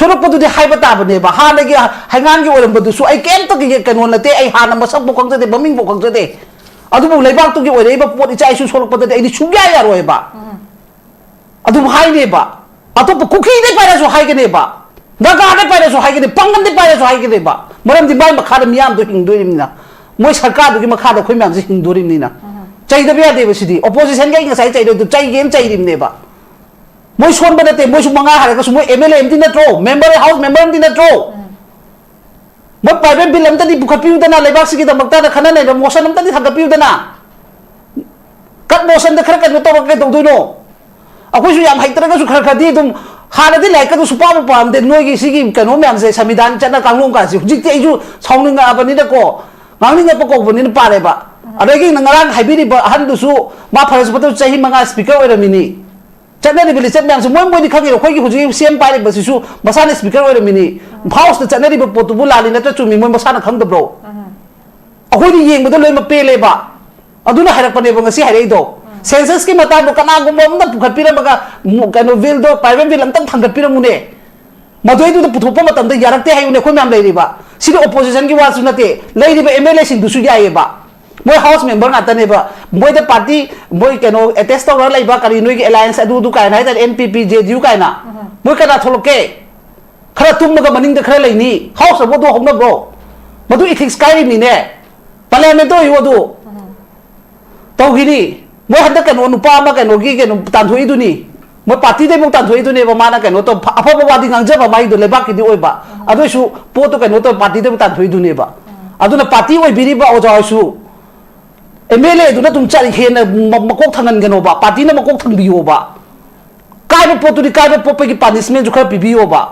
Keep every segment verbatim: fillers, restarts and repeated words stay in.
ꯁꯣꯛꯂꯛꯄꯗꯨꯗꯤ ꯍꯥꯏꯕ ꯇꯥꯕꯅꯦꯕ꯫ ꯍꯥꯟꯅꯒꯤ ꯍꯩꯉꯥꯡꯒꯤ ꯑꯣꯏꯔꯝꯕꯗꯨꯁꯨ ꯑꯩ ꯀꯩꯝꯇ ꯀꯩ-, ꯀꯩꯅꯣ ꯅꯠꯇꯦ, ꯑꯩ ꯍꯥꯟꯅ ꯃꯁꯛꯐꯥꯎ ꯈꯪꯖꯗꯦ, ꯃꯃꯤꯡꯐꯥꯎ ꯈꯪꯖꯗꯦ꯫ ꯑꯗꯨꯕꯨ ꯂꯩꯕꯥꯛꯇꯨꯒꯤ ꯑꯣꯏꯔꯛꯏꯕ ꯄꯣꯠ ꯏꯆꯥ ꯏꯁꯨ ꯁꯣꯛꯂꯛꯄꯗꯗꯤ ꯑꯩꯗꯤ ꯁꯨꯡꯌꯥ ꯌꯥꯔꯣꯏꯕ꯫ ꯑꯗꯨꯝ ꯍꯥꯏꯅꯦꯕ꯫ ꯑꯇꯣꯞꯄ ꯀꯨꯀꯤꯗꯩ ꯄꯥꯏꯔꯁꯨ ꯍꯥꯏꯒꯅꯦꯕ, ꯅꯥꯒꯥꯗꯩ ꯄꯥꯏꯔꯁꯨ ꯍꯥꯏꯒꯅꯤ, ꯄꯥꯡꯒꯟꯗꯩ ꯄꯥꯏꯔꯁꯨ ꯍꯥꯏꯒꯅꯦꯕ꯫ ꯃꯔꯝꯗꯤ ꯃꯥꯏ ꯃꯈꯥꯗ ꯃꯤꯌꯥꯝꯗꯣ ꯍꯤꯡꯗꯣꯔꯤꯕꯅꯤꯅ, ꯃꯣꯏ ꯁꯔꯀꯥꯔꯗꯨꯒꯤ ꯃꯈꯥꯗ ꯑꯩꯈꯣꯏ ꯃꯌꯥꯝꯁꯦ ꯍꯤꯡꯗꯣꯔꯤꯕꯅꯤꯅ꯫ ꯆꯩꯗꯕ ꯌꯥꯗꯦꯕ ꯁꯤꯗꯤ꯫ ꯑꯣꯄꯣꯖꯤꯁꯟꯒꯤ ꯑꯩ ꯉꯁꯥꯏ ꯆꯩꯔꯣꯏꯗꯣ ꯆꯩꯒꯦꯅ ꯆꯩꯔꯤꯕꯅꯦꯕ꯫ ꯃꯣꯏ ꯁꯣꯟꯕ ꯅꯠꯇꯦ, ꯃꯣꯏꯁꯨ ꯃꯉꯥ ꯍꯥꯏꯔꯒꯁꯨ ꯃꯣꯏ ꯑꯦꯝ ꯑꯦꯜ ꯑꯦ ꯑꯃꯗꯤ ꯅꯠꯇ꯭ꯔꯣ, ꯃꯦꯝꯕꯔ, ꯍꯥꯎꯁ ꯃꯦꯝꯕꯔ ꯑꯃꯗꯤ ꯅꯠꯇ꯭ꯔꯣ? ꯃꯣꯏ ꯄ꯭ꯔꯥꯏꯚꯦꯠ ꯕꯤꯜ ꯑꯝꯇꯗꯤ ꯄꯨꯈꯠꯄꯤꯌꯨꯗꯅ, ꯂꯩꯕꯥꯛꯁꯤꯒꯤꯗꯃꯛꯇ ꯈꯟꯅ ꯅꯩꯅꯕ ꯃꯣꯁꯟ ꯑꯝꯇꯗꯤ ꯊꯥꯡꯒꯠꯄꯤꯌꯨꯗꯅ꯫ ꯀꯠ ꯃꯣꯁꯟꯗ ꯈꯔ ꯀꯩꯅꯣ ꯇꯧꯔꯒ ꯀꯩꯗꯧꯗꯣꯏꯅꯣ? ꯑꯩꯈꯣꯏꯁꯨ ꯌꯥꯝ ꯍꯩꯇ꯭ꯔꯒꯁꯨ ꯈꯔ ꯈꯔꯗꯤ ꯑꯗꯨꯝ, ꯍꯥꯟꯅꯗꯤ ꯂꯥꯏꯔꯤꯛꯀꯗꯨ ꯁꯨꯄꯥꯕꯨ ꯄꯥꯔꯝꯗꯦ, ꯅꯣꯏꯒꯤ ꯁꯤꯒꯤ ꯀꯩꯅꯣ ꯃꯌꯥꯝꯁꯦ, ꯁꯪꯕꯤꯙꯥꯟ ꯆꯠꯅ ꯀꯥꯡꯂꯣꯟ ꯀꯥꯏꯁꯦ꯫ ꯍꯧꯖꯤꯛꯇꯤ ꯑꯩꯁꯨ ꯁꯥꯎꯅꯤꯡꯉꯛꯑꯕꯅꯤꯅꯀꯣ, ꯉꯥꯡꯅꯤꯡꯉꯛꯄ ꯀꯧꯕꯅꯤꯅ ꯄꯥꯔꯦꯕ꯫ ꯑꯗꯒꯤ ꯉꯔꯥꯡ ꯍꯥꯏꯕꯤꯔꯤꯕ ꯑꯍꯟꯗꯨꯁꯨ, ꯃꯥ ꯐꯔꯁꯨ ꯐꯠꯇ꯭ꯔꯁꯨ ꯆꯍꯤ ꯃꯉꯥ ꯁ꯭ꯄꯤꯀꯔ ꯑꯣꯏꯔꯝꯃꯤꯅꯤ꯫ ꯆꯠꯅꯔꯤꯕ ꯂꯤꯆꯠ ꯃꯌꯥꯝꯁꯦ ꯃꯣꯏ ꯃꯣꯏꯗꯤ ꯈꯪꯉꯤꯔꯣ? ꯑꯩꯈꯣꯏꯒꯤ ꯍꯧꯖꯤꯛ ꯁꯤ ꯑꯦꯝ ꯄꯥꯏꯔꯤꯕꯁꯤꯁꯨ ꯃꯁꯥꯅ ꯁ꯭ꯄꯤꯀꯔ ꯑꯣꯏꯔꯝꯃꯤꯅꯤ꯫ ꯍꯥꯎꯁꯇ ꯆꯠꯅꯔꯤꯕ ꯄꯣꯠꯇꯨꯕꯨ ꯂꯥꯜꯂꯤ ꯅꯠꯇ꯭ꯔ ꯆꯨꯝꯃꯤ ꯃꯣꯏ ꯃꯁꯥꯅ ꯈꯪꯗꯕ꯭ꯔꯣ? ꯑꯩꯈꯣꯏꯗꯤ ꯌꯦꯡꯕꯗ ꯂꯣꯏꯅꯃꯛ ꯄꯦꯜꯂꯦꯕ꯫ ꯑꯗꯨꯅ ꯍꯥꯏꯔꯛꯄꯅꯦꯕ ꯉꯁꯤ ꯍꯥꯏꯔꯛꯏꯗꯣ꯫ ꯁꯦꯟꯁꯁꯀꯤ ꯃꯇꯥꯡꯗꯣ ꯀꯅꯥꯒꯨꯝꯕ ꯑꯃꯅ ꯄꯨꯈꯠꯄꯤꯔꯝꯃꯒ, ꯃꯨ-, ꯀꯩꯅꯣ, ꯕꯤꯜꯗꯣ, ꯄ꯭ꯔꯥꯏꯚꯦꯠ ꯕꯤꯜ ꯑꯝꯇꯪ ꯊꯥꯡꯒꯠꯄꯤꯔꯝꯃꯨꯅꯦ꯫ ꯃꯗꯨꯏꯗꯨꯗ ꯄꯨꯊꯣꯛꯄ ꯃꯇꯝꯗ ꯌꯥꯔꯛꯇꯦ ꯍꯥꯏꯌꯨꯅꯦ꯫ ꯑꯩꯈꯣꯏ ꯃꯌꯥꯝ ꯂꯩꯔꯤꯕ꯫ ꯁꯤꯗꯤ ꯑꯣꯄꯣꯖꯤꯁꯟꯒꯤ ꯋꯥꯁꯨ ꯅꯠꯇꯦ꯫ ꯂꯩꯔꯤꯕ ꯑꯦꯝ ꯑꯦꯜ ꯑꯦꯁꯤꯡꯗꯨꯁꯨ ꯌꯥꯏꯌꯦꯕ꯫ ꯃꯣꯏ ꯍꯥꯎꯁ ꯃꯦꯝꯕꯔ ꯉꯥꯛꯇꯅꯦꯕ꯫ ꯃꯣꯏꯗ ꯄꯥꯔꯇꯤ, ꯃꯣꯏ ꯀꯩꯅꯣ, ꯑꯦꯇꯦꯆ ꯇꯧꯔꯒ ꯂꯩꯕ ꯀꯔꯤ ꯅꯣꯏꯒꯤ ꯑꯦꯂꯥꯏꯟꯁ ꯑꯗꯨ ꯑꯗꯨ ꯀꯥꯏꯅ ꯍꯥꯏꯇꯥꯔꯦ, ꯑꯦꯟ ꯄꯤ ꯄꯤ, ꯖꯦ ꯗꯤ ꯌꯨ ꯀꯥꯏꯅ꯫ ꯃꯣꯏ ꯀꯅꯥ ꯊꯣꯛꯂꯛꯀꯦ? ꯈꯔ ꯇꯨꯝꯃꯒ ꯃꯅꯤꯡꯗ ꯈꯔ ꯂꯩꯅꯤ꯫ ꯍꯥꯎꯁ ꯑꯃ ꯑꯗꯨ ꯍꯧꯅꯕ꯭ꯔꯣ? ꯃꯗꯨ ꯏꯊꯤꯛꯁ ꯀꯥꯏꯔꯤꯅꯤꯅꯦ꯫ ꯄꯥꯔꯂꯤꯌꯥꯃꯦꯟꯇ ꯑꯣꯏꯌꯨ ꯑꯗꯨ꯫ ꯇꯧꯈꯤꯅꯤ꯫ ꯃꯣꯏ ꯍꯟꯗꯛ ꯀꯩꯅꯣ, ꯅꯨꯄꯥ ꯑꯃ ꯀꯩꯅꯣꯒꯤ ꯀꯩꯅꯣ ꯇꯥꯟꯊꯣꯛꯏꯗꯨꯅꯤ꯫ ꯃꯣꯏ ꯄꯥꯔꯇꯤꯗꯩꯐꯥꯎ ꯇꯥꯟꯊꯣꯛꯏꯗꯨꯅꯦꯕ꯫ ꯃꯥꯅ ꯀꯩꯅꯣ ꯇꯧ-, ꯑꯐꯕ ꯋꯥꯗꯤ ꯉꯥꯡꯖꯕ ꯃꯥꯒꯤꯗꯣ ꯂꯩꯕꯥꯛꯀꯤꯗꯤ ꯑꯣꯏꯕ꯫ ꯑꯗꯨꯏꯁꯨ ꯄꯣꯠꯇꯣ ꯀꯩꯅꯣ ꯇꯧ, ꯄꯥꯔꯇꯤꯗꯩꯐꯥꯎ ꯇꯥꯟꯊꯣꯛꯏꯗꯨꯅꯦꯕ꯫ ꯑꯗꯨꯅ ꯄꯥꯔꯇꯤ ꯑꯣꯏꯕꯤꯔꯤꯕ ꯑꯣꯖꯥ ꯍꯣꯏꯁꯨ ꯑꯦꯝ ꯑꯦꯜ ꯑꯦꯗꯨꯅ ꯑꯗꯨꯝ ꯆꯠ-, ꯍꯦꯟꯅ ꯃ-, ꯃꯀꯣꯛ ꯊꯪꯍꯟꯒꯅꯣꯕ꯫ ꯄꯥꯔꯇꯤꯅ ꯃꯀꯣꯛ ꯊꯪꯕꯤꯌꯣꯕ꯫ ꯀꯥꯏꯕ ꯄꯣꯠꯇꯨꯗꯤ ꯀꯥꯏꯕ ꯄꯣꯛꯄꯒꯤ ꯄꯥꯅꯤꯁꯃꯦꯟꯁꯨ ꯈꯔ ꯄꯤꯕꯤꯌꯣꯕ꯫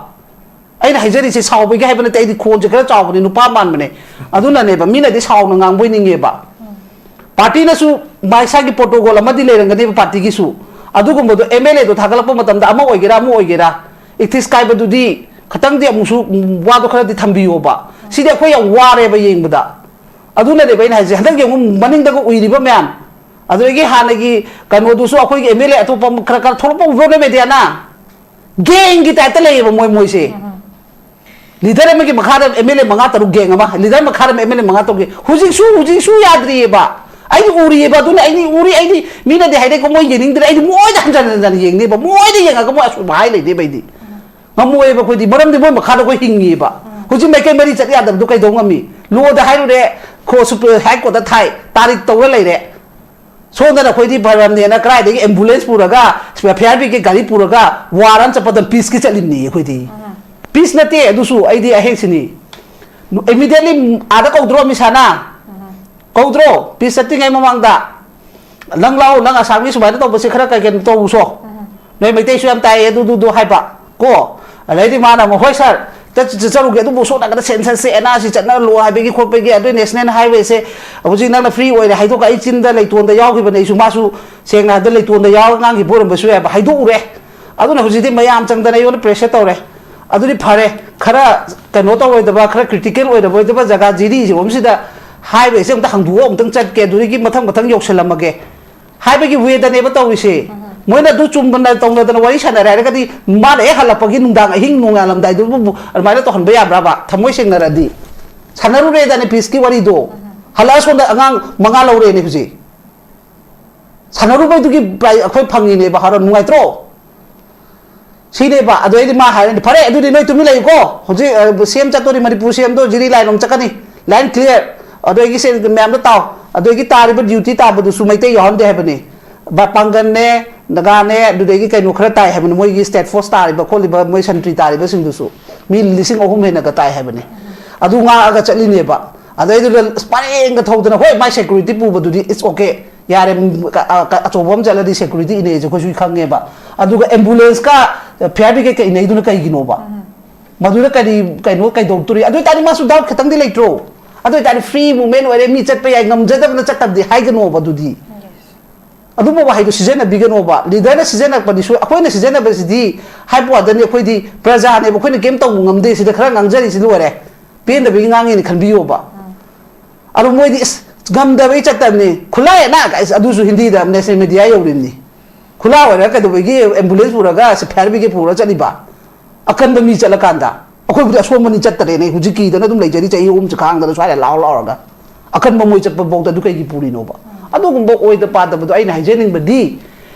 ꯑꯩꯅ ꯍꯥꯏꯖꯔꯤꯁꯦ ꯁꯥꯎꯕꯒꯤ ꯍꯥꯏꯕ ꯅꯠꯇꯦ, ꯑꯩꯗꯤ ꯈꯣꯟꯁꯦ ꯈꯔ ꯆꯥꯎꯕꯅꯦ, ꯅꯨꯄꯥ ꯃꯥꯟꯕꯅꯦ꯫ ꯑꯗꯨꯅꯅꯦꯕ, ꯃꯤꯅꯗꯤ ꯁꯥꯎꯅ ꯉꯥꯡꯕꯣꯏ ꯅꯤꯡꯉꯦꯕ꯫ ꯄꯥꯔꯇꯤꯅꯁꯨ ꯃꯥ-, ꯏꯁꯥꯒꯤ ꯄ꯭ꯔꯣꯇꯣꯀꯣꯜ ꯑꯃꯗꯤ ꯂꯩꯔꯝꯒꯅꯦꯕ ꯄꯥꯔꯇꯤꯒꯤꯁꯨ꯫ ꯑꯗꯨꯒꯨꯝꯕꯗꯣ ꯑꯦꯝ ꯑꯦꯜ ꯑꯦꯗꯣ ꯊꯥꯒꯠꯂꯛꯄ ꯃꯇꯝꯗ ꯑꯃ ꯑꯣꯏꯒꯦꯔꯥ ꯑꯃ ꯑꯣꯏꯒꯦꯔꯥ, ꯏꯊꯤꯛꯁ ꯀꯥꯏꯕꯗꯨꯗꯤ ꯈꯤꯇꯪꯗꯤ ꯑꯃꯨꯛꯁꯨ, ꯎꯝ, ꯋꯥꯗꯣ ꯈꯔꯗꯤ ꯊꯝꯕꯤꯌꯣꯕ꯫ ꯁꯤꯗꯤ ꯑꯩꯈꯣꯏ ꯌꯥꯝ ꯋꯥꯔꯦꯕ ꯌꯦꯡꯕꯗ꯫ ꯑꯗꯨꯅꯅꯦꯕ ꯑꯩꯅ ꯍꯥꯏꯁꯦ, ꯍꯟꯗꯛ ꯌꯦꯡꯉꯨ ꯃꯅꯤꯡꯗꯒ ꯎꯏꯔꯤꯕ ꯃꯌꯥꯝ, ꯑꯗꯨꯗꯒꯤ ꯍꯥꯟꯅꯒꯤ ꯀꯩꯅꯣꯗꯨꯁꯨ ꯑꯩꯈꯣꯏꯒꯤ ꯑꯦꯝ ꯑꯦꯜ ꯑꯦ ꯑꯇꯣꯞꯄ ꯑꯃ ꯈꯔ ꯈꯔ ꯊꯣꯛꯂꯛꯄ ꯎꯕ꯭ꯔꯣ ꯅꯣꯏ ꯃꯦꯗꯤꯌꯥꯅ? ꯒꯦꯡꯒꯤ ꯇꯥꯏꯞꯇ ꯂꯩꯌꯦꯕ ꯃꯣꯏ ꯃꯣꯏꯁꯦ꯫ ꯂꯤꯗꯔ ꯑꯃꯒꯤ ꯃꯈꯥꯗ ꯑꯦꯝ ꯑꯦꯜ ꯑꯦ ꯃꯉꯥ ꯇꯔꯨꯛ ꯒꯦꯡ ꯑꯃ, ꯂꯤꯗꯔ ꯃꯈꯥꯗ ꯑꯦꯝ ꯑꯦꯜ ꯑꯦ ꯃꯉꯥ ꯇꯔꯨꯛ ꯒꯦꯡ꯫ ꯍꯧꯖꯤꯛꯁꯨ ꯍꯧꯖꯤꯛꯁꯨ ꯌꯥꯗ꯭ꯔꯤꯑꯕ꯫ ꯑꯩꯗꯤ ꯎꯔꯤꯑꯕ, ꯑꯗꯨꯅ ꯑꯩꯗꯤ ꯎꯔꯤ꯫ ꯑꯩꯗꯤ ꯃꯤꯅꯗꯤ ꯍꯥꯏꯔꯦꯀꯣ, ꯃꯣꯏ ꯌꯦꯡꯅꯤꯡꯗ꯭ꯔꯦ, ꯑꯩꯗꯤ ꯃꯣꯏꯗ ꯍꯟꯖꯟ ꯍꯟꯖꯟ ꯌꯦꯡꯅꯦꯕ, ꯃꯣꯏꯗ ꯌꯦꯡꯉꯒ ꯃꯣꯏ ꯑꯁꯨꯝꯕ ꯍꯥꯏ ꯂꯩꯅꯦꯕ꯫ ꯑꯩꯗꯤ ꯉꯝꯃꯣꯏꯕ ꯑꯩꯈꯣꯏꯗꯤ, ꯃꯔꯝꯗꯤ ꯃꯣꯏ ꯃꯈꯥꯗ ꯑꯩꯈꯣꯏ ꯍꯤꯡꯉꯤꯑꯕ꯫ ꯍꯧꯖꯤꯛ ꯃꯥꯏꯀꯩ ꯃꯔꯤ ꯆꯠ ꯌꯥꯗꯕꯗꯨ ꯀꯩꯗꯧ ꯉꯝꯃꯤ? ꯂꯣꯗ ꯍꯥꯏꯔꯨꯔꯦ, ꯈꯣ ꯁꯨꯄ꯭ꯔ ꯍꯥꯏ ꯀꯣꯔꯠꯇ ꯊꯥꯏ, ꯇꯥꯔꯤꯛ ꯇꯧꯔ ꯂꯩꯔꯦ꯫ ꯁꯣꯝꯗꯅ ꯑꯩꯈꯣꯏꯗꯤ ꯐꯔꯝꯅꯦꯅ ꯀꯗꯥꯏꯗꯒꯤ ꯑꯦꯝꯕꯨꯂꯦꯟꯁ ꯄꯨꯔꯒ, ꯐꯥꯌꯔ ꯕ꯭ꯔꯤꯒꯦꯗ ꯒꯥꯔꯤ ꯄꯨꯔꯒ ꯋꯥꯔ ꯑꯃ ꯆꯠꯄꯗ ꯄꯤꯁꯀꯤ ꯆꯠꯂꯤꯕꯅꯤ ꯑꯩꯈꯣꯏꯗꯤ꯫ ꯄꯤꯁ ꯅꯠꯇꯦ ꯑꯗꯨꯁꯨ, ꯑꯩꯗꯤ ꯑꯍꯦꯛꯁꯤꯅꯤ꯫ ꯏꯃꯤꯗꯤꯌꯦꯠꯂꯤ ꯑꯥꯗ ꯀꯧꯗ꯭ꯔꯣ ꯃꯤꯁꯥꯅ? ꯀꯧꯗ꯭ꯔꯣ? ꯄꯤꯁ ꯆꯠꯇ꯭ꯔꯤꯉꯩ ꯃꯃꯥꯡꯗ ꯅꯪ ꯂꯥꯛꯑꯣ, ꯅꯪ ꯑꯁꯥꯝꯒꯤ ꯁꯨꯃꯥꯏꯅ ꯇꯧꯕꯁꯦ ꯈꯔ ꯀꯩ ꯀꯩꯅꯣ ꯇꯧꯔꯨꯁꯣ, ꯅꯣꯏ ꯃꯩꯇꯩꯁꯨ ꯌꯥꯝ ꯇꯥꯏꯌꯦ ꯑꯗꯨꯗꯨꯗꯣ ꯍꯥꯏꯕ ꯀꯣ꯫ ꯑꯗꯩꯗꯤ ꯃꯥꯅ ꯑꯃꯨꯛ, "ꯍꯣꯏ ꯁꯥꯔ, ꯆꯠ-, ꯆꯠꯆꯔꯨꯒꯦ, ꯑꯗꯨꯕꯨ ꯁꯣꯝ ꯅꯥꯀꯟꯗ ꯁꯦꯟꯁꯁꯁꯦ ꯑꯦꯟ ꯑꯥꯔ ꯁꯤ ꯆꯠꯅꯔꯂꯣ ꯍꯥꯏꯕꯒꯤ ꯈꯣꯠꯄꯒꯤ, ꯑꯗꯨꯏ ꯅꯦꯁꯅꯦꯜ ꯍꯥꯏꯋꯦꯁꯦ ꯍꯧꯖꯤꯛ ꯅꯪꯅ ꯐ꯭ꯔꯤ ꯑꯣꯏꯔꯦ ꯍꯥꯏꯗꯣꯛꯀ ꯑꯩ ꯆꯤꯟꯗ ꯂꯩꯇꯣꯟꯗ ꯌꯥꯎꯈꯤꯕꯅꯦ, ꯑꯩꯁꯨ ꯃꯥꯁꯨ ꯁꯦꯡꯅ ꯍꯥꯏꯕꯗ ꯂꯩꯇꯣꯟꯗ ꯌꯥꯎꯔꯒ ꯉꯥꯡꯈꯤꯕ ꯑꯣꯏꯔꯝꯕꯁꯨ ꯌꯥꯏꯕ, ꯍꯥꯏꯗꯣꯛꯎꯔꯦ꯫ ꯑꯗꯨꯅ ꯍꯧꯖꯤꯛꯇꯤ ꯃꯌꯥꯝ ꯆꯪꯗꯅ ꯑꯩꯉꯣꯟꯗ ꯄ꯭ꯔꯦꯁꯔ ꯇꯧꯔꯦ꯫ ꯑꯗꯨꯗꯤ ꯐꯔꯦ, ꯈꯔ ꯀꯩꯅꯣ ꯇꯧꯔꯣꯏꯗꯕ, ꯈꯔ ꯀ꯭ꯔꯤꯇꯤꯀꯦꯜ ꯑꯣꯏꯔꯕꯣꯏꯗꯕ ꯖꯒꯥ ꯖꯤꯔꯤꯁꯤꯔꯣꯝꯁꯤꯗ ꯍꯥꯏꯋꯦꯁꯦ ꯑꯝꯇ ꯍꯥꯡꯗꯣꯛꯑꯣ, ꯑꯃꯨꯛꯇꯪ ꯆꯠꯀꯦ, ꯑꯗꯨꯗꯒꯤ ꯃꯊꯪ ꯃꯊꯪ ꯌꯧꯁꯜꯂꯝꯃꯒꯦ ꯍꯥꯏꯕꯒꯤ ꯋꯦꯗꯅꯦꯕ ꯇꯧꯔꯤꯁꯦ꯫ ꯃꯣꯏꯅ ꯑꯗꯨ ꯆꯨꯝꯅ ꯇꯧꯅꯗꯅ ꯋꯥꯔꯤ ꯁꯥꯟꯅꯔꯦ ꯍꯥꯏꯔꯒꯗꯤ, ꯃꯥꯅ ꯍꯦꯛ ꯍꯜꯂꯛꯄꯒꯤ ꯅꯨꯡꯗꯥꯡ ꯑꯍꯤꯡ ꯅꯣꯡꯉꯥꯜꯂꯝꯗꯥꯏꯗꯨꯕꯨ ꯑꯗꯨꯃꯥꯏꯅ ꯇꯧꯍꯟꯕ ꯌꯥꯕ꯭ꯔꯕ? ꯊꯃꯣꯏ ꯁꯦꯡꯅꯔꯗꯤ, ꯁꯥꯟꯅꯔꯨꯔꯦꯗꯅꯦ ꯄꯤꯁꯀꯤ ꯋꯥꯔꯤꯗꯣ, ꯍꯜꯂꯛꯑ ꯁꯣꯝꯗ ꯑꯉꯥꯡ ꯃꯉꯥ ꯂꯧꯔꯦꯅꯦ ꯍꯧꯖꯤꯛ꯫ ꯁꯥꯟꯅꯔꯨꯕꯩꯗꯨꯒꯤ ꯄ꯭ꯔꯥꯏ-, ꯑꯩꯈꯣꯏ ꯐꯪꯉꯤꯅꯦꯕ, ꯍꯥꯔꯣꯟ, ꯅꯨꯡꯉꯥꯏꯇ꯭ꯔꯣ? ꯁꯤꯅꯦꯕ꯫ ꯑꯗꯨ ꯑꯩꯗꯤ ꯃꯥ ꯍꯥꯏꯔꯅꯤ, "ꯐꯔꯦ, ꯑꯗꯨꯗꯤ ꯅꯣꯏ ꯇꯨꯃꯤꯟ ꯂꯩꯌꯨꯀꯣ, ꯍꯧꯖꯤꯛ, ꯑ, ꯁꯤ ꯑꯦꯝ ꯆꯠꯇꯣꯔꯤ, ꯃꯅꯤꯄꯨꯔ ꯁꯤ ꯑꯦꯝꯗꯣ ꯖꯤꯔꯤ ꯂꯥꯏꯟ ꯑꯃꯨꯛ ꯆꯠꯀꯅꯤ, ꯂꯥꯏꯟ ꯀ꯭ꯂꯤꯌꯥꯔ, ꯑꯗꯨꯗꯒꯤ ꯁꯦ ꯃꯌꯥꯝꯗꯣ ꯇꯥꯎ, ꯑꯗꯨꯗꯒꯤ ꯇꯥꯔꯤꯕ ꯗ꯭ꯌꯨꯇꯤ ꯇꯥꯕꯗꯨꯁꯨ ꯃꯩꯇꯩ ꯌꯥꯎꯍꯟꯗꯦ ꯍꯥꯏꯕꯅꯤ, ꯕ-, ꯄꯥꯡꯒꯜꯅꯦ, ꯅꯥꯒꯥꯅꯦ, ꯑꯗꯨꯗꯒꯤ ꯀꯩꯅꯣ ꯈꯔ ꯇꯥꯏ ꯍꯥꯏꯕꯅꯤ, ꯃꯣꯏꯒꯤ ꯁ꯭ꯇꯦꯠ ꯐꯣꯔꯁ ꯇꯥꯔꯤꯕ ꯈꯣꯠꯂꯤꯕ ꯃꯣꯏ ꯁꯟꯇ꯭ꯔꯤ ꯇꯥꯔꯤꯕꯁꯤꯡꯗꯨꯁꯨ ꯃꯤ ꯂꯤꯁꯤꯡ ꯑꯍꯨꯝ ꯍꯦꯟꯅꯒ ꯇꯥꯏ ꯍꯥꯏꯕꯅꯤ, ꯑꯗꯨ ꯉꯥꯛꯑꯒ ꯆꯠꯂꯤꯅꯦꯕ꯫ ꯑꯗꯩꯗꯨꯗ ꯑꯁ ꯄꯔꯦꯡꯒ ꯊꯧꯗꯅ, ꯍꯣꯏ, ꯃꯥꯏ ꯁꯦꯀ꯭ꯌꯨꯔꯤꯇꯤ ꯄꯨꯕꯗꯨꯗꯤ it's okay, ꯌꯥꯔꯦ, ꯎꯝ, ꯀ-, ꯑ, ꯀ-, ꯑꯆꯧꯕ ꯑꯃ ꯆꯠꯂꯗꯤ ꯁꯦꯀ꯭ꯌꯨꯔꯤꯇꯤ ꯏꯅꯩꯁꯦ ꯑꯩꯈꯣꯏꯁꯨ ꯈꯪꯉꯦꯕ꯫ ꯑꯗꯨꯒ ꯑꯦꯝꯕꯨꯂꯦꯟꯁꯀ ꯐꯤꯌꯥꯔ ꯕ꯭ꯔꯤꯒꯦꯗꯀ ꯏꯅꯩꯗꯨꯅ ꯀꯩꯒꯤꯅꯣꯕ? ꯃꯗꯨꯗ ꯀꯔꯤ, ꯀꯩꯅꯣ ꯀꯩꯗꯧꯔꯛꯇꯣꯔꯤ? ꯑꯗꯨ ꯑꯣꯏꯇꯥꯔꯗꯤ ꯃꯥꯁꯨ ꯗꯥꯎꯠ ꯈꯤꯇꯪꯗꯤ ꯂꯩꯇ꯭ꯔꯣ? ꯑꯗꯨ ꯑꯣꯏꯇꯥꯔꯗꯤ ꯐ꯭ꯔꯤ ꯃꯨꯚꯃꯦꯟ ꯑꯣꯏꯔꯦ, ꯃꯤ ꯆꯠꯄ ꯌꯥꯏ, ꯉꯝꯖꯗꯕꯅ ꯆꯠꯇꯕꯗꯤ ꯍꯥꯏꯒꯅꯣꯕ ꯑꯗꯨꯗꯤ꯫ ꯑꯗꯨꯝꯕ ꯋꯥꯍꯩꯗꯣ ꯁꯤꯖꯤꯟꯅꯕꯤꯒꯅꯣꯕ꯫ ꯂꯤꯗꯔꯅ ꯁꯤꯖꯤꯟꯅꯔꯛꯄꯗꯤ ꯁꯣꯏ-, ꯑꯩꯈꯣꯏꯅ ꯁꯤꯖꯤꯟꯅꯕꯁꯤꯗꯤ ꯍꯥꯏꯕ ꯋꯥꯗꯅꯤ, ꯑꯩꯈꯣꯏꯗꯤ ꯄ꯭ꯔꯖꯥꯅꯦꯕ, ꯑꯩꯈꯣꯏꯅ ꯀꯩꯝ ꯇꯧꯕ ꯉꯝꯗꯦ, ꯁꯤꯗ ꯈꯔ ꯉꯥꯡꯖꯔꯤꯁꯤ ꯂꯣꯏꯔꯦ꯫ ꯄꯦꯟꯗꯕꯒꯤ ꯉꯥꯡꯉꯦꯅ ꯈꯟꯕꯤꯌꯣꯕ꯫ ꯑꯗꯣ ꯃꯣꯏꯗꯤ, "ꯏꯁ, ꯉꯝꯗꯕꯩ ꯆꯠꯇꯕꯅꯤ, ꯈꯨꯠꯂꯥꯏ ꯑꯅꯥ ꯀꯥꯏꯁꯦ", ꯑꯗꯨꯁꯨ ꯍꯤꯟꯗꯤꯗ ꯅꯦꯁꯅꯦꯜ ꯃꯦꯗꯤꯌꯥ ꯌꯧꯔꯤꯕꯅꯤ꯫ ꯈꯨꯂꯥ ꯑꯣꯏꯔꯒ ꯀꯩꯗꯧꯕꯒꯤ ambulance ꯄꯨꯔꯒ fire brigade ꯄꯨꯔꯒ ꯆꯠꯂꯤꯕ? ꯑꯀꯟꯕ ꯃꯤ ꯆꯠꯂꯀꯥꯟꯗ ꯑꯩꯈꯣꯏꯕꯨꯗꯤ ꯑꯁꯣꯟꯕꯅꯤ ꯆꯠꯇꯔꯦꯅꯦ, ꯍꯧꯖꯤꯛ ꯀꯤꯗꯅ ꯑꯗꯨꯝ ꯂꯩꯖꯔꯤ ꯆꯍꯤ ꯑꯍꯨꯝꯁꯦ ꯈꯥꯡꯗꯅ ꯁ꯭ꯋꯥꯏꯗ ꯂꯥꯎꯔ ꯂꯥꯎꯔꯒ꯫ ꯑꯀꯟꯕ ꯃꯣꯏ ꯆꯠꯄ ꯐꯥꯎꯗ ꯑꯗꯨ ꯀꯩꯒꯤ ꯄꯨꯔꯤꯅꯣꯕ? ꯑꯗꯨꯒꯨꯝꯕ ꯑꯣꯏꯗ ꯄꯥꯗꯕꯗꯣ ꯑꯩꯅ ꯍꯥꯏꯖꯅꯤꯡꯕꯗꯤ,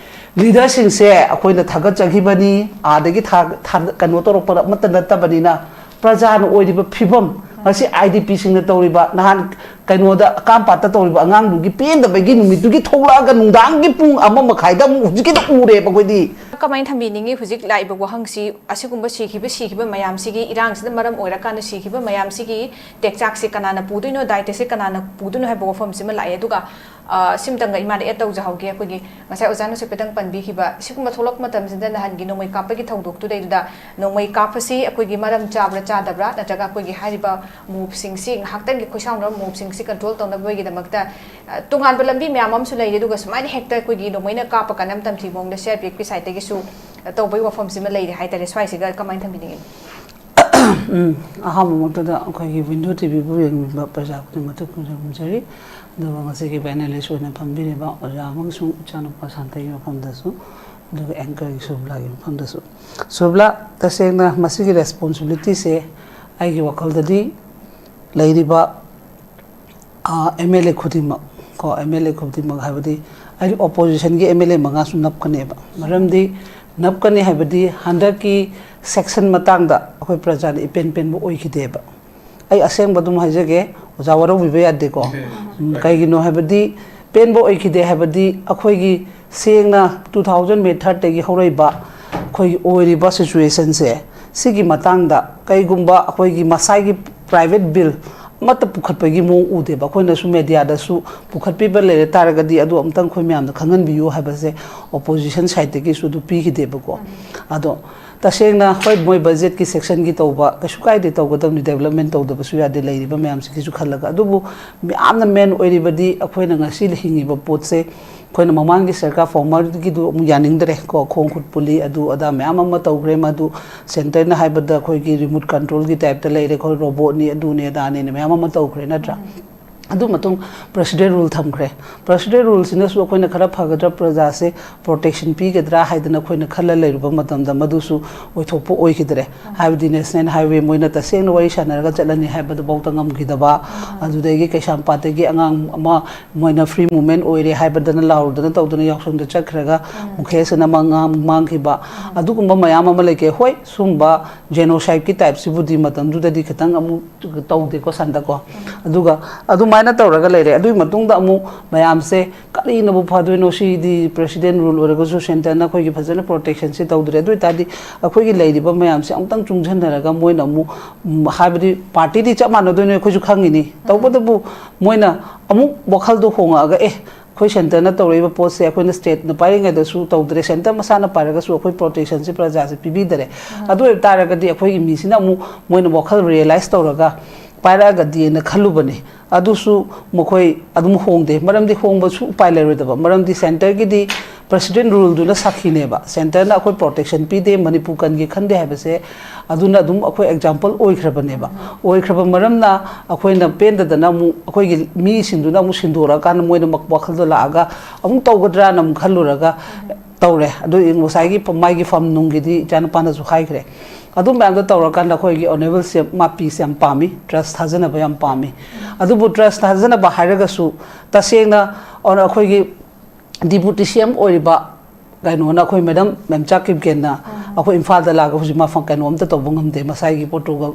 ꯂꯤꯗꯔꯁꯤꯡꯁꯦ ꯑꯩꯈꯣꯏꯅ ꯊꯥꯒꯠꯆꯈꯤꯕꯅꯤ, ꯑꯥꯗꯒꯤ ꯊꯥ- ꯊꯥ- ꯀꯩꯅꯣ ꯇꯧꯔꯛꯄ ꯑꯃꯠꯇ ꯅꯠꯇꯕꯅꯤꯅ, ꯄ꯭ꯔꯖꯥꯅ ꯑꯣꯏꯔꯤꯕ ꯐꯤꯕꯝ, ꯉꯁꯤ ꯑꯥꯏ ꯗꯤ ꯄꯤꯁꯤꯡꯅ ꯇꯧꯔꯤꯕ, ꯅꯍꯥꯟ ꯀꯩꯅꯣꯗ ꯑꯀꯥꯝꯄꯥꯠꯇ ꯇꯧꯔꯤꯕ ꯑꯉꯥꯡꯗꯨꯒꯤ ꯄꯦꯟꯗꯕꯒꯤ ꯅꯨꯃꯤꯠꯇꯨꯒꯤ ꯊꯣꯛꯂꯛꯑꯒ ꯅꯨꯡꯗꯥꯡꯒꯤ ꯄꯨꯡ ꯑꯃ ꯃꯈꯥꯏꯗ ꯑꯃꯨꯛ ꯍꯧꯖꯤꯛꯀꯤꯗ ꯎꯔꯦꯕ ꯑꯩꯈꯣꯏꯗꯤ꯫ ꯀꯃꯥꯏꯅ ꯊꯝꯕꯤꯅꯤꯡꯉꯤ ꯍꯧꯖꯤꯛ ꯂꯥꯛꯏꯕ ꯋꯥꯍꯪꯁꯤ? ꯑꯁꯤꯒꯨꯝꯕ ꯁꯤꯈꯤꯕ ꯁꯤꯈꯤꯕ ꯃꯌꯥꯝꯁꯤꯒꯤ, ꯏꯔꯥꯡꯁꯤꯅ ꯃꯔꯝ ꯑꯣꯏꯔꯀꯥꯟꯗ ꯁꯤꯈꯤꯕ ꯃꯌꯥꯝꯁꯤꯒꯤ ꯇꯦꯛꯆꯥꯛꯁꯦ ꯀꯅꯥꯅ ꯄꯨꯗꯣꯏꯅꯣ, ꯗꯥꯏꯇꯁꯦ ꯀꯅꯥꯅ ꯄꯨꯗꯣꯏꯅꯣ ꯍꯥꯏꯕ ꯋꯥꯐꯝꯁꯤꯃ ꯂꯥꯛꯑꯦ꯫ ꯑꯗꯨꯒ ꯑ, ꯁꯤꯝꯇꯪꯒ ꯏꯃꯥꯗ add ꯇꯧꯖꯍꯧꯒꯦ꯫ ꯑꯩꯈꯣꯏꯒꯤ ꯉꯁꯥꯏ ꯑꯣꯖꯥꯅꯁꯨ ꯍꯥꯏꯐꯦꯠꯇꯪ ꯄꯟꯕꯤꯈꯤꯕ, ꯁꯤꯒꯨꯝꯕ ꯊꯣꯛꯂꯛꯄ ꯃꯇꯝꯁꯤꯗ ꯅꯍꯥꯟꯒꯤ ꯅꯣꯡꯃꯩ ꯀꯥꯞꯄꯒꯤ ꯊꯧꯗꯣꯛꯇꯨꯗꯩꯗꯨꯗ, ꯅꯣꯡꯃꯩ ꯀꯥꯞꯄꯁꯤ ꯑꯩꯈꯣꯏꯒꯤ ꯃꯔꯝ ꯆꯥꯕ꯭ꯔꯥ ꯆꯥꯗꯕ꯭ꯔꯥ, ꯅꯠꯇ꯭ꯔꯒ ꯑꯩꯈꯣꯏꯒꯤ ꯍꯥꯏꯔꯤꯕ ꯃꯣꯞꯁꯤꯡꯁꯤ, ꯉꯥꯏꯍꯥꯛꯇꯪꯒꯤ ꯈꯣꯏꯁꯥꯎꯅꯔꯕ ꯃꯣꯞꯁꯤꯡꯁꯤ control ꯇꯧꯅꯕꯒꯤꯗꯃꯛꯇ, ꯑ, ꯇꯣꯉꯥꯟꯕ ꯂꯝꯕꯤ ꯃꯌꯥꯝ ꯑꯃꯁꯨ ꯂꯩꯔꯤ꯫ ꯑꯗꯨꯒ ꯁꯨꯃꯥꯏꯅ ꯍꯦꯛꯇ ꯑꯩꯈꯣꯏꯒꯤ ꯅꯣꯡꯃꯩꯅ ꯀꯥꯞꯄ ꯀꯥꯟꯅ ꯇꯝꯊꯤ ꯃꯑꯣꯡꯗ C R P F ꯀꯤ side ꯇꯒꯤꯁꯨ, ꯑ, ꯇꯧꯕꯒꯤ ꯋꯥꯐꯝꯁꯤꯃ ꯂꯩꯔꯦ ꯍꯥꯏꯇꯥꯔꯦ꯫ ꯁ꯭ꯋꯥꯏꯁꯤꯒ ꯀꯃꯥꯏꯅ ꯊꯝꯕꯤꯅꯤꯡꯉꯤ? ꯎꯝ, ꯑꯍꯥꯟꯕꯃꯛꯇꯗ ꯑꯩꯈꯣꯏꯒꯤ Window T V ꯕꯨ ꯌꯦꯡꯕꯤꯕ ꯄ꯭ꯔꯖꯥ ꯈꯨꯗꯤꯡꯃꯛꯇ ꯈꯨꯔꯨꯝꯖꯔꯤ꯫ ꯑꯗꯨꯒ ꯉꯁꯤꯒꯤ panelist ꯑꯣꯏꯅ ꯐꯝꯕꯤꯔꯤꯕ ꯑꯣꯖꯥ ꯑꯃꯁꯨꯡ ꯏꯆꯥꯅꯨꯄꯥ ꯁꯥꯟꯇꯒꯤ ꯃꯐꯝꯗꯁꯨ, ꯑꯗꯨꯒ anchor ꯒꯤ ꯁꯨꯕ꯭ꯂꯥꯒꯤ ꯃꯐꯝꯗꯁꯨ꯫ ꯁꯨꯕ꯭ꯂꯥ, ꯇꯁꯦꯡꯅ ꯃꯁꯤꯒꯤ responsibility ꯁꯦ ꯑꯩꯒꯤ ꯋꯥꯈꯜꯗꯗꯤ ꯂꯩꯔꯤꯕ ꯑꯥ, M L A ꯈꯨꯗꯤꯡꯃꯛ ꯀꯣ, M L A ꯈꯨꯗꯤꯡꯃꯛ ꯍꯥꯏꯕꯗꯤ ꯑꯩ opposition ꯒꯤ M L A ꯃꯉꯥꯁꯨ ꯅꯞꯀꯅꯦꯕ꯫ ꯃꯔꯝꯗꯤ ꯅꯞꯀꯅꯤ ꯍꯥꯏꯕꯗꯤ ꯍꯟꯗꯛꯀꯤ session ꯃꯇꯥꯡꯗ ꯑꯩꯈꯣꯏ ꯄ꯭ꯔꯖꯥꯅ ꯏꯄꯦꯟ ꯄꯦꯟꯕ ꯑꯣꯏꯈꯤꯗꯦꯕ꯫ ꯑꯩ ꯑꯁꯦꯡꯕ ꯑꯗꯨꯝ ꯍꯥꯏꯖꯒꯦ, ꯑꯣꯖꯥ ꯋꯥꯔꯧꯕꯤꯕ ꯌꯥꯗꯦꯀꯣ꯫ ꯎꯝ, ꯀꯩꯒꯤꯅꯣ ꯍꯥꯏꯕꯗꯤ ꯄꯦꯟꯕ ꯑꯣꯏꯈꯤꯗꯦ ꯍꯥꯏꯕꯗꯤ ꯑꯩꯈꯣꯏꯒꯤ ꯁꯦꯡꯅ two thousand May third ꯇꯒꯤ ꯍꯧꯔꯛꯏꯕ ꯑꯩꯈꯣꯏꯒꯤ ꯑꯣꯏꯔꯤꯕ situation ꯁꯦ, ꯁꯤꯒꯤ ꯃꯇꯥꯡꯗ ꯀꯩꯒꯨꯝꯕ ꯑꯩꯈꯣꯏꯒꯤ ꯃꯁꯥꯒꯤ private bill ꯑꯃꯠꯇ ꯄꯨꯈꯠꯄꯒꯤ ꯃꯑꯣꯡ ꯎꯗꯦꯕ꯫ ꯑꯩꯈꯣꯏꯅꯁꯨ media ꯗꯁꯨ ꯄꯨꯈꯠꯄꯤꯕ ꯂꯩꯔ ꯇꯥꯔꯒꯗꯤ ꯑꯗꯨ ꯑꯃꯨꯛꯇꯪ ꯑꯩꯈꯣꯏ ꯃꯌꯥꯝꯗ ꯈꯪꯍꯟꯕꯤꯌꯨ ꯍꯥꯏꯕꯁꯦ opposition side ꯇꯒꯤꯁꯨ ꯑꯗꯨ ꯄꯤꯈꯤꯗꯦꯕꯀꯣ꯫ ꯑꯗꯣ ꯇꯁꯦꯡꯅ ꯍꯣꯏ, ꯃꯣꯏ budget ꯀꯤ session ꯒꯤ ꯇꯧꯕ ꯀꯩꯁꯨ ꯀꯥꯏꯗꯦ, ꯇꯧꯒꯗꯕꯅꯤ, development ꯇꯧꯗꯕꯁꯨ ꯌꯥꯗꯦ ꯂꯩꯔꯤꯕ ꯃꯌꯥꯝꯁꯤꯒꯤꯁꯨ ꯈꯜꯂꯒ꯫ ꯑꯗꯨꯕꯨ ꯌꯥꯝꯅ main ꯑꯣꯏꯔꯤꯕꯗꯤ ꯑꯩꯈꯣꯏꯅ ꯉꯁꯤ ꯍꯤꯡꯉꯤꯕ ꯄꯣꯠꯁꯦ, ꯑꯩꯈꯣꯏꯅ ꯃꯃꯥꯡꯒꯤ ꯁꯔꯀꯥꯔ former ꯒꯤꯗꯨ ꯑꯃꯨꯛ ꯌꯥꯅꯤꯡꯗ꯭ꯔꯦ ꯀꯣ, ꯈꯣꯡ ꯈꯨꯠ ꯄꯨꯜꯂꯤ, ꯑꯗꯨ ꯑꯗꯥ ꯃꯌꯥꯝ ꯑꯃ ꯇꯧꯈ꯭ꯔꯦ꯫ ꯃꯗꯨ centre ꯅ ꯍꯥꯏꯕꯗ ꯑꯩꯈꯣꯏꯒꯤ remote control ꯒꯤ type ꯇ ꯂꯩꯔꯦ, ꯑꯩꯈꯣꯏ robot ꯅꯤ, ꯑꯗꯨꯅꯦ ꯑꯗꯥꯅꯦꯅ ꯃꯌꯥꯝ ꯑꯃ ꯇꯧꯈ꯭ꯔꯦ, ꯅꯠꯇ꯭ꯔꯥ? ꯑꯗꯨ ꯃꯇꯨꯡ ꯄ꯭ꯔꯦꯁꯤꯗꯦꯟ ꯔꯨꯜ ꯊꯝꯈ꯭ꯔꯦ꯫ ꯄ꯭ꯔꯦꯁꯤꯗꯦꯟ ꯔꯨꯜꯁꯤꯅꯁꯨ ꯑꯩꯈꯣꯏꯅ ꯈꯔ ꯐꯒꯗ꯭ꯔꯥ, ꯄ꯭ꯔꯖꯥꯁꯦ ꯄ꯭ꯔꯣꯇꯦꯛꯁꯟ ꯄꯤꯒꯗ꯭ꯔꯥ ꯍꯥꯏꯗꯅ ꯑꯩꯈꯣꯏꯅ ꯈꯜꯂ ꯂꯩꯔꯨꯕ ꯃꯇꯝꯗ ꯃꯗꯨꯁꯨ ꯑꯣꯏꯊꯣꯛꯄ ꯑꯣꯏꯈꯤꯗ꯭ꯔꯦ꯫ ꯍꯥꯏꯕꯗꯤ ꯅꯦꯁꯅꯦꯜ ꯍꯥꯏꯋꯦ ꯃꯣꯏꯅ ꯇꯁꯦꯡꯅ ꯋꯥꯔꯤ ꯁꯥꯟꯅꯔꯒ ꯆꯠꯂꯅꯤ ꯍꯥꯏꯕꯗꯨꯐꯥꯎꯗ ꯉꯝꯈꯤꯗꯕ, ꯑꯗꯨꯗꯒꯤ ꯀꯩꯁꯥꯝꯄꯥꯠꯇꯒꯤ ꯑꯉꯥꯡ ꯑꯃ ꯃꯣꯏꯅ ꯐ꯭ꯔꯤ ꯃꯨꯚꯃꯦꯟ ꯑꯣꯏꯔꯦ ꯍꯥꯏꯕꯗꯅ ꯂꯥꯎꯔꯨꯗꯅ ꯇꯧꯗꯅ ꯌꯥꯎꯁꯪꯗ ꯆꯠꯈ꯭ꯔꯒ ꯃꯨꯈꯦꯁ ꯑꯅ ꯃꯥꯡ-, ꯃꯥꯡꯈꯤꯕ, ꯑꯗꯨꯒꯨꯝꯕ ꯃꯌꯥꯝ ꯑꯃ ꯂꯩꯈ꯭ꯔꯦ꯫ ꯍꯣꯏ, ꯁꯨꯝꯕ ꯖꯦꯅꯣꯁꯥꯏꯠꯀꯤ ꯇꯥꯏꯞꯁꯤꯕꯨꯗꯤ ꯃꯇꯝꯗꯨꯗꯗꯤ ꯈꯤꯇꯪ ꯑꯃꯨꯛ ꯇꯧꯗꯦꯀꯣ ꯁꯟꯗꯀꯣ꯫ ꯑꯗꯨꯒ ꯑꯗꯨꯃꯥꯏꯅ ꯇꯧꯔꯒ ꯂꯩꯔꯦ꯫ ꯑꯗꯨꯒꯤ ꯃꯇꯨꯡꯗ ꯑꯃꯨꯛ ꯃꯌꯥꯝꯁꯦ ꯀꯔꯤꯅꯕꯨ ꯐꯗꯣꯏꯅꯣ, ꯁꯤꯗꯤ ꯄ꯭ꯔꯦꯁꯤꯗꯦꯟ ꯔꯨꯜ ꯑꯣꯏꯔꯒꯁꯨ ꯁꯦꯟꯇꯔꯅ ꯑꯩꯈꯣꯏꯒꯤ ꯐꯖꯅ ꯄ꯭ꯔꯣꯇꯦꯛꯁꯟꯁꯦ ꯇꯧꯗ꯭ꯔꯦ꯫ ꯑꯗꯨ ꯑꯣꯏ ꯇꯥꯔꯗꯤ ꯑꯩꯈꯣꯏꯒꯤ ꯂꯩꯔꯤꯕ ꯃꯌꯥꯝꯁꯦ ꯑꯃꯨꯛꯇꯪ ꯆꯨꯡꯁꯤꯟꯅꯔꯒ ꯃꯣꯏꯅ ꯑꯃꯨꯛ, ꯎꯝ, ꯍꯥꯏꯕꯗꯤ ꯄꯥꯔꯇꯤꯗꯤ ꯆꯞ ꯃꯥꯟꯅꯗꯣꯏꯅꯣ ꯑꯩꯈꯣꯏꯁꯨ ꯈꯪꯉꯤꯅꯤ, ꯇꯧꯕꯇꯕꯨ ꯃꯣꯏꯅ ꯑꯃꯨꯛ ꯋꯥꯈꯜꯗꯣ ꯍꯣꯡꯉꯛꯑꯒ, ꯑꯦ, ꯑꯩꯈꯣꯏ ꯁꯦꯟꯇꯔꯅ ꯇꯧꯔꯛꯏꯕ ꯄꯣꯠꯁꯦ ꯑꯩꯈꯣꯏꯅ ꯁ꯭ꯇꯦꯠꯅ ꯄꯥꯏꯔꯤꯉꯩꯗꯁꯨ ꯇꯧꯗ꯭ꯔꯦ, ꯁꯦꯟꯇꯔ ꯃꯁꯥꯅ ꯄꯥꯏꯔꯒꯁꯨ ꯑꯩꯈꯣꯏ ꯄ꯭ꯔꯣꯇꯦꯛꯁꯟꯁꯦ ꯄ꯭ꯔꯖꯥꯁꯦ ꯄꯤꯕꯤꯗꯔꯦ꯫ ꯑꯗꯨ ꯑꯣꯏꯕ ꯇꯥꯔꯒꯗꯤ ꯑꯩꯈꯣꯏꯒꯤ ꯃꯤꯁꯤꯅ ꯑꯃꯨꯛ ꯃꯣꯏꯅ ꯋꯥꯈꯜ ꯔꯤꯌꯦꯂꯥꯏꯁ ꯇꯧꯔꯒ ꯄꯥꯏꯔꯛꯑꯒꯗꯤꯅ ꯈꯜꯂꯨꯕꯅꯦ꯫ ꯑꯗꯨꯁꯨ ꯃꯈꯣꯏ ꯑꯗꯨꯝ ꯍꯣꯡꯗꯦ꯫ ꯃꯔꯝꯗꯤ ꯍꯣꯡꯕꯁꯨ ꯎꯄꯥꯏ ꯂꯩꯔꯣꯏꯗꯕ, ꯃꯔꯝꯗꯤ ꯁꯦꯟꯇꯔꯒꯤꯗꯤ ꯄ꯭ꯔꯦꯁꯤꯗꯦꯟ ꯔꯨꯜꯗꯨꯅ ꯁꯥꯈꯤꯅꯦꯕ꯫ ꯁꯦꯟꯇꯔꯅ ꯑꯩꯈꯣꯏ ꯄ꯭ꯔꯣꯇꯦꯛꯁꯟ ꯄꯤꯗꯦ, ꯃꯅꯤꯄꯨꯔ ꯀꯟꯒꯦ ꯈꯟꯗꯦ ꯍꯥꯏꯕꯁꯦ ꯑꯗꯨꯅ ꯑꯗꯨꯝ ꯑꯩꯈꯣꯏ ꯑꯦꯛꯖꯥꯝꯄꯜ ꯑꯣꯏꯈ꯭ꯔꯕꯅꯦꯕ꯫ ꯑꯣꯏꯈ꯭ꯔꯕ ꯃꯔꯝꯅ ꯑꯩꯈꯣꯏꯅ ꯄꯦꯟꯗꯗꯅ ꯑꯃꯨꯛ ꯑꯩꯈꯣꯏꯒꯤ ꯃꯤꯁꯤꯡꯗꯨꯅ ꯑꯃꯨꯛ ꯁꯤꯟꯗꯣꯔꯛꯑꯀꯥꯟꯗ ꯃꯣꯏꯅ ꯃꯛ-, ꯋꯥꯈꯜꯗꯣ ꯂꯥꯛꯑꯒ ꯑꯃꯨꯛ ꯇꯧꯒꯗ꯭ꯔꯥꯅ ꯑꯃꯨꯛ ꯈꯜꯂꯨꯔꯒ ꯇꯧꯔꯦ꯫ ꯑꯗꯨ ꯉꯁꯥꯏꯒꯤ ꯐ-, ꯃꯥꯒꯤ ꯐꯝ ꯅꯨꯡꯒꯤꯗꯤ ꯏꯆꯥꯅꯨꯄꯥꯅꯁꯨ ꯍꯥꯏꯈ꯭ꯔꯦ꯫ ꯑꯗꯨ ꯃꯌꯥꯝꯗꯣ ꯇꯧꯔꯀꯥꯟꯗ ꯑꯩꯈꯣꯏꯒꯤ ꯑꯣꯅꯦꯕꯜꯁꯦ ꯃꯥ ꯄꯤꯁ ꯌꯥꯝ ꯄꯥꯝꯃꯤ, ꯇ꯭ꯔꯁ ꯊꯥꯖꯅꯕ ꯌꯥꯝ ꯄꯥꯝꯃꯤ꯫ ꯑꯗꯨꯕꯨ ꯇ꯭ꯔꯁ ꯊꯥꯖꯅꯕ ꯍꯥꯏꯔꯒꯁꯨ ꯇꯁꯦꯡꯅ ꯑꯣꯅ-, ꯑꯩꯈꯣꯏꯒꯤ ꯗꯤꯄꯨꯇꯤ ꯁꯤ ꯑꯦꯝ ꯑꯣꯏꯔꯤꯕ ꯀꯩꯅꯣꯅ, ꯑꯩꯈꯣꯏ ꯃꯦꯗꯝ ꯃꯦꯝꯆꯥ ꯀꯤꯞꯒꯦꯟꯅ ꯑꯩꯈꯣꯏ ꯏꯝꯐꯥꯜꯗ ꯂꯥꯛꯑꯒ ꯍꯧꯖꯤꯛ ꯃꯥ ꯐ-, ꯀꯩꯅꯣ ꯑꯝꯇ ꯇꯧꯕ ꯉꯝꯗꯦ, ꯃꯁꯥꯒꯤ ꯄꯣꯔꯇꯨꯒꯜ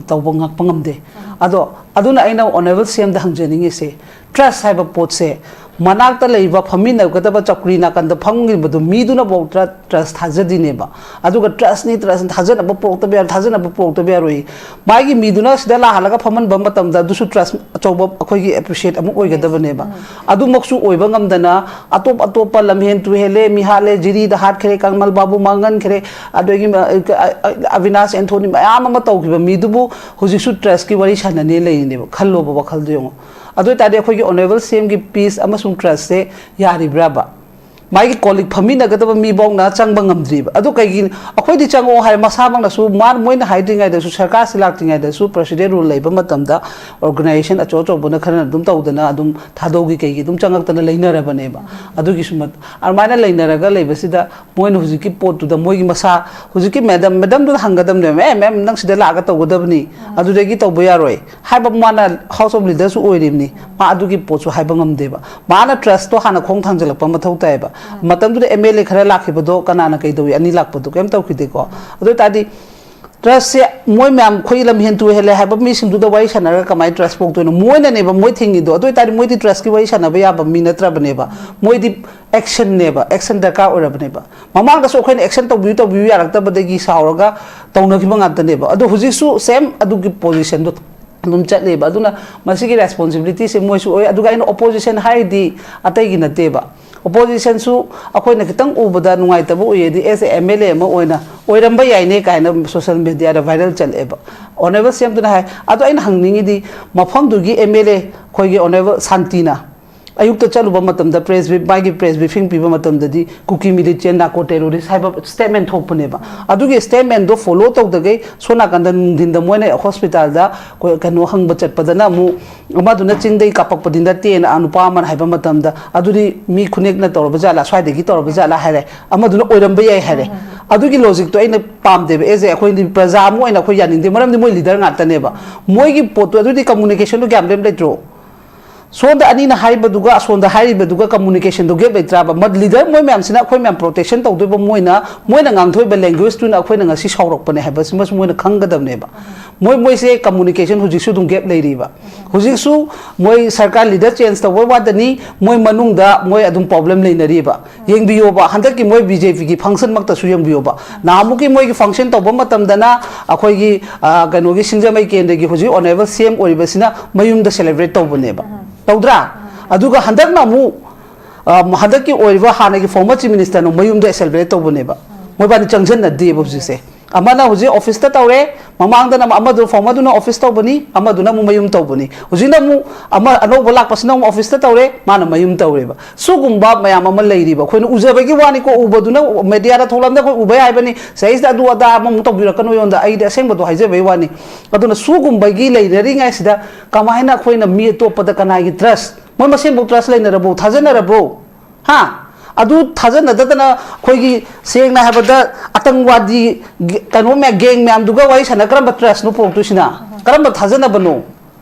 ꯇꯧꯕ ꯉꯥꯛꯄ ꯉꯝꯗꯦ꯫ ꯑꯗꯣ ꯑꯗꯨꯅ ꯑꯩꯅ ꯑꯣꯅꯦꯕꯜ ꯁꯤ ꯑꯦꯝꯗ ꯍꯪꯖꯅꯤꯡꯉꯤꯁꯦ, ꯇ꯭ꯔꯁ ꯍꯥꯏꯕ ꯄꯣꯠꯁꯦ ꯃꯅꯥꯛꯇ ꯂꯩꯕ ꯐꯝꯃꯤꯟꯅꯒꯗꯕ ꯆꯧꯀ꯭ꯔꯤ ꯅꯥꯀꯟꯗ ꯐꯝꯈꯤꯕꯗꯣ ꯃꯤꯗꯨꯅꯐꯥꯎ ꯇ꯭ꯔ-, ꯇ꯭ꯔꯁ ꯊꯥꯖꯗꯣꯏꯅꯦꯕ꯫ ꯑꯗꯨꯒ ꯇ꯭ꯔꯁꯅꯤ, ꯇ꯭ꯔꯁꯅꯤ, ꯊꯥꯖꯅꯕ ꯄꯨꯔꯛꯇꯕ ꯌꯥꯔꯣꯏ, ꯊꯥꯖꯅꯕ ꯄꯨꯔꯛꯇꯕ ꯌꯥꯔꯣꯏ꯫ ꯃꯥꯒꯤ ꯃꯤꯗꯨꯅ ꯁꯤꯗ ꯂꯥꯛꯍꯜꯂꯒ ꯐꯝꯍꯟꯕ ꯃꯇꯝꯗ ꯑꯗꯨꯁꯨ ꯇ꯭ꯔꯁ ꯑꯆꯧꯕ ꯑꯩꯈꯣꯏꯒꯤ ꯑꯦꯄ꯭ꯔꯤꯁꯤꯌꯦꯠ ꯑꯃꯨꯛ ꯑꯣꯏꯒꯗꯕꯅꯦꯕ꯫ ꯑꯗꯨꯃꯛꯁꯨ ꯑꯣꯏꯕ ꯉꯝꯗꯅ ꯑꯇꯣꯞ ꯑꯇꯣꯞꯄ ꯂꯝꯍꯦꯟ ꯇꯨꯍꯦꯜꯂꯦ, ꯃꯤꯍꯥꯠꯂꯦ, ꯖꯤꯔꯤꯗ ꯍꯥꯠꯈ꯭ꯔꯦ, ꯀꯪꯃꯜ ꯕꯥꯕꯨ ꯃꯥꯡꯍꯟꯈ꯭ꯔꯦ, ꯑꯗꯒꯤ, ꯑ, ꯑ, ꯑ, ꯑꯕꯤꯅꯥꯁ ꯑꯦꯟꯊꯣꯅꯤ ꯃꯌꯥꯝ ꯑꯃ ꯇꯧꯈꯤꯕ ꯃꯤꯗꯨꯕꯨ ꯍꯧꯖꯤꯛꯁꯨ ꯇ꯭ꯔꯁꯀꯤ ꯋꯥꯔꯤ ꯁꯥꯟꯅꯅꯦ ꯂꯩꯔꯤꯅꯦꯕ꯫ ꯈꯜꯂꯣꯕ ꯋꯥꯈꯜꯗꯣ ꯌꯦꯡꯉꯣ꯫ ꯑꯗꯨ ꯑꯣꯏ ꯇꯥꯔꯗꯤ ꯑꯩꯈꯣꯏꯒꯤ ꯑꯣꯅꯦꯕꯜ ꯁꯤ ꯑꯦꯝꯒꯤ ꯄꯤꯁ ꯑꯃꯁꯨꯡ ꯇ꯭ꯔꯁꯁꯦ ꯌꯥꯔꯤꯕ꯭ꯔꯕ? ꯃꯥꯒꯤ ꯀꯣꯂꯤꯛ ꯐꯝꯃꯤꯟꯅꯒꯗꯕ ꯃꯤꯐꯥꯎꯅ ꯆꯪꯕ ꯉꯝꯗ꯭ꯔꯤꯕ꯫ ꯑꯗꯨ ꯀꯩꯒꯤ? ꯑꯩꯈꯣꯏꯗꯤ ꯆꯪꯉꯛꯑꯣ ꯍꯥꯏ, ꯃꯁꯥꯃꯛꯅꯁꯨ, ꯃꯥ, ꯃꯣꯏꯅ ꯍꯥꯏꯗ꯭ꯔꯤꯉꯩꯗꯁꯨ, ꯁꯔꯀꯥꯔꯁꯤ ꯂꯥꯛꯇ꯭ꯔꯤꯉꯩꯗꯁꯨ, ꯄ꯭ꯔꯁꯤꯗꯦꯟ ꯔꯨꯜ ꯂꯩꯕ ꯃꯇꯝꯗ ꯑꯣꯔꯒꯅꯥꯏꯖꯦꯁꯟ ꯑꯆꯧ ꯑꯆꯧꯕꯅ ꯈꯔꯅ ꯑꯗꯨꯝ ꯇꯧꯗꯅ, ꯑꯗꯨꯝ ꯊꯥꯗꯧꯒꯤ ꯀꯩꯒꯤ ꯑꯗꯨꯝ ꯆꯪꯉꯛꯇꯅ ꯂꯩꯅꯔꯕꯅꯦꯕ꯫ ꯑꯗꯨꯒꯤꯁꯨ ꯃꯠ-, ꯑꯗꯨꯃꯥꯏꯅ ꯂꯩꯅꯔꯒ ꯂꯩꯕꯁꯤꯗ, ꯃꯣꯏꯅ ꯍꯧꯖꯤꯛꯀꯤ ꯄꯣꯠꯇꯨꯗ, ꯃꯣꯏꯒꯤ ꯃꯁꯥ, ꯍꯧꯖꯤꯛꯀꯤ ꯃꯦꯗꯝ, ꯃꯦꯗꯝꯗꯨꯗ ꯍꯪꯒꯗꯕꯅꯦꯕ, "ꯑꯦ, ꯃꯦꯝ, ꯅꯪ ꯁꯤꯗ ꯂꯥꯛꯑꯒ ꯇꯧꯒꯗꯕꯅꯤ, ꯑꯗꯨꯗꯒꯤ ꯇꯧꯕ ꯌꯥꯔꯣꯏ" ꯍꯥꯏꯕ꯫ ꯃꯥꯅ ꯍꯥꯎꯁ ꯑꯣꯐ ꯂꯤꯗꯔꯁꯨ ꯑꯣꯏꯔꯤꯕꯅꯤ, ꯃꯥ ꯑꯗꯨꯒꯤ ꯄꯣꯠꯁꯨ ꯍꯥꯏꯕ ꯉꯝꯗꯦꯕ꯫ ꯃꯥꯅ ꯇ꯭ꯔꯁꯇꯣ ꯍꯥꯟꯅ ꯈꯣꯡ ꯊꯥꯡꯖꯜꯂꯛꯄ ꯃꯊꯧ ꯇꯥꯏꯌꯦꯕ꯫ ꯃꯇꯝꯗꯨꯗ ꯑꯦꯝ ꯑꯦꯜ ꯑꯦ ꯈꯔ ꯂꯥꯛꯈꯤꯕꯗꯣ, ꯀꯅꯥꯅ ꯀꯩꯗꯧꯏ? ꯑꯅꯤ ꯂꯥꯛꯄꯗꯣ ꯀꯩꯝ ꯇꯧꯈꯤꯗꯦꯀꯣ꯫ ꯑꯗꯨ ꯑꯣꯏ ꯇꯥꯔꯗꯤ, ꯇ꯭ꯔꯁꯁꯦ ꯃꯣꯏ ꯃꯌꯥꯝ, ꯑꯩꯈꯣꯏ ꯂꯝꯍꯦꯟ ꯇꯨꯍꯦꯜꯂꯦ ꯍꯥꯏꯕ ꯃꯤꯁꯤꯡꯗꯨꯗ ꯋꯥꯔꯤ ꯁꯥꯟꯅꯔꯒ ꯀꯃꯥꯏꯅ ꯇ꯭ꯔꯁ ꯄꯣꯛꯇꯣꯏꯅꯣ? ꯃꯣꯏꯅꯅꯦꯕ ꯃꯣꯏ ꯊꯤꯡꯉꯤꯗꯣ꯫ ꯑꯗꯨ ꯑꯣꯏ ꯇꯥꯔꯗꯤ, ꯃꯣꯏꯗꯤ ꯇ꯭ꯔꯁꯀꯤ ꯋꯥꯔꯤ ꯁꯥꯟꯅꯕ ꯌꯥꯕ ꯃꯤ ꯅꯠꯇ꯭ꯔꯕꯅꯦꯕ꯫ ꯃꯣꯏꯗꯤ ꯑꯦꯛꯁꯟꯅꯦꯕ, ꯑꯦꯛꯁꯟ ꯗꯔꯀꯥꯔ ꯑꯣꯏꯔꯕꯅꯦꯕ꯫ ꯃꯃꯥꯡꯗꯁꯨ ꯑꯩꯈꯣꯏꯅ ꯑꯦꯛꯁꯟ ꯇꯧꯕꯤꯌꯨ, ꯇꯧꯕꯤꯌꯨ ꯌꯥꯔꯛꯇꯕꯗꯒꯤ ꯁꯥꯎꯔꯒ ꯇꯧꯅꯈꯤꯕ ꯉꯥꯛꯇꯅꯦꯕ꯫ ꯑꯗꯣ ꯍꯧꯖꯤꯛꯁꯨ ꯁꯦꯝ ꯑꯗꯨꯒꯤ ꯄꯣꯖꯤꯁꯟꯗꯣ ꯑꯗꯨꯝ ꯆꯠꯂꯦꯕ꯫ ꯑꯗꯨꯅ ꯃꯁꯤꯒꯤ ꯔꯦꯁꯄꯣꯟꯁꯤꯕꯤꯂꯤꯇꯤꯁꯦ ꯃꯣꯏꯁꯨ ꯑꯣꯏ꯫ ꯑꯗꯨꯒ ꯑꯩꯅ ꯑꯣꯄꯣꯖꯤꯁꯟ ꯍꯥꯏꯔꯤꯗꯤ ꯑꯇꯩꯒꯤ ꯅꯠꯇꯦꯕ꯫ ꯑꯣꯄꯣꯖꯤꯁꯟꯁꯨ ꯑꯩꯈꯣꯏꯅ ꯈꯤꯇꯪ ꯎꯕꯗ ꯅꯨꯡꯉꯥꯏꯇꯕ ꯎꯏꯌꯦꯗꯤ, ꯑꯦꯁ ꯑꯦ ꯑꯦꯝ ꯑꯦꯜ ꯑꯦ ꯑꯃ ꯑꯣꯏꯅ, "ꯑꯣꯏꯔꯝꯕ ꯌꯥꯏꯅꯦ" ꯀꯥꯏꯅ ꯁꯣꯁꯤꯌꯦꯜ ꯃꯦꯗꯤꯌꯥꯗ ꯚꯥꯏꯔꯦꯜ ꯆꯠꯂꯛꯑꯦꯕ꯫ ꯑꯣꯅꯔꯦꯕꯜ ꯁꯤ ꯑꯦꯝꯗꯨꯅ ꯍꯥꯏ꯫ ꯑꯗꯣ ꯑꯩꯅ ꯍꯪꯅꯤꯡꯉꯤꯗꯤ, ꯃꯐꯝꯗꯨꯒꯤ ꯑꯦꯝ ꯑꯦꯜ ꯑꯦ ꯑꯩꯈꯣꯏꯒꯤ ꯑꯣꯅꯔꯦꯕꯜ ꯁꯥꯟꯇꯤꯅ ꯑꯌꯨꯛꯇ ꯆꯠꯂꯨꯕ ꯃꯇꯝꯗ, ꯄ꯭ꯔꯦꯁ ꯕ꯭ꯔꯤꯐ, ꯃꯥꯒꯤ ꯄ꯭ꯔꯦꯁ ꯕ꯭ꯔꯤꯐꯤꯡ ꯄꯤꯕ ꯃꯇꯝꯗꯗꯤ, "ꯀꯨꯀꯤ ꯃꯤꯂꯤꯇꯦꯟ, ꯅꯥꯔꯀꯣ ꯇꯦꯔꯣꯔꯤꯁ" ꯍꯥꯏꯕ ꯁ꯭ꯇꯦꯠꯃꯦꯟ ꯊꯣꯛꯄꯅꯦꯕ꯫ ꯑꯗꯨꯒꯤ ꯁ꯭ꯇꯦꯠꯃꯦꯟꯗꯣ ꯐꯣꯂꯣ ꯇꯧꯗꯈꯩ, ꯁꯣꯝ ꯅꯥꯀꯟꯗ ꯅꯨꯡꯊꯤꯟꯗ ꯃꯣꯏꯅ ꯍꯣꯁꯄꯤꯇꯥꯜꯗ ꯀꯣ-, ꯀꯩꯅꯣ ꯍꯪꯕ ꯆꯠꯄꯗꯅ ꯑꯃꯨꯛ, "ꯑꯃꯗꯨꯅ ꯆꯤꯡꯗꯒꯤ ꯀꯥꯞꯄꯛꯄꯗꯤ ꯅꯠꯇꯦꯅ" ꯅꯨꯄꯥ ꯑꯃꯅ ꯍꯥꯏꯕ ꯃꯇꯝꯗ, "ꯑꯗꯨꯗꯤ ꯃꯤ ꯈꯨꯅꯦꯛꯅ ꯇꯧꯔꯕ ꯖꯥꯠꯂꯥ, ꯁ꯭ꯋꯥꯏꯗꯒꯤ ꯇꯧꯔꯕ ꯖꯥꯠꯂꯥ?" ꯍꯥꯏꯔꯦ꯫ "ꯑꯃꯗꯨꯅ ꯑꯣꯏꯔꯝꯕ ꯌꯥꯏ" ꯍꯥꯏꯔꯦ꯫ ꯑꯗꯨꯒꯤ ꯂꯣꯖꯤꯛꯇꯣ ꯑꯩꯅ ꯄꯥꯝꯗꯦꯕ꯫ ꯑꯦꯁ ꯑꯦ, ꯑꯩꯈꯣꯏꯗꯤ ꯄ꯭ꯔꯖꯥ ꯑꯃ ꯑꯣꯏꯅ ꯑꯩꯈꯣꯏ ꯌꯥꯅꯤꯡꯗꯦ, ꯃꯔꯝꯗꯤ ꯃꯣꯏ ꯂꯤꯗꯔ ꯉꯥꯛꯇꯅꯦꯕ꯫ ꯃꯣꯏꯒꯤ ꯄꯣꯠꯇꯣ, ꯑꯗꯨꯗꯤ ꯀꯝꯃꯨꯅꯤꯀꯦꯁꯟꯗꯣ ꯒ꯭ꯌꯥꯟ ꯂꯦꯝ ꯂꯩꯇ꯭ꯔꯣ? ꯁꯣꯝꯗ ꯑꯅꯤꯅ ꯍꯥꯏꯕꯗꯨꯒ ꯑꯁꯣꯝꯗ ꯍꯥꯏꯔꯤꯕꯗꯨꯒ ꯀꯝꯃꯨꯅꯤꯀꯦꯁꯟꯗꯣ ꯒꯦꯞ ꯂꯩꯇ꯭ꯔꯕ? ꯃ-, ꯂꯤꯗꯔ ꯃꯣꯏ ꯃꯌꯥꯝꯁꯤꯅ ꯑꯩꯈꯣꯏ ꯃꯌꯥꯝ ꯄ꯭ꯔꯣꯇꯦꯛꯁꯟ ꯇꯧꯗꯣꯏꯕ, ꯃꯣꯏꯅ, ꯃꯣꯏꯅ ꯉꯥꯡꯊꯣꯛꯏꯕ ꯂꯦꯡꯒ꯭ꯋꯦꯖꯇꯨꯅ ꯑꯩꯈꯣꯏꯅ ꯉꯁꯤ ꯁꯥꯎꯔꯛꯄꯅꯦ ꯍꯥꯏꯕꯁꯤꯃꯁꯨ ꯃꯣꯏꯅ ꯈꯪꯒꯗꯕꯅꯦꯕ꯫ ꯃꯣꯏ, ꯃꯣꯏꯁꯦ ꯀꯝꯃꯨꯅꯤꯀꯦꯁꯟ ꯍꯧꯖꯤꯛꯁꯨ ꯑꯗꯨꯝ ꯒꯦꯞ ꯂꯩꯔꯤꯕ꯫ ꯍꯧꯖꯤꯛꯁꯨ ꯃꯣꯏ ꯁꯔꯀꯥꯔ ꯂꯤꯗꯔ ꯆꯦꯟꯖ ꯇꯧꯕ ꯋꯥꯗꯅꯤ, ꯃꯣꯏ ꯃꯅꯨꯡꯗ ꯃꯣꯏ ꯑꯗꯨꯝ ꯄ꯭ꯔꯣꯕ꯭ꯂꯦꯝ ꯂꯩꯅꯔꯤꯕ꯫ ꯌꯦꯡꯕꯤꯌꯣꯕ, ꯍꯟꯗꯛꯀꯤ ꯃꯣꯏ ꯕꯤ ꯖꯦ ꯄꯤꯒꯤ ꯐꯪꯁꯟꯃꯛꯇꯁꯨ ꯌꯦꯡꯕꯤꯌꯣꯕ꯫ ꯅꯍꯥꯟꯃꯨꯛꯀꯤ ꯃꯣꯏꯒꯤ ꯐꯪꯁꯟ ꯇꯧꯕ ꯃꯇꯝꯗꯅ ꯑꯩꯈꯣꯏꯒꯤ, ꯑ, ꯀꯩꯅꯣꯒꯤ ꯁꯤꯡꯖꯃꯩ ꯀꯦꯟꯗ꯭ꯔꯒꯤ ꯍꯧꯖꯤꯛ ꯑꯣꯅꯔꯦꯕꯜ ꯁꯤ ꯑꯦꯝ ꯑꯣꯏꯔꯤꯕꯁꯤꯅ ꯃꯌꯨꯝꯗ ꯁꯦꯂꯦꯕ꯭ꯔꯦꯠ ꯇꯧꯕꯅꯦꯕ꯫ ꯇꯧꯗ꯭ꯔꯥ? ꯑꯗꯨꯒ ꯍꯟꯗꯛꯅ ꯑꯃꯨꯛ, ꯑ, ꯍꯟꯗꯛꯀꯤ ꯑꯣꯏꯔꯤꯕ ꯍꯥꯟꯅꯒꯤ ꯐꯣꯔꯃꯔ ꯆꯤꯐ ꯃꯤꯅꯤꯁꯇꯔꯅ ꯃꯌꯨꯝꯗ ꯁꯦꯂꯦꯕ꯭ꯔꯦꯠ ꯇꯧꯕꯅꯦꯕ꯫ ꯃꯣꯏꯕꯥꯅꯤ ꯆꯪꯁꯤꯟꯅꯗꯦꯕ ꯍꯧꯖꯤꯛꯁꯦ꯫ ꯑꯃꯅ ꯍꯧꯖꯤꯛ ꯑꯣꯐꯤꯁꯇ ꯇꯧꯔꯦ, ꯃꯃꯥꯡꯗꯅ ꯑꯃꯗꯨ, ꯐꯣꯔꯃꯔꯗꯨꯅ ꯑꯣꯐꯤꯁ ꯇꯧꯕꯅꯤ, ꯑꯃꯗꯨꯅ ꯑꯃꯨꯛ ꯃꯌꯨꯝ ꯇꯧꯕꯅꯤ, ꯍꯧꯖꯤꯛꯅ ꯑꯃꯨꯛ ꯑꯃ ꯑꯅꯧꯕ ꯂꯥꯛꯄꯁꯤꯅ ꯑꯃꯨꯛ ꯑꯣꯐꯤꯁꯇ ꯇꯧꯔꯦ, ꯃꯥꯅ ꯃꯌꯨꯝ ꯇꯧꯔꯦꯕ꯫ ꯁꯨꯒꯨꯝꯕ ꯃꯌꯥꯝ ꯑꯃ ꯂꯩꯔꯤꯕ, ꯑꯩꯈꯣꯏꯅ ꯎꯖꯕꯒꯤ ꯋꯥꯅꯤꯀꯣ, ꯎꯕꯗꯨꯅ, ꯃꯦꯗꯤꯌꯥꯗ ꯊꯣꯛꯂꯛꯑꯕꯅꯤꯅ ꯑꯩꯈꯣꯏ ꯎꯕ ꯌꯥꯏꯕꯅꯤ, ꯁꯤꯗꯩꯁꯤꯗ ꯑꯗꯨ ꯑꯗꯥ ꯑꯃꯃꯨꯛ ꯇꯧꯕꯤꯔꯛꯀꯅꯨ ꯑꯩꯉꯣꯟꯗ, ꯑꯩꯗꯤ ꯑꯁꯦꯡꯕꯗꯣ ꯍꯥꯏꯖꯕꯩ ꯋꯥꯅꯤ꯫ ꯑꯗꯨꯅ ꯁꯨꯒꯨꯝꯕꯒꯤ ꯂꯩꯅꯔꯤꯉꯩꯁꯤꯗ ꯀꯃꯥꯏꯅ ꯑꯩꯈꯣꯏꯅ ꯃꯤ ꯑꯇꯣꯞꯄꯗ ꯀꯅꯥꯒꯤ ꯇ꯭ꯔꯁ, ꯃꯣꯏ ꯃꯁꯦꯟꯕꯨ ꯇ꯭ꯔꯁ ꯂꯩꯅꯔꯕ꯭ꯔꯣ, ꯊꯥꯖꯅꯔꯕ꯭ꯔꯣ? ꯍꯥ? ꯑꯗꯨ ꯊꯥꯖꯅꯗꯗꯅ ꯑꯩꯈꯣꯏꯒꯤ, ꯁꯦꯡꯅ ꯍꯥꯏꯕꯗ, ꯑꯇꯪꯋꯥꯗꯤ ꯒ-, ꯀꯩꯅꯣ ꯃꯌꯥꯝ, ꯒꯦꯡ ꯃꯌꯥꯝꯗꯨꯒ ꯋꯥꯔꯤ ꯁꯥꯟꯅ ꯀꯔꯝꯕ ꯇ꯭ꯔꯁꯅꯣ ꯄꯨꯔꯛꯇꯣꯏꯁꯤꯅ? ꯀꯔꯝꯕ ꯊꯥꯖꯅꯕꯅꯣ?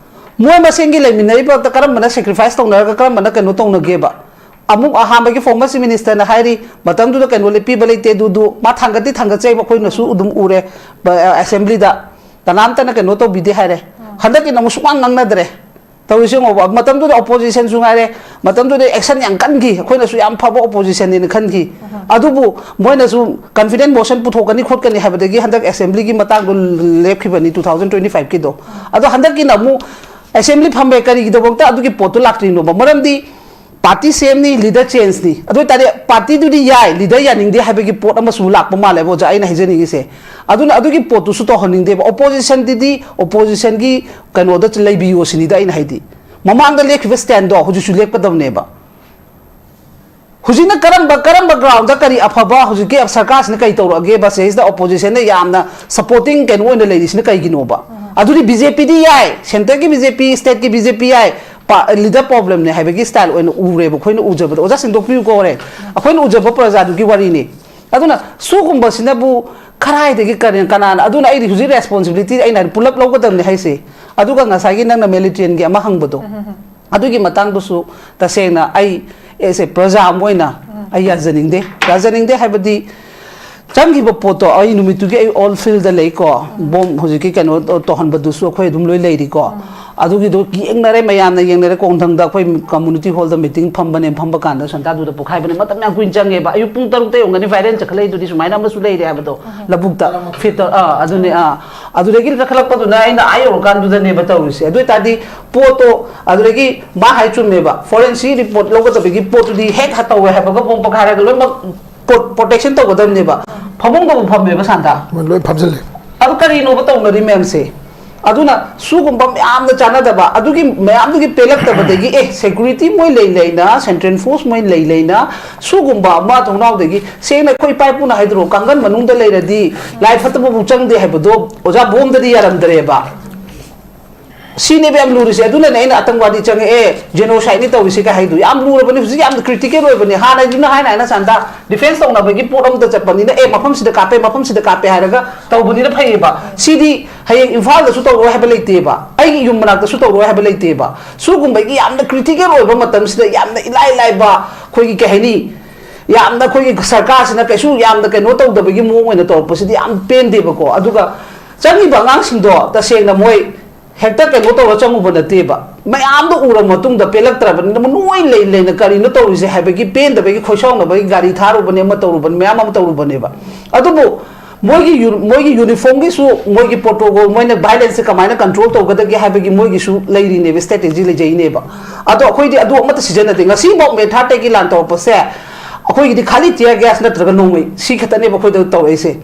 ꯃꯣꯏ ꯃꯁꯦꯟꯒꯤ ꯂꯩꯃꯤꯟꯅꯔꯤꯕ ꯀꯔꯝꯕꯅ ꯁꯦꯀ꯭ꯔꯤꯐꯥꯏꯁ ꯇꯧꯅꯔꯒ ꯀꯔꯝꯕꯅ ꯀꯩꯅꯣ ꯇꯧꯅꯒꯦꯕ? ꯑꯃꯨꯛ ꯑꯍꯥꯟꯕꯒꯤ ꯐꯣꯔꯃꯔ ꯆꯤꯐ ꯃꯤꯅꯤꯁꯇꯔꯅ ꯍꯥꯏꯔꯤ, "ꯃꯇꯝꯗꯨꯗ ꯀꯩꯅꯣ ꯂꯦꯞꯄꯤꯕ ꯂꯩꯇꯦ", ꯑꯗꯨꯗꯨ ꯃꯥ ꯊꯥꯡꯒꯠꯇꯤ ꯊꯥꯡꯒꯠꯆꯩꯕ, ꯑꯩꯈꯣꯏꯅꯁꯨ ꯑꯗꯨꯝ ꯎꯔꯦ, ꯕ-, ꯑꯦꯁꯦꯝꯕ꯭ꯂꯤꯗ ꯀꯅꯥꯝꯇꯅ ꯀꯩꯅꯣ ꯇꯧꯕꯤꯗꯦ ꯍꯥꯏꯔꯦ꯫ ꯍꯟꯗꯛꯀꯤꯅ ꯑꯃꯨꯛ ꯁꯨꯡꯉꯥꯡ ꯉꯥꯡꯅꯗ꯭ꯔꯦ꯫ ꯇꯧꯔꯤꯁꯦ ꯌꯦꯡꯉꯣꯕ, ꯃꯇꯝꯗꯨꯗ ꯑꯣꯄꯣꯖꯤꯁꯟꯁꯨ ꯉꯥꯏꯔꯦ, ꯃꯇꯝꯗꯨꯗ ꯑꯦꯛꯁꯟ ꯌꯥꯝ ꯀꯟꯈꯤ, ꯑꯩꯈꯣꯏꯅꯁꯨ ꯌꯥꯝ ꯐꯕ ꯑꯣꯄꯣꯖꯤꯁꯟꯅꯦꯅ ꯈꯟꯈꯤ꯫ ꯑꯗꯨꯕꯨ ꯃꯣꯏꯅꯁꯨ ꯀꯟꯐꯤꯗꯦꯟꯁ ꯃꯣꯁꯟ ꯄꯨꯊꯣꯛꯀꯅꯤ ꯈꯣꯠꯀꯅꯤ ꯍꯥꯏꯕꯗꯒꯤ ꯍꯟꯗꯛ ꯑꯦꯁꯦꯝꯕ꯭ꯂꯤꯒꯤ ꯃꯇꯥꯡꯗꯣ ꯂꯦꯞꯈꯤꯕꯅꯤ, ꯇꯨ ꯊꯥꯎꯖꯟ ꯇ꯭ꯋꯦꯟꯇꯤ ꯐꯥꯏꯚꯀꯤꯗꯣ꯫ ꯑꯗꯣ ꯍꯟꯗꯛꯀꯤꯅ ꯑꯃꯨꯛ ꯑꯦꯁꯦꯝꯕ꯭ꯂꯤ ꯐꯝꯃꯦ, ꯀꯔꯤꯒꯤꯗꯃꯛꯇ ꯑꯗꯨꯒꯤ ꯄꯣꯠꯇꯣ ꯂꯥꯛꯇ꯭ꯔꯤꯅꯣꯕ? ꯃꯔꯝꯗꯤ ꯄꯥꯔꯇꯤ ꯁꯦꯝꯅꯤ, ꯂꯤꯗꯔ ꯆꯦꯟꯖꯅꯤ, ꯑꯗꯨ ꯑꯣꯏꯇꯥꯔꯗꯤ ꯄꯥꯔꯇꯤꯗꯨꯗꯤ ꯌꯥꯏ, ꯂꯤꯗꯔ ꯌꯥꯅꯤꯡꯗꯦ ꯍꯥꯏꯕꯒꯤ ꯄꯣꯠ ꯑꯃꯁꯨ ꯂꯥꯛꯄ ꯃꯥꯜꯂꯦꯕ, ꯑꯣꯖꯥ, ꯑꯩꯅ ꯍꯥꯏꯖꯅꯤꯡꯉꯤꯁꯦ꯫ ꯑꯗꯨꯅ ꯑꯗꯨꯒꯤ ꯄꯣꯠꯇꯨꯁꯨ ꯇꯧꯍꯟꯅꯤꯡꯗꯦꯕ꯫ ꯑꯣꯄꯣꯖꯤꯁꯟꯗꯨꯗꯤ ꯑꯣꯄꯣꯖꯤꯁꯟꯒꯤ ꯀꯩꯅꯣꯗ ꯂꯩꯕꯤꯌꯣ ꯁꯤꯅꯤꯗ ꯑꯩꯅ ꯍꯥꯏꯗꯤ꯫ ꯃꯃꯥꯡꯗ ꯂꯦꯞꯈꯤꯕ ꯁ꯭ꯇꯦꯟꯗꯣ ꯍꯧꯖꯤꯛꯁꯨ ꯂꯦꯞꯀꯗꯕꯅꯦꯕ꯫ ꯍꯧꯖꯤꯛꯅ ꯀꯔꯝꯕ, ꯀꯔꯝꯕ ꯒ꯭ꯔꯥꯎꯟꯗ ꯀꯔꯤ ꯑꯐꯕ ꯍꯧꯖꯤꯛꯀꯤ ꯁꯔꯀꯥꯔꯁꯤꯅ ꯀꯔꯤ ꯇꯧꯔꯛꯑꯒꯦꯕ? ꯁꯤꯗꯩꯁꯤꯗ ꯑꯣꯄꯣꯖꯤꯁꯟꯅ ꯌꯥꯝꯅ ꯁꯄꯣꯔꯇꯤꯡ ꯀꯩꯅꯣ ꯑꯣꯏꯅ ꯂꯩꯔꯤꯁꯤꯅ ꯀꯩꯒꯤꯅꯣꯕ? ꯑꯗꯨꯗꯤ ꯕꯤ ꯖꯦ ꯄꯤꯗꯤ ꯌꯥꯏ, ꯁꯦꯟꯇꯔꯒꯤ ꯕꯤ ꯖꯦ ꯄꯤ, ꯁ꯭ꯇꯦꯠꯀꯤ ꯕꯤ ꯖꯦ ꯄꯤ ꯌꯥꯏ, ꯄꯥ-, ꯂꯤꯗꯔ ꯄ꯭ꯔꯣꯕ꯭ꯂꯦꯝꯅꯦ ꯍꯥꯏꯕꯒꯤ ꯁ꯭ꯇꯥꯏꯜ ꯑꯣꯏꯅ ꯎꯔꯦꯕ ꯑꯩꯈꯣꯏꯅ ꯎꯖꯕꯗ꯫ ꯑꯣꯖꯥ, ꯁꯦꯡꯗꯣꯛꯄꯤꯌꯨꯀꯣ ꯍꯣꯔꯦꯟ꯫ ꯑꯩꯈꯣꯏꯅ ꯎꯖꯕ ꯄ꯭ꯔꯖꯥꯗꯨꯒꯤ ꯋꯥꯔꯤꯅꯤ꯫ ꯑꯗꯨꯅ ꯁꯨꯒꯨꯝꯕꯁꯤꯅꯕꯨ ꯀꯔꯥꯏꯗꯒꯤ ꯀꯔꯤ-, ꯀꯅꯥꯅ? ꯑꯗꯨꯅ ꯑꯩꯗꯤ ꯍꯧꯖꯤꯛ ꯔꯦꯁꯄꯣꯟꯁꯤꯕꯤꯂꯤꯇꯤ ꯑꯩꯅ ꯍꯥꯏꯗꯤ ꯄꯨꯂꯞ ꯂꯧꯒꯗꯕꯅꯤ ꯍꯥꯏꯁꯦ꯫ ꯑꯗꯨꯒ ꯉꯁꯥꯏꯒꯤ ꯅꯪꯅ ꯃꯤꯂꯤꯇꯦꯟꯒꯤ ꯑꯃ ꯍꯪꯕꯗꯣ, ꯑꯗꯨꯒꯤ ꯃꯇꯥꯡꯗꯨꯁꯨ ꯇꯁꯦꯡꯅ ꯑꯩ, ꯑꯦꯁ ꯑꯦ ꯄ꯭ꯔꯖꯥ ꯑꯃ ꯑꯣꯏꯅ ꯑꯩ ꯌꯥꯖꯅꯤꯡꯗꯦ꯫ ꯌꯥꯖꯅꯤꯡꯗꯦ ꯍꯥꯏꯕꯗꯤ ꯆꯪꯈꯤꯕ ꯄꯣꯠꯇꯣ ꯑꯩ ꯅꯨꯃꯤꯠꯇꯨꯒꯤ ꯑꯩ ꯑꯣꯜ ꯐꯤꯜꯗ ꯂꯩꯀꯣ, ꯕꯣꯝ ꯍꯧꯖꯤꯛꯀꯤ ꯀꯩꯅꯣ ꯇꯧꯍꯟꯕꯗꯨꯁꯨ ꯑꯩꯈꯣꯏ ꯑꯗꯨꯝ ꯂꯣꯏ ꯂꯩꯔꯤꯀꯣ꯫ ꯑꯗꯨꯒꯤꯗꯣ ꯌꯦꯡꯅꯔꯦ, ꯃꯌꯥꯝꯅ ꯌꯦꯡꯅꯔꯦ, ꯀꯣꯟꯊꯪꯗ ꯑꯩꯈꯣꯏ ꯀꯝꯃꯨꯅꯤꯇꯤ ꯍꯣꯜꯗ ꯃꯤꯇꯤꯡ ꯐꯝꯕꯅꯦ, ꯐꯝꯕ ꯀꯥꯟꯗ ꯁꯟꯇꯥꯗꯨꯗ ꯄꯣꯛꯈꯥꯏꯕꯅꯦ, ꯃꯇꯝ ꯌꯥꯝ ꯀꯨꯏꯅ ꯆꯪꯉꯦꯕ꯫ ꯑꯌꯨꯛ ꯄꯨꯡ ꯇꯔꯨꯛꯇ ꯌꯧꯒꯅꯤ ꯚꯥꯏꯔꯦꯜ ꯆꯠꯈꯠꯂꯛꯏꯗꯨꯗꯤ, ꯁꯨꯃꯥꯏꯅ ꯑꯃꯁꯨ ꯂꯩꯔꯦ ꯍꯥꯏꯕꯗꯣ, ꯂꯧꯕꯨꯛꯇ ꯐꯤꯠꯇ, ꯑꯥ, ꯑꯗꯨꯅꯦ, ꯑꯥ, ꯑꯗꯨꯗꯒꯤ ꯀꯥꯈꯠꯂꯛꯄꯗꯨꯅ ꯑꯩꯅ ꯑꯥ ꯌꯧꯔꯀꯥꯟꯗꯨꯗꯅꯦꯕ ꯇꯧꯔꯤꯁꯦ꯫ ꯑꯗꯨ ꯑꯣꯏꯇꯥꯔꯗꯤ ꯄꯣꯠꯇꯣ, ꯑꯗꯨꯗꯒꯤ ꯃꯥ ꯍꯥꯏ ꯆꯨꯝꯃꯦꯕ, ꯐꯣꯔꯦꯟꯁꯤꯛ ꯔꯤꯄꯣꯔꯠ ꯂꯧꯒꯗꯕꯒꯤ ꯄꯣꯠꯇꯨꯗꯤ ꯍꯦꯛ ꯇꯧꯋꯦ ꯍꯥꯏꯕꯒ ꯕꯣꯝ ꯄꯣꯈꯥꯏꯔꯒ ꯂꯣꯏꯅꯃꯛ ꯄ꯭ꯔꯣꯇꯦꯛꯁꯟ ꯇꯧꯒꯗꯕꯅꯦꯕ꯫ ꯐꯃꯨꯡꯗꯕꯨ ꯐꯝꯃꯦꯕ ꯁꯥꯟꯇ꯫ ꯃꯣꯏ ꯂꯣꯏ ꯐꯝꯖꯤꯜꯂꯦ꯫ ꯑꯗꯨ ꯀꯔꯤꯅꯣꯕ ꯇꯧꯅꯔꯤ ꯃꯌꯥꯝꯁꯦ? ꯑꯗꯨꯅ ꯁꯤꯒꯨꯝꯕ ꯃꯌꯥꯝꯅ ꯆꯥꯟꯅꯗꯕ, ꯑꯗꯨꯒꯤ ꯃꯌꯥꯝꯗꯨꯒꯤ ꯄꯦꯜꯂꯛꯇꯕꯗꯒꯤ, ꯑꯦ, ꯁꯦꯀ꯭ꯌꯨꯔꯤꯇꯤ ꯃꯣꯏ ꯂꯩ ꯂꯩꯅ, ꯁꯦꯟꯇ꯭ꯔꯦꯜ ꯐꯣꯔꯁ ꯃꯣꯏ ꯂꯩ ꯂꯩꯅ, ꯁꯤꯒꯨꯝꯕ ꯑꯃ ꯊꯣꯡꯅꯥꯎꯗꯒꯤ, ꯁꯦꯡꯅ ꯑꯩꯈꯣꯏ ꯏꯄꯥ ꯏꯄꯨꯅ ꯍꯥꯏꯗ꯭ꯔꯣ, "ꯀꯥꯡꯒꯟ ꯃꯅꯨꯡꯗ ꯂꯩꯔꯗꯤ ꯂꯥꯏ ꯐꯠꯇꯕꯕꯨ ꯆꯪꯗꯦ" ꯍꯥꯏꯕꯗꯣ ꯑꯣꯖꯥ ꯕꯣꯝꯗꯗꯤ ꯌꯥꯔꯝꯗ꯭ꯔꯦꯕ꯫ ꯁꯤꯅꯦꯕ ꯌꯥꯝ ꯂꯨꯔꯤꯁꯦ꯫ ꯑꯗꯨꯅꯅꯦ ꯑꯩꯅ ꯑꯇꯪꯋꯥꯗꯤ ꯆꯪꯉꯛꯑꯦ, ꯖꯦꯅꯣꯁꯥꯏꯠꯅꯤ ꯇꯧꯔꯤꯁꯦ ꯀꯥꯏ ꯍꯥꯏꯗꯣ꯫ ꯌꯥꯝ ꯂꯨꯔꯕꯅꯤ, ꯍꯧꯖꯤꯛ ꯌꯥꯝ ꯀ꯭ꯔꯤꯇꯤꯀꯦꯜ ꯑꯣꯏꯕꯅꯤ꯫ ꯍꯥꯟꯅꯗꯨꯅ ꯍꯥꯏꯅ ꯍꯥꯏꯅ ꯁꯥꯟꯗ ꯗꯤꯐꯦꯟꯁ ꯇꯧꯅꯕꯒꯤ ꯄꯣꯠ ꯑꯃꯗ ꯆꯠꯄꯅꯤꯅ, "ꯑꯦ, ꯃꯐꯝꯁꯤꯗ ꯀꯥꯞꯄꯦ, ꯃꯐꯝꯁꯤꯗ ꯀꯥꯞꯄꯦ" ꯍꯥꯏꯔꯒ ꯇꯧꯕꯅꯤꯅ ꯐꯩꯌꯦꯕ꯫ ꯁꯤꯗꯤ ꯍꯌꯦꯡ ꯏꯝꯐꯥꯜꯗꯁꯨ ꯇꯧꯔꯣꯏ ꯍꯥꯏꯕ ꯂꯩꯇꯦꯕ, ꯑꯩꯒꯤ ꯌꯨꯝ ꯃꯅꯥꯛꯇꯁꯨ ꯇꯧꯔꯣꯏ ꯍꯥꯏꯕ ꯂꯩꯇꯦꯕ꯫ ꯁꯤꯒꯨꯝꯕꯒꯤ ꯌꯥꯝꯅ ꯀ꯭ꯔꯤꯇꯤꯀꯦꯜ ꯑꯣꯏꯕ ꯃꯇꯝꯁꯤꯗ ꯌꯥꯝꯅ ꯏꯂꯥꯏ ꯂꯥꯏꯕ, ꯑꯩꯈꯣꯏꯒꯤ ꯀꯩ ꯍꯥꯏꯅꯤ, ꯌꯥꯝꯅ ꯑꯩꯈꯣꯏꯒꯤ ꯁꯔꯀꯥꯔꯁꯤꯅ ꯀꯩꯁꯨ ꯌꯥꯝꯅ ꯀꯩꯅꯣ ꯇꯧꯗꯕꯒꯤ ꯃꯑꯣꯡ ꯑꯣꯏꯅ ꯇꯧꯔꯛꯄꯁꯤꯗꯤ ꯌꯥꯝ ꯄꯦꯟꯗꯦꯕꯀꯣ꯫ ꯑꯗꯨꯒ ꯆꯪꯉꯤꯕ ꯑꯉꯥꯡꯁꯤꯡꯗꯣ ꯇꯁꯦꯡꯅ ꯃꯣꯏ ꯍꯦꯛꯇ ꯀꯩꯅꯣ ꯇꯧꯔ ꯆꯪꯉꯨꯕ ꯅꯠꯇꯦꯕ꯫ ꯃꯌꯥꯝꯗꯣ ꯎꯔꯕ ꯃꯇꯨꯡꯗ ꯄꯦꯜꯂꯛꯇ꯭ꯔꯕꯅꯤꯅ, ꯅꯣꯏ ꯂꯩ ꯂꯩꯅ ꯀꯔꯤꯅꯣ ꯇꯧꯔꯤꯁꯦ ꯍꯥꯏꯕꯒꯤ ꯄꯦꯟꯗꯕꯒꯤ, ꯈꯣꯏꯁꯥꯎꯅꯕꯒꯤ ꯒꯥꯔꯤ ꯊꯥꯔꯨꯕꯅꯦ, ꯑꯃ ꯇꯧꯔꯨꯕꯅꯦ, ꯃꯌꯥꯝ ꯑꯃ ꯇꯧꯔꯨꯕꯅꯦꯕ꯫ ꯑꯗꯨꯕꯨ ꯃꯣꯏꯒꯤ ꯌꯨ-, ꯃꯣꯏꯒꯤ ꯌꯨꯅꯤꯐꯣꯔꯝꯒꯤꯁꯨ, ꯃꯣꯏꯒꯤ ꯄ꯭ꯔꯣꯇꯣꯀꯣꯜ, ꯃꯣꯏꯅ ꯚꯥꯏꯂꯦꯟꯁꯁꯦ ꯀꯃꯥꯏꯅ ꯀꯟꯇ꯭ꯔꯣꯜ ꯇꯧꯒꯗꯒꯦ ꯍꯥꯏꯕꯒꯤ ꯃꯣꯏꯒꯤꯁꯨ ꯂꯩꯔꯤꯅꯦꯕ, ꯁ꯭ꯇ꯭ꯔꯦꯇꯦꯖꯤ ꯂꯩꯖꯩꯅꯦꯕ꯫ ꯑꯗꯣ ꯑꯩꯈꯣꯏꯗꯤ ꯑꯗꯨ ꯑꯃꯠꯇ ꯁꯤꯖꯤꯟꯅꯗꯦ꯫ ꯉꯁꯤꯐꯥꯎ ꯃꯦ ꯊꯥꯔꯠꯇꯒꯤ ꯂꯥꯟ ꯇꯧꯔꯛꯄꯁꯦ ꯑꯩꯈꯣꯏꯒꯤꯗꯤ ꯈꯥꯂꯤ ꯇꯤꯌꯔ ꯒ꯭ꯌꯥꯁ ꯅꯠꯇ꯭ꯔꯒ ꯅꯣꯡꯃꯩ, ꯁꯤ ꯈꯛꯇꯅꯦꯕ ꯑꯩꯈꯣꯏꯗ ꯇꯧꯔꯛꯏꯁꯦ꯫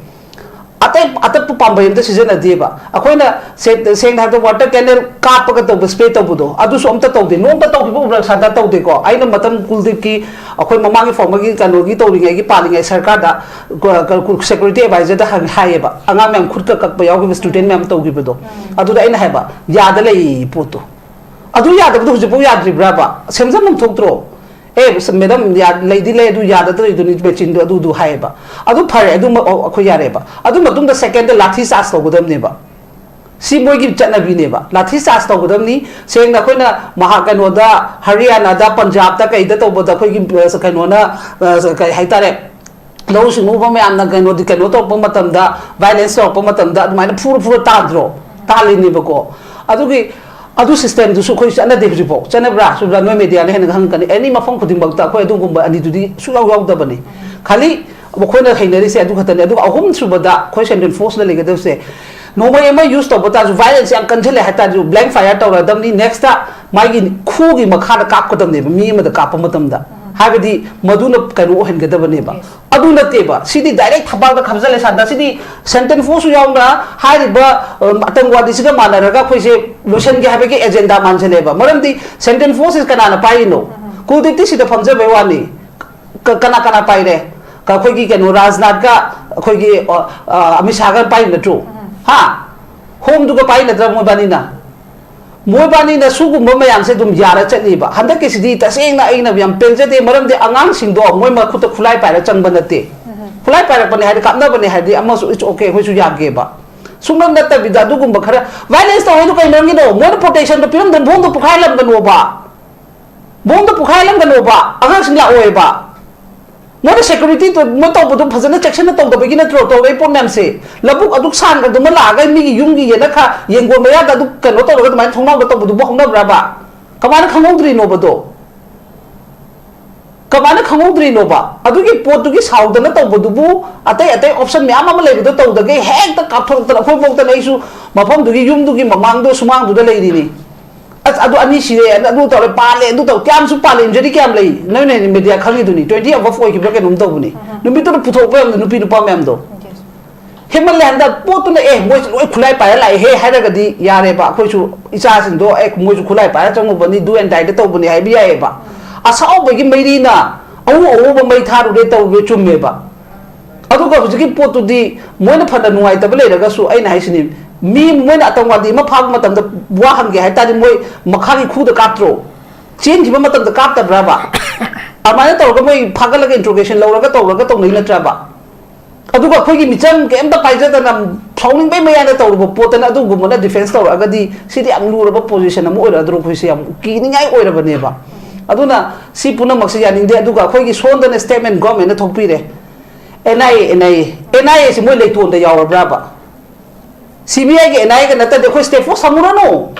ꯑꯇꯩ ꯑꯇꯞꯄ ꯄꯥꯝꯕꯩ ꯑꯝꯇ ꯁꯤꯖꯤꯟꯅꯗꯦꯕ꯫ ꯑꯩꯈꯣꯏꯅ ꯁꯦ-, ꯁꯦꯡꯅ ꯍꯥꯏꯔꯕꯗ ꯋꯥꯇꯔ ꯀꯦꯅꯦꯜ ꯀꯥꯞꯄꯒ ꯇꯧꯕ, ꯁ꯭ꯄ꯭ꯔꯦ ꯇꯧꯕꯗꯣ, ꯑꯗꯨꯁꯨ ꯑꯝꯇ ꯇꯧꯗꯦ꯫ ꯅꯣꯡꯃꯇ ꯇꯧꯈꯤꯕ ꯎꯕ꯭ꯔꯥ ꯁꯥꯗꯥ? ꯇꯧꯗꯦꯀꯣ꯫ ꯑꯩꯅ ꯃꯇꯝ ꯀꯨꯜꯗꯤꯞꯀꯤ, ꯑꯩꯈꯣꯏ ꯃꯃꯥꯡꯒꯤ ꯐꯣꯔꯃꯔꯒꯤ ꯀꯩꯅꯣꯒꯤ ꯇꯧꯔꯤꯉꯩꯒꯤ ꯄꯥꯜꯂꯤꯉꯩ ꯁꯔꯀꯥꯔꯗ ꯁꯦꯀ꯭ꯌꯨꯔꯤꯇꯤ ꯑꯦꯗꯚꯥꯏꯖꯔꯗ ꯍꯪ-, ꯍꯥꯏꯌꯦꯕ, ꯑꯉꯥꯡ ꯃꯌꯥꯝ ꯈꯨꯠꯀ ꯀꯛꯄ ꯌꯥꯎꯈꯤꯕ, ꯁ꯭ꯇꯨꯗꯦꯟ ꯃꯌꯥꯝ ꯇꯧꯈꯤꯕꯗꯣ꯫ ꯑꯗꯨꯗ ꯑꯩꯅ ꯍꯥꯏꯕ, ꯌꯥꯗ ꯂꯩ ꯄꯣꯠꯇꯣ꯫ ꯑꯗꯨ ꯌꯥꯗꯕꯗꯣ ꯍꯧꯖꯤꯛꯐꯥꯎ ꯌꯥꯗ꯭ꯔꯤꯕ꯭ꯔꯕ? ꯁꯦꯝꯖꯟꯐꯝ ꯊꯣꯛꯇ꯭ꯔꯣ? "ꯑꯦ, ꯁ-, ꯃꯦꯗꯝ, ꯌꯥ-, ꯂꯩꯗꯤ ꯂꯩ, ꯑꯗꯨ ꯌꯥꯗꯗ꯭ꯔꯤꯗꯨꯅꯤ, ꯃꯦꯆꯤꯟꯗꯣ ꯑꯗꯨꯗꯨ" ꯍꯥꯏꯌꯦꯕ꯫ ꯑꯗꯨ ꯐꯔꯦ, ꯑꯗꯨ ꯃ-, ꯑꯣ, ꯑꯩꯈꯣꯏ ꯌꯥꯔꯦꯕ꯫ ꯑꯗꯨ ꯃꯇꯨꯡꯗ ꯁꯦꯀꯦꯟꯗ ꯂꯥꯊꯤ ꯆꯥꯔꯖ ꯇꯧꯒꯗꯕꯅꯦꯕ꯫ ꯁꯤ ꯃꯣꯏꯒꯤ ꯆꯠꯅꯕꯤꯅꯦꯕ, ꯂꯥꯊꯤ ꯆꯥꯔꯖ ꯇꯧꯒꯗꯕꯅꯤ꯫ ꯁꯦꯡꯅ ꯑꯩꯈꯣꯏꯅ ꯃꯍꯥ-, ꯀꯩꯅꯣꯗ, ꯍꯔꯤꯌꯥꯅꯥꯗ, ꯄꯟꯖꯥꯕꯇ, ꯀꯩꯗ ꯇꯧꯕꯗ ꯑꯩꯈꯣꯏꯒꯤ, ꯑ, ꯀꯩꯅꯣꯅ, ꯑ, ꯀꯩ ꯍꯥꯏꯇꯥꯔꯦ, ꯂꯧꯎ ꯁꯤꯡꯎꯕ ꯃꯌꯥꯝꯅ ꯀꯩꯅꯣꯗꯤ, ꯀꯩꯅꯣ ꯇꯧꯔꯛꯄ ꯃꯇꯝꯗ, ꯚꯥꯏꯂꯦꯟꯁ ꯇꯧꯔꯛꯄ ꯃꯇꯝꯗ ꯑꯗꯨꯃꯥꯏꯅ ꯐꯨꯔ ꯐꯨꯔ ꯇꯥꯟꯗ꯭ꯔꯣ? ꯇꯥꯜꯂꯤꯅꯦꯕꯀꯣ꯫ ꯑꯗꯨꯒꯤ, ꯑꯗꯨ ꯁꯤꯁꯇꯦꯝꯗꯨꯁꯨ ꯑꯩꯈꯣꯏ ꯆꯠꯅꯗꯦ ꯍꯧꯖꯤꯛꯐꯥꯎ꯫ ꯆꯠꯅꯕ꯭ꯔꯥ? ꯆꯨꯝꯕ꯭ꯔꯥ? ꯅꯣꯏ ꯃꯦꯗꯤꯌꯥꯅ ꯍꯦꯟꯅ ꯈꯪꯉꯛꯀꯅꯤ꯫ ꯑꯦꯅꯤ ꯃꯐꯝ ꯈꯨꯗꯤꯡꯃꯛꯇ ꯑꯩꯈꯣꯏ ꯑꯗꯨꯒꯨꯝꯕ ꯑꯅꯤꯗꯨꯗꯤ ꯁꯨꯡꯌꯥꯎ ꯌꯥꯎꯗꯕꯅꯤ꯫ ꯈꯥꯂꯤ ꯑꯩꯈꯣꯏꯅ ꯍꯩꯅꯔꯤꯁꯦ ꯑꯗꯨ ꯈꯛꯇꯅꯤ꯫ ꯑꯗꯨꯒ ꯑꯍꯨꯝꯁꯨꯕꯗ ꯑꯩꯈꯣꯏ ꯁꯦꯟꯇ꯭ꯔꯦꯜ ꯐꯣꯔꯁꯅ ꯂꯩꯒꯗꯕꯁꯦ, ꯅꯣꯡꯃꯩ ꯑꯃ ꯌꯨꯁ ꯇꯧꯕ ꯇꯥꯔꯁꯨ, ꯚꯥꯏꯂꯦꯟꯁ ꯌꯥꯝ ꯀꯟꯁꯤꯜꯂꯦ ꯍꯥꯏ ꯇꯥꯔꯁꯨ, ꯕ꯭ꯂꯦꯡ ꯐꯥꯏꯌꯔ ꯇꯧꯔꯗꯕꯅꯤ꯫ ꯅꯦꯛꯁꯇ ꯃꯥꯒꯤ ꯈꯨꯒꯤ ꯃꯈꯥꯗ ꯀꯥꯞꯀꯗꯕꯅꯦꯕ, ꯃꯤ ꯑꯃꯗ ꯀꯥꯞꯄ ꯃꯇꯝꯗ꯫ ꯍꯥꯏꯕꯗꯤ ꯃꯗꯨꯅ ꯀꯩꯅꯣ ꯑꯣꯏꯍꯟꯒꯗꯕꯅꯦꯕ꯫ ꯑꯗꯨ ꯅꯠꯇꯦꯕ, ꯁꯤꯗꯤ ꯗꯥꯏꯔꯦꯛ ꯊꯕꯥꯛꯇ ꯈꯥꯞꯆꯜꯂꯦ ꯁꯥꯟꯇ꯫ ꯁꯤꯗꯤ ꯁꯦꯟꯇ꯭ꯔꯦꯜ ꯐꯣꯔꯁꯁꯨ ꯌꯥꯎꯅ ꯍꯥꯏꯔꯤꯕ, ꯑꯝ, ꯑꯇꯪꯋꯥꯗꯤꯁꯤꯒ ꯃꯥꯟꯅꯔꯒ ꯑꯩꯈꯣꯏꯁꯦ ꯂꯣꯏꯁꯟꯒꯦ ꯍꯥꯏꯕꯒꯤ ꯑꯦꯖꯦꯟꯗꯥ ꯃꯥꯟꯁꯤꯜꯂꯦꯕ꯫ ꯃꯔꯝꯗꯤ ꯁꯦꯟꯇ꯭ꯔꯦꯜ ꯐꯣꯔꯁꯁꯤ ꯀꯅꯥꯅ ꯄꯥꯏꯔꯤꯅꯣ? ꯀꯨꯜꯗꯤꯞꯇꯤ ꯁꯤꯗ ꯐꯝꯖꯕꯩ ꯋꯥꯅꯤ꯫ ꯀ-, ꯀꯅꯥ ꯀꯅꯥ ꯄꯥꯏꯔꯦ? ꯀ-, ꯑꯩꯈꯣꯏꯒꯤ ꯀꯩꯅꯣ ꯔꯥꯖꯅꯥꯊꯀ ꯑꯩꯈꯣꯏꯒꯤ, ꯑ, ꯑ, ꯑꯃꯤꯠ ꯁꯥꯍꯒ ꯄꯥꯏꯔꯤ ꯅꯠꯇ꯭ꯔꯣ? ꯍꯥ? ꯍꯣꯝꯗꯨꯒ ꯄꯥꯏꯅꯗ꯭ꯔꯥ ꯃꯣꯏꯕꯥꯅꯤꯅ? ꯃꯣꯏꯕꯥꯅꯤꯅ ꯁꯨꯒꯨꯝꯕ ꯃꯌꯥꯝꯁꯦ ꯑꯗꯨꯝ ꯌꯥꯔ ꯆꯠꯂꯤꯕ꯫ ꯍꯟꯗꯛꯀꯤꯁꯤꯗꯤ ꯇꯁꯦꯡꯅ ꯑꯩꯅ ꯌꯥꯝ ꯄꯦꯟꯖꯗꯦ, ꯃꯔꯝꯗꯤ ꯑꯉꯥꯡꯁꯤꯡꯗꯣ ꯃꯣꯏ ꯃꯈꯨꯠꯇ ꯈꯨꯠꯂꯥꯏ ꯄꯥꯏꯔ ꯆꯪꯕ ꯅꯠꯇꯦ꯫ ꯈꯨꯠꯂꯥꯏ ꯄꯥꯏꯔꯛꯄꯅꯦ ꯍꯥꯏꯗꯤ, ꯀꯥꯞꯅꯕꯅꯦ ꯍꯥꯏꯗꯤ, ꯑꯃꯁꯨ it's okay, ꯑꯩꯈꯣꯏꯁꯨ ꯌꯥꯒꯦꯕ꯫ ꯁꯨꯡꯅꯠ ꯅꯠꯇꯕꯤꯗ ꯑꯗꯨꯒꯨꯝꯕ ꯈꯔ, violence ꯇꯧꯔꯤꯗꯣ ꯀꯩ ꯃꯔꯝꯒꯤꯅꯣ? ꯃꯣꯏꯅ protection ꯗꯣ ꯄꯤꯔꯝꯗꯅ ꯕꯣꯝꯗꯣ ꯄꯣꯈꯥꯏꯍꯜꯂꯝꯒꯅꯣꯕ꯫ ꯕꯣꯝꯗꯣ ꯄꯣꯈꯥꯏꯍꯜꯂꯝꯒꯅꯣꯕ, ꯑꯉꯥꯡꯁꯤꯡ ꯂꯥꯛꯑꯣꯏꯕ꯫ ꯃꯣꯏꯅ security ꯗꯣ ꯃꯣꯏ ꯇꯧꯕꯗꯣ ꯐꯖꯅ ꯆꯦꯛꯁꯤꯟꯅ ꯇꯧꯗꯕꯒꯤ ꯅꯠꯇ꯭ꯔꯣ ꯇꯧꯔꯛꯏ ꯄꯣꯠ ꯃꯌꯥꯝꯁꯦ? ꯂꯧꯕꯨꯛ ꯑꯗꯨꯛ ꯁꯥꯡꯅ ꯑꯗꯨꯃ ꯂꯥꯛꯑꯒ ꯃꯤꯒꯤ ꯌꯨꯝꯒꯤ ꯌꯦꯅꯈꯥ ꯌꯦꯡꯒꯣꯟ ꯃꯌꯥꯗ ꯑꯗꯨ ꯀꯩꯅꯣ ꯇꯧꯔꯒ ꯑꯗꯨꯃꯥꯏꯅ ꯊꯣꯡꯅꯥꯎꯗ ꯇꯧꯕꯗꯨꯕꯨ ꯍꯧꯅꯕ꯭ꯔꯕ? ꯀꯃꯥꯏꯅ ꯈꯪꯍꯧꯗ꯭ꯔꯤꯅꯣꯕꯗꯣ? ꯀꯃꯥꯏꯅ ꯈꯪꯍꯧꯗ꯭ꯔꯤꯅꯣꯕ? ꯑꯗꯨꯒꯤ ꯄꯣꯠꯇꯨꯒꯤ ꯁꯥꯎꯗꯅ ꯇꯧꯕꯗꯨꯕꯨ, ꯑꯇꯩ ꯑꯇꯩ option ꯃꯌꯥꯝ ꯑꯃ ꯂꯩꯕꯗꯣ ꯇꯧꯗꯒꯩ ꯍꯦꯛꯇ ꯀꯥꯞꯊꯣꯔꯛꯇꯅ, ꯑꯩꯈꯣꯏꯐꯥꯎꯗꯅ, ꯑꯩꯁꯨ ꯃꯐꯝꯗꯨꯒꯤ ꯌꯨꯝꯗꯨꯒꯤ ꯃꯃꯥꯡꯗꯣ ꯁꯨꯃꯥꯡꯗꯨꯗ ꯂꯩꯔꯤꯅꯤ꯫ ꯑꯁ, ꯑꯗꯨ ꯑꯅꯤ ꯁꯤꯔꯦ, ꯑꯗꯨ ꯇꯧꯔꯦ, ꯄꯥꯜꯂꯦ, ꯑꯗꯨ ꯇꯧ-, ꯀꯌꯥꯝꯁꯨ ꯄꯥꯜꯂꯦ, injury ꯀꯌꯥꯝ ꯂꯩ, ꯅꯣꯏꯅ media ꯈꯪꯉꯤꯗꯨꯅꯤ, twenty above ꯑꯣꯏꯈꯤꯕ꯭ꯔꯥ ꯀꯩꯅꯣꯝ ꯇꯧꯕꯅꯤ꯫ ꯅꯨꯃꯤꯠꯇꯨꯗ ꯄꯨꯊꯣꯛꯄ ꯃꯌꯥꯝꯗꯣ, ꯅꯨꯄꯤ ꯅꯨꯄꯥ ꯃꯌꯥꯝꯗꯣ꯫ ꯍꯦꯟꯃꯜꯂꯦ ꯍꯟꯗꯛ ꯄꯣꯠꯇꯨꯅ, "ꯑꯦ, ꯃꯣꯏꯁꯨ ꯂꯣꯏ ꯈꯨꯠꯂꯥꯏ ꯄꯥꯏꯔ ꯂꯥꯛꯑꯦꯍꯦ" ꯍꯥꯏꯔꯒꯗꯤ ꯌꯥꯔꯦꯕ, ꯑꯩꯈꯣꯏꯁꯨ ꯏꯆꯥꯁꯤꯡꯗꯣ, "ꯑꯦ, ꯃꯣꯏꯁꯨ ꯈꯨꯠꯂꯥꯏ ꯄꯥꯏꯔ ꯆꯪꯉꯨꯕꯅꯤ, do and die ꯗ ꯇꯧꯕꯅꯤ" ꯍꯥꯏꯕ ꯌꯥꯏꯌꯦꯕ꯫ ꯑꯁꯥꯎꯕꯒꯤ ꯃꯩꯔꯤꯅ ꯑꯎ ꯑꯎꯕ ꯃꯩ ꯊꯥꯔꯨꯔꯦ ꯇꯧꯔꯨꯔꯦ, ꯆꯨꯝꯃꯦꯕ꯫ ꯑꯗꯨꯒ ꯍꯧꯖꯤꯛꯀꯤ ꯄꯣꯠꯇꯨꯗꯤ ꯃꯣꯏꯅ ꯐꯅ ꯅꯨꯡꯉꯥꯏꯇꯕ ꯂꯩꯔꯒꯁꯨ, ꯑꯩꯅ ꯍꯥꯏꯁꯤꯅꯤ, ꯃꯤ, ꯃꯣꯏꯅ ꯑꯇꯪꯋꯥꯗꯤ ꯑꯃ ꯐꯥꯕ ꯃꯇꯝꯗ ꯋꯥ ꯍꯪꯒꯦ ꯍꯥꯏ ꯇꯥꯔꯗꯤ ꯃꯣꯏ ꯃꯈꯥꯒꯤ ꯈꯨꯗ ꯀꯥꯞꯇ꯭ꯔꯣ? ꯆꯦꯟꯈꯤꯕ ꯃꯇꯝꯗ ꯀꯥꯞꯇꯕ꯭ꯔꯕ? ꯑꯗꯨꯃꯥꯏꯅ ꯇꯧꯔꯒ ꯃꯣꯏ ꯐꯥꯒꯠꯂꯒ interrogation ꯂꯧꯔꯒ ꯇꯧꯔꯒ ꯇꯧꯅꯩ ꯅꯠꯇ꯭ꯔꯕ? ꯑꯗꯨꯒ ꯑꯩꯈꯣꯏꯒꯤ ꯃꯤꯆꯪ ꯀꯩꯝꯇ ꯄꯥꯏꯖꯗꯅ ꯁꯥꯎꯅꯤꯡꯕꯩ ꯃꯌꯥꯏꯗ ꯇꯧꯔꯨꯕ ꯄꯣꯠꯇꯅ ꯑꯗꯨꯒꯨꯝꯕꯅ defence ꯇꯧꯔꯛꯑꯒꯗꯤ, ꯁꯤꯗꯤ ꯌꯥꯝ ꯂꯨꯔꯕ position ꯑꯃ ꯑꯣꯏꯔꯛꯑꯗ꯭ꯔꯣ? ꯑꯩꯈꯣꯏꯁꯦ ꯌꯥꯝ ꯀꯤꯅꯤꯡꯉꯥꯏ ꯑꯣꯏꯔꯕꯅꯦꯕ꯫ ꯑꯗꯨꯅ ꯁꯤ ꯄꯨꯝꯅꯃꯛꯁꯦ ꯌꯥꯅꯤꯡꯗꯦ꯫ ꯑꯗꯨꯒ ꯑꯩꯈꯣꯏꯒꯤ ꯁꯣꯟꯗꯅ statement government ꯅ ꯊꯣꯛꯄꯤꯔꯦ, "NIA, NIA, NIA ꯁꯤ ꯃꯣꯏ ꯂꯩꯇꯣꯟꯗ ꯌꯥꯎꯔꯕ꯭ꯔꯕ?" CBI ꯒ NIA ꯒ ꯅꯠꯇꯗꯤ ꯑꯩꯈꯣꯏ state force ꯊꯝꯃꯨꯔꯅꯨ꯫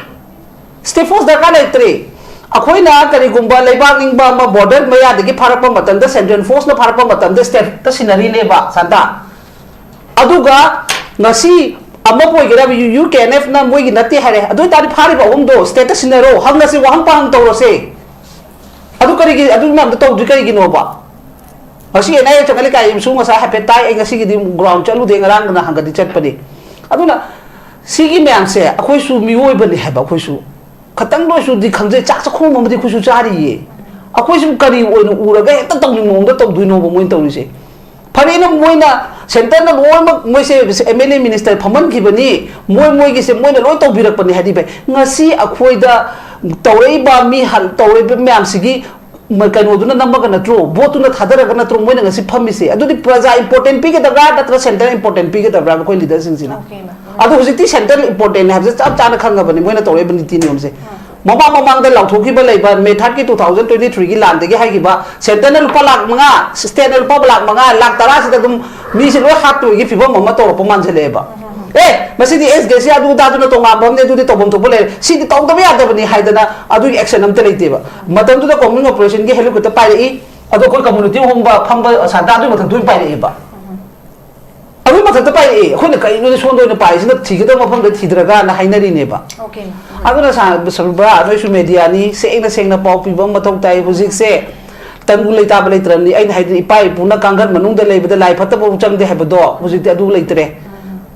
State force ꯗꯔꯀꯥꯔ ꯂꯩꯇ꯭ꯔꯦ꯫ ꯑꯩꯈꯣꯏꯅ ꯀꯔꯤꯒꯨꯝꯕ ꯂꯩꯕꯥꯛ ꯅꯤꯡꯕ ꯑꯃ border ꯃꯌꯥꯗꯒꯤ ꯐꯥꯔꯛꯄ ꯃꯇꯝꯗ, central force ꯅ ꯐꯥꯔꯛꯄ ꯃꯇꯝꯗ state ꯇ ꯁꯤꯟꯅꯔꯤꯅꯦꯕ, ꯁꯥꯟꯇ꯫ ꯑꯗꯨꯒ ꯉꯁꯤ ꯑꯃꯕꯨ ꯑꯣꯏꯒꯦꯔꯥ, UKNF ꯅ ꯃꯣꯏꯒꯤ ꯅꯠꯇꯦ ꯍꯥꯏꯔꯦ, ꯑꯗꯨ ꯑꯣꯏꯇꯥꯔꯗꯤ ꯐꯥꯔꯤꯕ ꯑꯍꯨꯝꯗꯣ state ꯇ ꯁꯤꯟꯅꯔꯣ, ꯍꯪꯉꯁꯤ, ꯋꯥꯍꯪ ꯄꯥꯎꯍꯪ ꯇꯧꯔꯁꯦ꯫ ꯑꯗꯨ ꯀꯔꯤꯒꯤ ꯑꯗꯨ ꯃꯌꯥꯝꯗꯣ ꯇꯧꯗ꯭ꯔꯤ ꯀꯔꯤꯒꯤꯅꯣꯕ? ꯉꯁꯤ ꯑꯦꯟ ꯑꯥꯏ ꯑꯦ ꯆꯪꯍꯜꯂꯤ ꯀꯥꯏ ꯑꯃꯁꯨ ꯉꯁꯥꯏ ꯍꯥꯏꯐꯦꯠ ꯇꯥꯏ꯫ ꯑꯩ ꯉꯁꯤꯒꯤꯗꯤ ꯒ꯭ꯔꯥꯎꯟ ꯆꯠꯂꯨꯗꯦ, ꯉꯔꯥꯡ ꯅꯍꯥꯟꯒꯗꯤ ꯆꯠꯄꯅꯤ꯫ ꯑꯗꯨꯅ ꯁꯤꯒꯤ ꯃꯌꯥꯝꯁꯦ ꯑꯩꯈꯣꯏꯁꯨ ꯃꯤꯑꯣꯏꯕꯅꯤ ꯍꯥꯏꯕ, ꯑꯩꯈꯣꯏꯁꯨ ꯈꯇꯪꯗ ꯑꯣꯏꯔꯁꯨꯗꯤ ꯈꯪꯖꯩ꯫ ꯆꯥꯛ ꯆꯥꯛꯈꯣꯝ ꯑꯃꯗꯤ ꯑꯩꯈꯣꯏꯁꯨ ꯆꯥꯔꯤꯌꯦ꯫ ꯑꯩꯈꯣꯏꯁꯨ ꯀꯔꯤ ꯑꯣꯏꯅ ꯎꯔꯒ ꯍꯦꯛꯇ ꯇꯧꯅꯤꯡꯕ ꯃꯑꯣꯡꯗ ꯇꯧꯗꯣꯏꯅꯣꯕ ꯃꯣꯏꯅ ꯇꯧꯔꯤꯁꯦ? ꯐꯔꯦꯅ ꯃꯣꯏꯅ ꯁꯦꯟꯇꯔꯅ ꯂꯣꯏꯅꯃꯛ ꯃꯣꯏꯁꯦ ꯑꯦꯝ ꯑꯦꯜ ꯑꯦ ꯃꯤꯅꯤꯁꯇꯔ ꯐꯝꯍꯟꯈꯤꯕꯅꯤ, ꯃꯣꯏ ꯃꯣꯏꯒꯤꯁꯦ ꯃꯣꯏꯅ ꯂꯣꯏ ꯇꯧꯕꯤꯔꯛꯄꯅꯤ ꯍꯥꯏꯗꯤ ꯐꯩ꯫ ꯉꯁꯤ ꯑꯩꯈꯣꯏꯗ ꯇꯧꯔꯛꯏꯕ ꯃꯤ ꯍꯜ-, ꯇꯧꯔꯛꯏꯕ ꯃꯌꯥꯝꯁꯤꯒꯤ ꯃ-, ꯀꯩꯅꯣꯗꯨꯅ ꯅꯝꯃꯒ ꯅꯠꯇ꯭ꯔꯣ, ꯚꯣꯠꯇꯨꯅ ꯊꯥꯗꯔꯒ ꯅꯠꯇ꯭ꯔꯣ ꯃꯣꯏꯅ ꯉꯁꯤ ꯐꯝꯃꯤꯁꯦ? ꯑꯗꯨꯗꯤ ꯄ꯭ꯔꯖꯥ ꯏꯝꯄꯣꯔꯇꯦꯟ ꯄꯤꯒꯗꯕ꯭ꯔꯥ ꯅꯠꯇ꯭ꯔꯒ ꯁꯦꯟꯇꯔ ꯏꯝꯄꯣꯔꯇꯦꯟ ꯄꯤꯒꯗꯕ꯭ꯔꯥ ꯑꯩꯈꯣꯏ ꯂꯤꯗꯔꯁꯤꯡꯁꯤꯅ? ꯑꯣꯀꯦ, ꯃꯦꯝ꯫ ꯑꯗꯣ ꯍꯧꯖꯤꯛꯇꯤ ꯁꯦꯟꯇꯔ ꯏꯝꯄꯣꯔꯇꯦꯟ ꯍꯥꯏꯕꯁꯦ ꯆꯞ ꯆꯥꯅ ꯈꯪꯉꯕꯅꯤ ꯃꯣꯏꯅ ꯇꯧꯔꯛꯏꯕ ꯅꯤꯇꯤ ꯅꯤꯌꯣꯝꯁꯦ꯫ ꯃꯃꯥꯡ ꯃꯃꯥꯡꯗ ꯂꯥꯎꯊꯣꯛꯈꯤꯕ ꯂꯩꯕ ꯃꯦ ꯊꯥꯔꯠꯀꯤ ꯇꯨ ꯊꯥꯎꯖꯟ ꯇ꯭ꯋꯦꯟꯇꯤ ꯊ꯭ꯔꯤꯒꯤ ꯂꯥꯟꯗꯒꯤ ꯍꯥꯏꯈꯤꯕ, ꯁꯦꯟꯇꯔꯅ ꯂꯨꯄꯥ ꯂꯥꯛ ꯃꯉꯥ, ꯁ꯭ꯇꯦꯠꯅ ꯂꯨꯄꯥ ꯂꯥꯛ ꯃꯉꯥ, ꯂꯥꯛ ꯇꯔꯥꯁꯤꯗ ꯑꯗꯨꯝ ꯃꯤꯁꯦ ꯂꯣꯏ ꯍꯥꯠꯇꯣꯏꯒꯤ ꯐꯤꯕꯝ ꯑꯃ ꯇꯧꯔꯛꯄ ꯃꯥꯟꯁꯤꯜꯂꯛꯑꯦꯕ꯫ ꯑꯦ, ꯃꯁꯤꯗꯤ ꯑꯦꯁ ꯒꯦꯁꯤ ꯑꯗꯨ ꯑꯗꯥꯗꯨꯅ ꯇꯣꯉꯥꯟꯕ ꯑꯃꯅꯦ, ꯑꯗꯨꯗꯤ ꯇꯧꯐꯝ ꯊꯣꯛꯄ ꯂꯩꯔꯦ, ꯁꯤꯗꯤ ꯇꯧꯗꯕ ꯌꯥꯗꯕꯅꯤ ꯍꯥꯏꯗꯅ ꯑꯗꯨꯒꯤ ꯑꯦꯛꯁꯟ ꯑꯝꯇ ꯂꯩꯇꯦꯕ꯫ ꯃꯇꯝꯗꯨꯗ ꯀꯣꯃꯤꯡ ꯑꯣꯄꯔꯦꯁꯟꯒꯤ ꯍꯦꯂꯤꯀꯣꯞꯇꯔ ꯄꯥꯏꯔꯛꯏ, ꯑꯗꯣ ꯑꯩꯈꯣꯏ ꯀꯝꯃꯨꯅꯤꯇꯤ ꯍꯣꯝꯗ ꯐꯝꯕ ꯁꯥꯟꯇ ꯑꯗꯨꯒꯤ ꯃꯊꯛꯇ ꯑꯣꯏꯅ ꯄꯥꯏꯔꯛꯑꯦꯕ꯫ ꯑꯗꯨꯒꯤ ꯃꯊꯛꯇ ꯄꯥꯏꯔꯛꯑꯦ꯫ ꯑꯩꯈꯣꯏꯅ ꯀꯔꯤꯅꯣꯅꯦ ꯁꯣꯝꯗ ꯑꯣꯏꯅ ꯄꯥꯏꯔꯤꯁꯤꯅ, ꯊꯤꯒꯗꯕ ꯃꯐꯝꯗ ꯊꯤꯗ꯭ꯔꯒꯅ ꯍꯥꯏꯅꯔꯤꯅꯦꯕ꯫ ꯑꯣꯀꯦ꯫ ꯑꯗꯨꯅ ꯁꯥ-, ꯁꯨꯕ꯭ꯔꯥ, ꯅꯣꯏꯁꯨ ꯃꯦꯗꯤꯌꯥꯅꯤ, ꯁꯦꯡꯅ ꯁꯦꯡꯅ ꯄꯥꯎ ꯄꯤꯕ ꯑꯃ ꯃꯊꯧ ꯇꯥꯏ꯫ ꯍꯧꯖꯤꯛꯁꯦ ꯇꯪꯗꯨ ꯂꯩꯇꯥꯕ ꯂꯩꯇ꯭ꯔꯕꯅꯤ꯫ ꯑꯩꯅ ꯍꯥꯏꯗꯤ ꯏꯄꯥ ꯏꯄꯨꯅ ꯀꯥꯡꯈꯟ ꯃꯅꯨꯡꯗ ꯂꯩꯕꯗ ꯂꯥꯏ ꯐꯠꯇꯕ ꯆꯪꯗꯦ ꯍꯥꯏꯕꯗꯣ ꯍꯧꯖꯤꯛꯇꯤ ꯑꯗꯨ ꯂꯩꯇ꯭ꯔꯦ꯫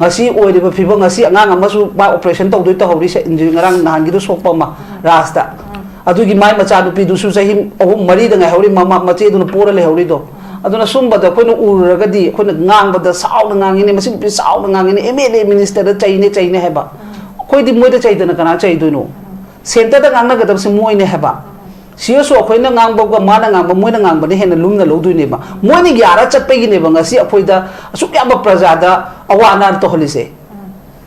ꯉꯁꯤ ꯑꯣꯏꯔꯤꯕ ꯐꯤꯕꯝ, ꯉꯁꯤ ꯑꯉꯥꯡ ꯑꯃꯁꯨ ꯃꯥ ꯑꯣꯄꯔꯦꯁꯟ ꯇꯧꯗꯣꯏ ꯇꯧꯍꯧꯔꯤ, ꯁꯦ-, ꯉꯔꯥꯡ ꯅꯍꯥꯟꯒꯤꯗꯣ ꯁꯣꯛꯄ ꯑꯃ ꯔꯥꯖꯇ꯫ ꯑꯗꯨꯒꯤ ꯃꯥꯏ ꯃꯆꯥꯅꯨꯄꯤꯗꯨꯁꯨ ꯆꯍꯤ ꯑꯍꯨꯝ ꯃꯔꯤꯗ ꯉꯥꯏꯍꯧꯔꯤ, ꯃꯃꯥ, ꯃꯆꯦꯗꯨꯅ ꯄꯣꯔ ꯂꯩꯍꯧꯔꯤꯗꯣ꯫ ꯑꯗꯨꯅ ꯁꯨꯝꯕꯗ ꯑꯩꯈꯣꯏꯅ ꯎꯔꯨꯔꯒꯗꯤ ꯑꯩꯈꯣꯏꯅ ꯉꯥꯡꯕꯗ ꯆꯥꯎꯅ ꯉꯥꯡꯉꯤꯅꯦ, ꯃꯁꯤ ꯅꯨꯄꯤ ꯆꯥꯎꯅ ꯉꯥꯡꯉꯤꯅꯦ, ꯑꯦꯝ ꯑꯦꯜ ꯑꯦ ꯃꯤꯅꯤꯁꯇꯔꯗ ꯆꯩꯅꯦ, ꯆꯩꯅꯦ ꯍꯥꯏꯕ꯫ ꯑꯩꯈꯣꯏꯗꯤ ꯃꯣꯏꯗ ꯆꯩꯗꯅ ꯀꯅꯥ ꯆꯩꯗꯣꯏꯅꯣ? ꯁꯦꯟꯇꯔꯗ ꯉꯥꯡꯅꯒꯗꯕꯁꯦ ꯃꯣꯏꯅꯦ ꯍꯥꯏꯕ꯫ ꯁꯤ ꯑꯦꯁ ꯑꯣ ꯑꯩꯈꯣꯏꯅ ꯉꯥꯡꯕꯒ ꯃꯥꯅ ꯉꯥꯡꯕ, ꯃꯣꯏꯅ ꯉꯥꯡꯕꯅ ꯍꯦꯟꯅ ꯂꯨꯝꯅ ꯂꯧꯗꯣꯏꯅꯦꯕ꯫ ꯃꯣꯏꯅ ꯌꯥꯔ ꯆꯠꯄꯒꯤꯅꯦꯕ ꯉꯁꯤ ꯑꯩꯈꯣꯏꯗ ꯑꯁꯨꯛ ꯌꯥꯝꯕ ꯄ꯭ꯔꯖꯥꯗ ꯑꯋꯥ ꯑꯅꯥ ꯇꯧꯍꯜꯂꯤꯁꯦ꯫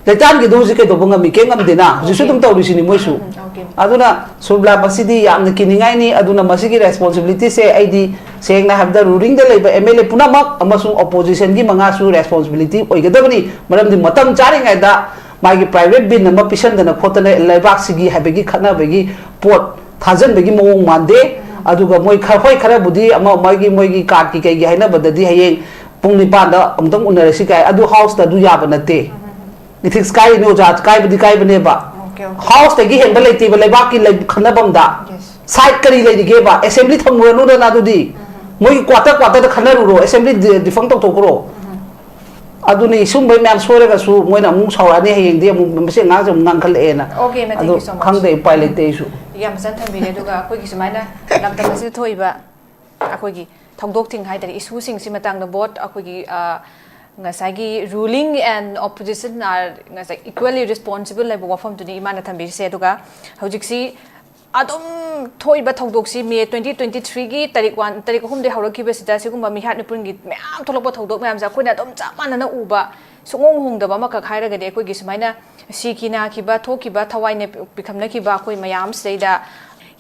ꯂꯩꯇꯥꯟꯒꯤꯗꯣ ꯍꯧꯖꯤꯛ ꯀꯩꯗꯧꯕ ꯉꯝꯃꯤ? ꯀꯩꯝ ꯉꯝꯗꯦꯅ꯫ ꯍꯧꯖꯤꯛꯁꯨ ꯑꯗꯨꯝ ꯇꯧꯔꯤꯁꯤꯅꯤ ꯃꯣꯏꯁꯨ꯫ ꯎꯝ, ꯑꯣꯀꯦ꯫ ꯑꯗꯨꯅ ꯁꯨꯔꯕꯤꯂꯥ, ꯃꯁꯤꯗꯤ ꯌꯥꯝꯅ ꯀꯤꯅꯤꯡꯉꯥꯏꯅꯤ꯫ ꯑꯗꯨꯅ ꯃꯁꯤꯒꯤ ꯔꯦꯁꯄꯣꯟꯁꯤꯕꯤꯂꯤꯇꯤꯁꯦ ꯑꯩꯗꯤ ꯁꯦꯡꯅ ꯍꯥꯏꯕꯗ ꯔꯨꯂꯤꯡꯗ ꯂꯩꯕ ꯑꯦꯝ ꯑꯦꯜ ꯑꯦ ꯄꯨꯝꯅꯃꯛ ꯑꯃꯁꯨꯡ ꯑꯣꯄꯣꯖꯤꯁꯟꯒꯤ ꯃꯉꯥꯁꯨ ꯔꯦꯁꯄꯣꯟꯁꯤꯕꯤꯂꯤꯇꯤ ꯑꯣꯏꯒꯗꯕꯅꯤ꯫ ꯃꯔꯝꯗꯤ ꯃꯇꯝ ꯆꯥꯔꯤꯉꯩꯗ ꯃꯥꯒꯤ ꯄ꯭ꯔꯥꯏꯚꯦꯠ ꯕꯤꯟ ꯑꯃ ꯄꯤꯁꯟꯗꯅ ꯈꯣꯠꯇꯅ ꯂꯩꯕꯥꯛꯁꯤꯒꯤ ꯍꯥꯏꯕꯒꯤ ꯈꯠꯅꯕꯒꯤ ꯄꯣꯠ ꯊꯥꯖꯟꯕꯒꯤ ꯃꯑꯣꯡ ꯃꯥꯟꯗꯦ꯫ ꯑꯗꯨꯒ ꯃꯣꯏ ꯈꯔ, ꯍꯣꯏ, ꯈꯔꯕꯨꯗꯤ ꯑꯃ ꯃꯥꯒꯤ, ꯃꯣꯏꯒꯤ ꯀꯥꯔꯠꯀꯤ ꯀꯩꯒꯤ ꯍꯥꯏꯅꯕꯗꯗꯤ ꯍꯌꯦꯡ ꯄꯨꯡ ꯅꯤꯄꯥꯟꯗ ꯑꯃꯨꯛꯇꯪ ꯎꯅꯔꯁꯤ ꯀꯥꯏ, ꯑꯗꯨ ꯍꯥꯎꯁꯇ ꯑꯗꯨ ꯌꯥꯕ ꯅꯠꯇꯦ꯫ ꯏꯊꯤꯛꯁ ꯀꯥꯏꯔꯤꯅꯤ ꯑꯣꯖꯥ, ꯀꯥꯏꯕꯗꯤ ꯀꯥꯏꯕꯅꯦꯕ꯫ Okay, okay. ꯍꯥꯎꯁꯇꯒꯤ ꯍꯦꯟꯕ ꯂꯩꯇꯦꯕ ꯂꯩꯕꯥꯛꯀꯤ ꯂꯩ-, ꯈꯟꯅꯐꯝꯗ꯫ ꯌꯦꯁ꯫ ꯁꯥꯏꯠ ꯀꯔꯤ ꯂꯩꯔꯤꯒꯦꯕ? ꯑꯦꯁꯦꯝꯕ꯭ꯂꯤ ꯊꯝꯃꯨꯔꯅꯨꯗꯅ ꯑꯗꯨꯗꯤ꯫ ꯃꯣꯏꯒꯤ ꯀ꯭ꯋꯥꯇꯔ ꯀ꯭ꯋꯥꯇꯔꯗ ꯈꯟꯅꯔꯨꯔꯣ, ꯑꯦꯁꯦꯝꯕ꯭ꯂꯤ ꯗꯤ-, ꯗꯤꯐꯪ ꯇꯧꯊꯣꯛꯈ꯭ꯔꯣ꯫ ꯑꯗꯨꯅꯤ, ꯁꯨꯝꯕꯩ ꯃꯌꯥꯝ ꯁꯣꯏꯔꯒꯁꯨ ꯃꯣꯏꯅ ꯑꯃꯨꯛ ꯁꯥꯎꯔꯛꯑꯅꯤ, ꯍꯌꯦꯡꯗꯤ ꯑꯃꯨꯛ ꯃꯁꯤ ꯑꯉꯥꯡꯁꯦ ꯑꯃꯨꯛ ꯉꯥꯡꯈꯠꯂꯛꯑꯦꯅ꯫ Okay, ma'am, thank ꯑꯗꯣ you so much. ꯈꯪꯗꯦ, ꯎꯄꯥꯏ ꯂꯩꯇꯦ ꯑꯩꯁꯨ꯫ ꯌꯥꯝ ꯐꯖꯅ ꯊꯝꯕꯤꯔꯦ꯫ ꯑꯗꯨꯒ ꯑꯩꯈꯣꯏꯒꯤ ꯁꯨꯃꯥꯏꯅ ꯂꯝꯗꯝ ꯑꯁꯤꯗ ꯊꯣꯛꯏꯕ ꯑꯩꯈꯣꯏꯒꯤ ꯊꯧꯗꯣꯛꯁꯤꯡ ꯍꯥꯏꯇꯥꯔꯦ, ꯏꯁꯨꯁꯤꯡꯁꯤ ꯃꯇꯥꯡꯗ both ꯑꯩꯈꯣꯏꯒꯤ, ꯑ, ꯉꯁꯥꯏꯒꯤ ruling and opposition are ꯉꯁꯥꯏ equally responsible ꯍꯥꯏꯕ ꯋꯥꯐꯝꯗꯨꯅꯤ ꯏꯃꯥꯅ ꯊꯝꯕꯤꯔꯤꯁꯦ꯫ ꯑꯗꯨꯒ ꯍꯧꯖꯤꯛꯁꯤ ꯑꯗꯨꯝ ꯊꯣꯛꯏꯕ ꯊꯧꯗꯣꯛꯁꯤ ꯃꯦ twenty twenty-threeꯒꯤ ꯇꯥꯔꯤꯛ one, ꯇꯥꯔꯤꯛ ꯑꯍꯨꯝꯗꯒꯤ ꯍꯧꯔꯛꯈꯤꯕꯁꯤꯗ ꯁꯤꯒꯨꯝꯕ ꯃꯤꯍꯥꯠ ꯃꯤꯄꯨꯟꯒꯤ ꯃꯌꯥꯝ ꯊꯣꯛꯂꯛꯄ ꯊꯧꯗꯣꯛ ꯃꯌꯥꯝꯁꯦ ꯑꯩꯈꯣꯏꯅ ꯑꯗꯨꯝ ꯆꯞ ꯃꯥꯟꯅꯅ ꯎꯕ, ꯁꯨꯡꯍꯣꯡ ꯍꯣꯡꯗꯕ ꯑꯃꯈꯛ ꯍꯥꯏꯔꯒꯗꯤ ꯑꯩꯈꯣꯏꯒꯤ ꯁꯨꯃꯥꯏꯅ ꯁꯤꯈꯤ ꯅꯥꯈꯤꯕ, ꯊꯣꯛꯈꯤꯕ, ꯊꯋꯥꯏꯅ ꯄꯤꯈꯝꯅꯈꯤꯕ ꯑꯩꯈꯣꯏ ꯃꯌꯥꯝꯁꯤꯗꯩꯗ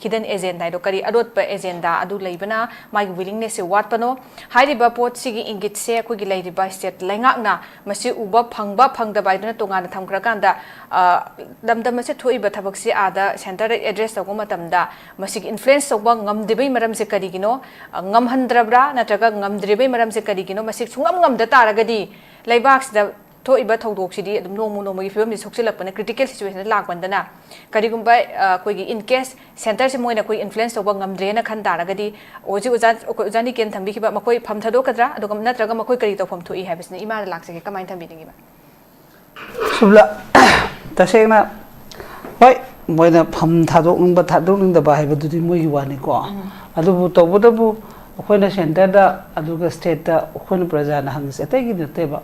hidden agenda ꯍꯥꯏꯗꯣ, ꯀꯔꯤ ꯑꯔꯣꯠꯄ agenda ꯑꯗꯨ ꯂꯩꯕꯅ ꯃꯥꯒꯤ willingnessꯁꯦ ꯋꯥꯠꯄꯅꯣ? ꯍꯥꯏꯔꯤꯕ ꯄꯣꯠꯁꯤꯒꯤ ꯏꯪꯒꯤꯠꯁꯦ ꯑꯩꯈꯣꯏꯒꯤ ꯂꯩꯔꯤꯕ state ꯂꯩꯉꯥꯛꯅ ꯃꯁꯤ ꯎꯕ ꯐꯪꯕ ꯐꯪꯗꯕ ꯍꯥꯏꯗꯨꯅ ꯇꯣꯉꯥꯟꯅ ꯊꯝꯈ꯭ꯔꯀꯥꯟꯗ, ꯑ, ꯂꯝꯗꯝ ꯑꯁꯤ ꯊꯣꯛꯏꯕ ꯊꯕꯛꯁꯤ ꯑꯥꯗ centreꯗ address ꯇꯧꯕ ꯃꯇꯝꯗ ꯃꯁꯤꯒꯤ influence ꯇꯧꯕ ꯉꯝꯗ꯭ꯔꯤꯕꯩ ꯃꯔꯝꯁꯦ ꯀꯔꯤꯒꯤꯅꯣ? ꯑ, ꯉꯝꯍꯟꯗ꯭ꯔꯕ꯭ꯔꯥ? ꯅꯠꯇ꯭ꯔꯒ ꯉꯝꯗ꯭ꯔꯤꯕꯩ ꯃꯔꯝꯁꯦ ꯀꯔꯤꯒꯤꯅꯣ? ꯃꯁꯤ ꯁꯨꯡꯉꯝ ꯉꯝꯗ ꯇꯥꯔꯒꯗꯤ ꯂꯩꯕꯥꯛꯁꯤꯗ ꯊꯣꯛꯏꯕ ꯊꯧꯗꯣꯛꯁꯤꯗꯤ ꯑꯗꯨꯝ ꯅꯣꯡꯃ ꯅꯣꯡꯃꯒꯤ ꯐꯤꯕꯝꯁꯤ ꯁꯣꯛꯆꯤꯜꯂꯛꯄꯅ critical situationꯗ ꯂꯥꯛꯄꯗꯅ, ꯀꯔꯤꯒꯨꯝꯕ, ꯑ, ꯑꯩꯈꯣꯏꯒꯤ in case centreꯁꯤ ꯃꯣꯏꯅ ꯑꯩꯈꯣꯏ influence ꯇꯧꯕ ꯉꯝꯗ꯭ꯔꯦꯅ ꯈꯟ ꯇꯥꯔꯒꯗꯤ, ꯍꯧꯖꯤꯛ ꯑꯣꯖꯥ, ꯑꯩꯈꯣꯏ ꯑꯣꯖꯥ ꯅꯤꯀꯦꯟ ꯊꯝꯕꯤꯈꯤꯕ ꯃꯈꯣꯏ ꯐꯝ ꯊꯥꯗꯣꯛꯀꯗ꯭ꯔꯥ? ꯑꯗꯨꯒ ꯅꯠꯇ꯭ꯔꯒ ꯃꯈꯣꯏ ꯀꯔꯤ ꯇꯧꯐꯝ ꯊꯣꯛꯏ ꯍꯥꯏꯕꯁꯤꯅ ꯏꯃꯥꯗ ꯂꯥꯛꯆꯒꯦ꯫ ꯀꯃꯥꯏꯅ ꯊꯝꯕꯤꯅꯤꯡꯉꯤꯕ? ꯁꯨꯞꯂ, ꯇꯁꯦꯡꯅ, ꯍꯣꯏ, ꯃꯣꯏꯅ ꯐꯝ ꯊꯥꯗꯣꯛꯅꯤꯡꯕ ꯊꯥꯗꯣꯛꯅꯤꯡꯗꯕ ꯍꯥꯏꯕꯗꯨꯗꯤ ꯃꯣꯏꯒꯤ ꯋꯥꯅꯤꯀꯣ꯫ ꯎꯝ꯫ ꯑꯗꯨꯕꯨ ꯇꯧꯕꯇꯕꯨ ꯑꯩꯈꯣꯏꯅ centreꯗ ꯑꯗꯨꯒ stateꯇ ꯑꯩꯈꯣꯏꯅ ꯄ꯭ꯔꯖꯥꯅ ꯍꯪꯉꯤꯁꯦ ꯑꯇꯩꯒꯤ ꯅꯠꯇꯦꯕ꯫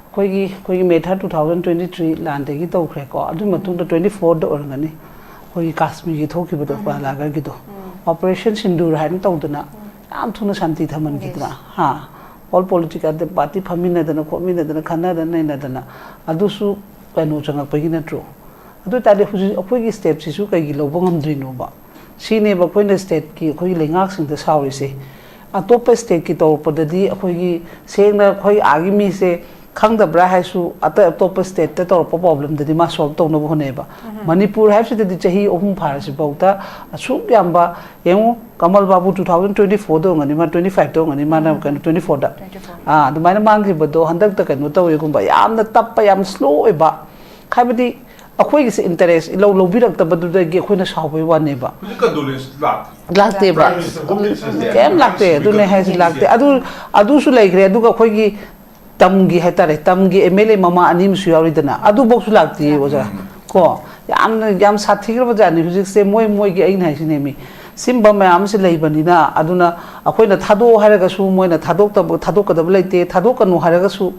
ꯑꯩꯈꯣꯏꯒꯤ, ꯑꯩꯈꯣꯏꯒꯤ May third, two thousand twenty three ꯂꯥꯟꯗꯒꯤ ꯇꯧꯈ꯭ꯔꯦꯀꯣ꯫ ꯑꯗꯨꯒꯤ ꯃꯇꯨꯡꯗ twenty fourꯗ ꯑꯣꯏꯔꯝꯒꯅꯤ ꯑꯩꯈꯣꯏꯒꯤ ꯀꯥꯁꯃꯤꯔꯒꯤ ꯊꯣꯛꯈꯤꯕꯗꯣ, ꯎꯝ꯫ ꯄꯍꯜꯒꯥꯝꯒꯤꯗꯣ꯫ ꯎꯝ꯫ Operation Sindoor ꯍꯥꯏꯅ ꯇꯧꯗꯅ ꯎꯝ꯫ ꯌꯥꯝ ꯊꯨꯅ ꯁꯥꯟꯇꯤ ꯊꯝꯍꯟꯈꯤꯗꯅ꯫ Yes꯫ ꯍꯥ? All political party ꯐꯝꯃꯤꯟꯅꯗꯅ ꯈꯣꯠꯃꯤꯟꯅꯗꯅ ꯈꯟꯅꯗꯅ ꯅꯩꯅꯗꯅ꯫ ꯑꯗꯨꯁꯨ ꯀꯩꯅꯣ ꯆꯪꯉꯛꯄꯒꯤ ꯅꯠꯇ꯭ꯔꯣ? ꯑꯗꯨ ꯑꯣꯏ ꯇꯥꯔꯗꯤ ꯍꯧꯖꯤꯛ ꯑꯩꯈꯣꯏꯒꯤ stepꯁꯤꯁꯨ ꯀꯩꯒꯤ ꯂꯧꯕ ꯉꯝꯗ꯭ꯔꯤꯅꯣꯕ? ꯁꯤꯅꯦꯕ ꯑꯩꯈꯣꯏꯅ stateꯀꯤ, ꯑꯩꯈꯣꯏꯒꯤ ꯂꯩꯉꯥꯛꯁꯤꯡꯗ ꯁꯥꯎꯔꯤꯁꯦ꯫ ꯑꯇꯣꯞꯄ stateꯀꯤ ꯇꯧꯔꯛꯄꯗꯗꯤ ꯑꯩꯈꯣꯏꯒꯤ ꯁꯦꯡꯅ ꯑꯩꯈꯣꯏ ꯑꯥꯒꯤ ꯃꯤꯁꯦ ꯈꯪꯗꯕ꯭ꯔꯥ ꯍꯥꯏꯁꯨ, ꯑꯇꯩ ꯑꯇꯣꯞꯄ stateꯇ ꯇꯧꯔꯛꯄ problemꯗꯗꯤ ꯃꯥ solve ꯇꯧꯅꯕ ꯍꯣꯠꯅꯩꯌꯦꯕ꯫ ꯎꯝ꯫ ꯃꯅꯤꯄꯨꯔ ꯍꯥꯏꯕꯁꯤꯗꯗꯤ ꯆꯍꯤ ꯑꯍꯨꯝ ꯐꯥꯔꯁꯤꯐꯥꯎꯗ ꯑꯁꯨꯛ ꯌꯥꯝꯕ, ꯌꯦꯡꯉꯨ, ꯀꯃꯜ ꯕꯥꯕꯨ two thousand twenty fourꯗ ꯑꯣꯏꯔꯝꯒꯅꯤ, ꯃꯥ twenty fiveꯇ ꯑꯣꯏꯔꯝꯒꯅꯤ, ꯃꯥꯅ ꯎꯝ꯫ ꯀꯩꯅꯣ, twenty fourꯗ꯫ Twenty four꯫ ꯑꯥ, ꯑꯗꯨꯃꯥꯏꯅ ꯃꯥꯡꯈꯤꯕꯗꯣ ꯍꯟꯗꯛꯇ ꯀꯩꯅꯣ ꯇꯧꯋꯦꯒꯨꯝꯕ, ꯌꯥꯝꯅ ꯇꯞꯄ, ꯌꯥꯝ slow ꯑꯣꯏꯕ, ꯍꯥꯏꯕꯗꯤ ꯑꯩꯈꯣꯏꯒꯤꯁꯦ ꯏꯟꯇꯔꯦꯁ ꯏꯂꯧ ꯂꯧꯕꯤꯔꯛꯇꯕꯗꯨꯗꯒꯤ ꯑꯩꯈꯣꯏꯅ ꯁꯥꯎꯕꯩ ꯋꯥꯅꯦꯕ꯫ ꯍꯧꯖꯤꯛ ꯀꯟꯗꯣꯂꯦꯟꯁ ꯂꯥꯛꯇꯦ꯫ ꯂꯥꯛꯇꯦꯕ꯫ Prime Minister ꯍꯣꯝ ꯃꯤꯅꯤꯁꯇꯔꯁꯦ ꯀꯩꯝ ꯂꯥꯛꯇꯦ꯫ ꯑꯗꯨꯅꯦ ꯍꯥꯏꯁꯦ, ꯂꯥꯛꯇꯦ꯫ ꯑꯗꯨ ꯑꯗꯨꯁꯨ ꯂꯩꯈ꯭ꯔꯦ꯫ ꯑꯗꯨꯒ ꯑꯩꯈꯣꯏꯒꯤ ꯇꯝꯒꯤ ꯍꯥꯏꯇꯥꯔꯦ, ꯇꯝꯒꯤ ꯑꯦꯝ ꯑꯦꯜ ꯑꯦ ꯃꯃꯥ ꯑꯅꯤ ꯑꯃꯁꯨ ꯌꯥꯎꯔꯤꯗꯅ, ꯑꯗꯨꯐꯧꯁꯨ ꯂꯥꯛꯇꯦ ꯑꯣꯖꯥ꯫ ꯀꯣ, ꯌꯥꯝꯅ ꯌꯥꯝ ꯁꯥꯊꯤꯈ꯭ꯔꯕ ꯖꯥꯠꯅꯤ ꯍꯧꯖꯤꯛꯁꯦ꯫ ꯃꯣꯏ ꯃꯣꯏꯒꯤ, ꯑꯩꯅ ꯍꯥꯏꯁꯤꯅꯦꯃꯤ, ꯁꯤꯝꯕ ꯃꯌꯥꯝꯁꯦ ꯂꯩꯕꯅꯤꯅ꯫ ꯑꯗꯨꯅ ꯑꯩꯈꯣꯏꯅ ꯊꯥꯗꯣꯛꯑꯣ ꯍꯥꯏꯔꯒꯁꯨ ꯃꯣꯏꯅ ꯊꯥꯗꯣꯛꯇꯕ, ꯊꯥꯗꯣꯛꯀꯗꯕ ꯂꯩꯇꯦ, ꯊꯥꯗꯣꯛꯀꯅꯨ ꯍꯥꯏꯔꯒꯁꯨ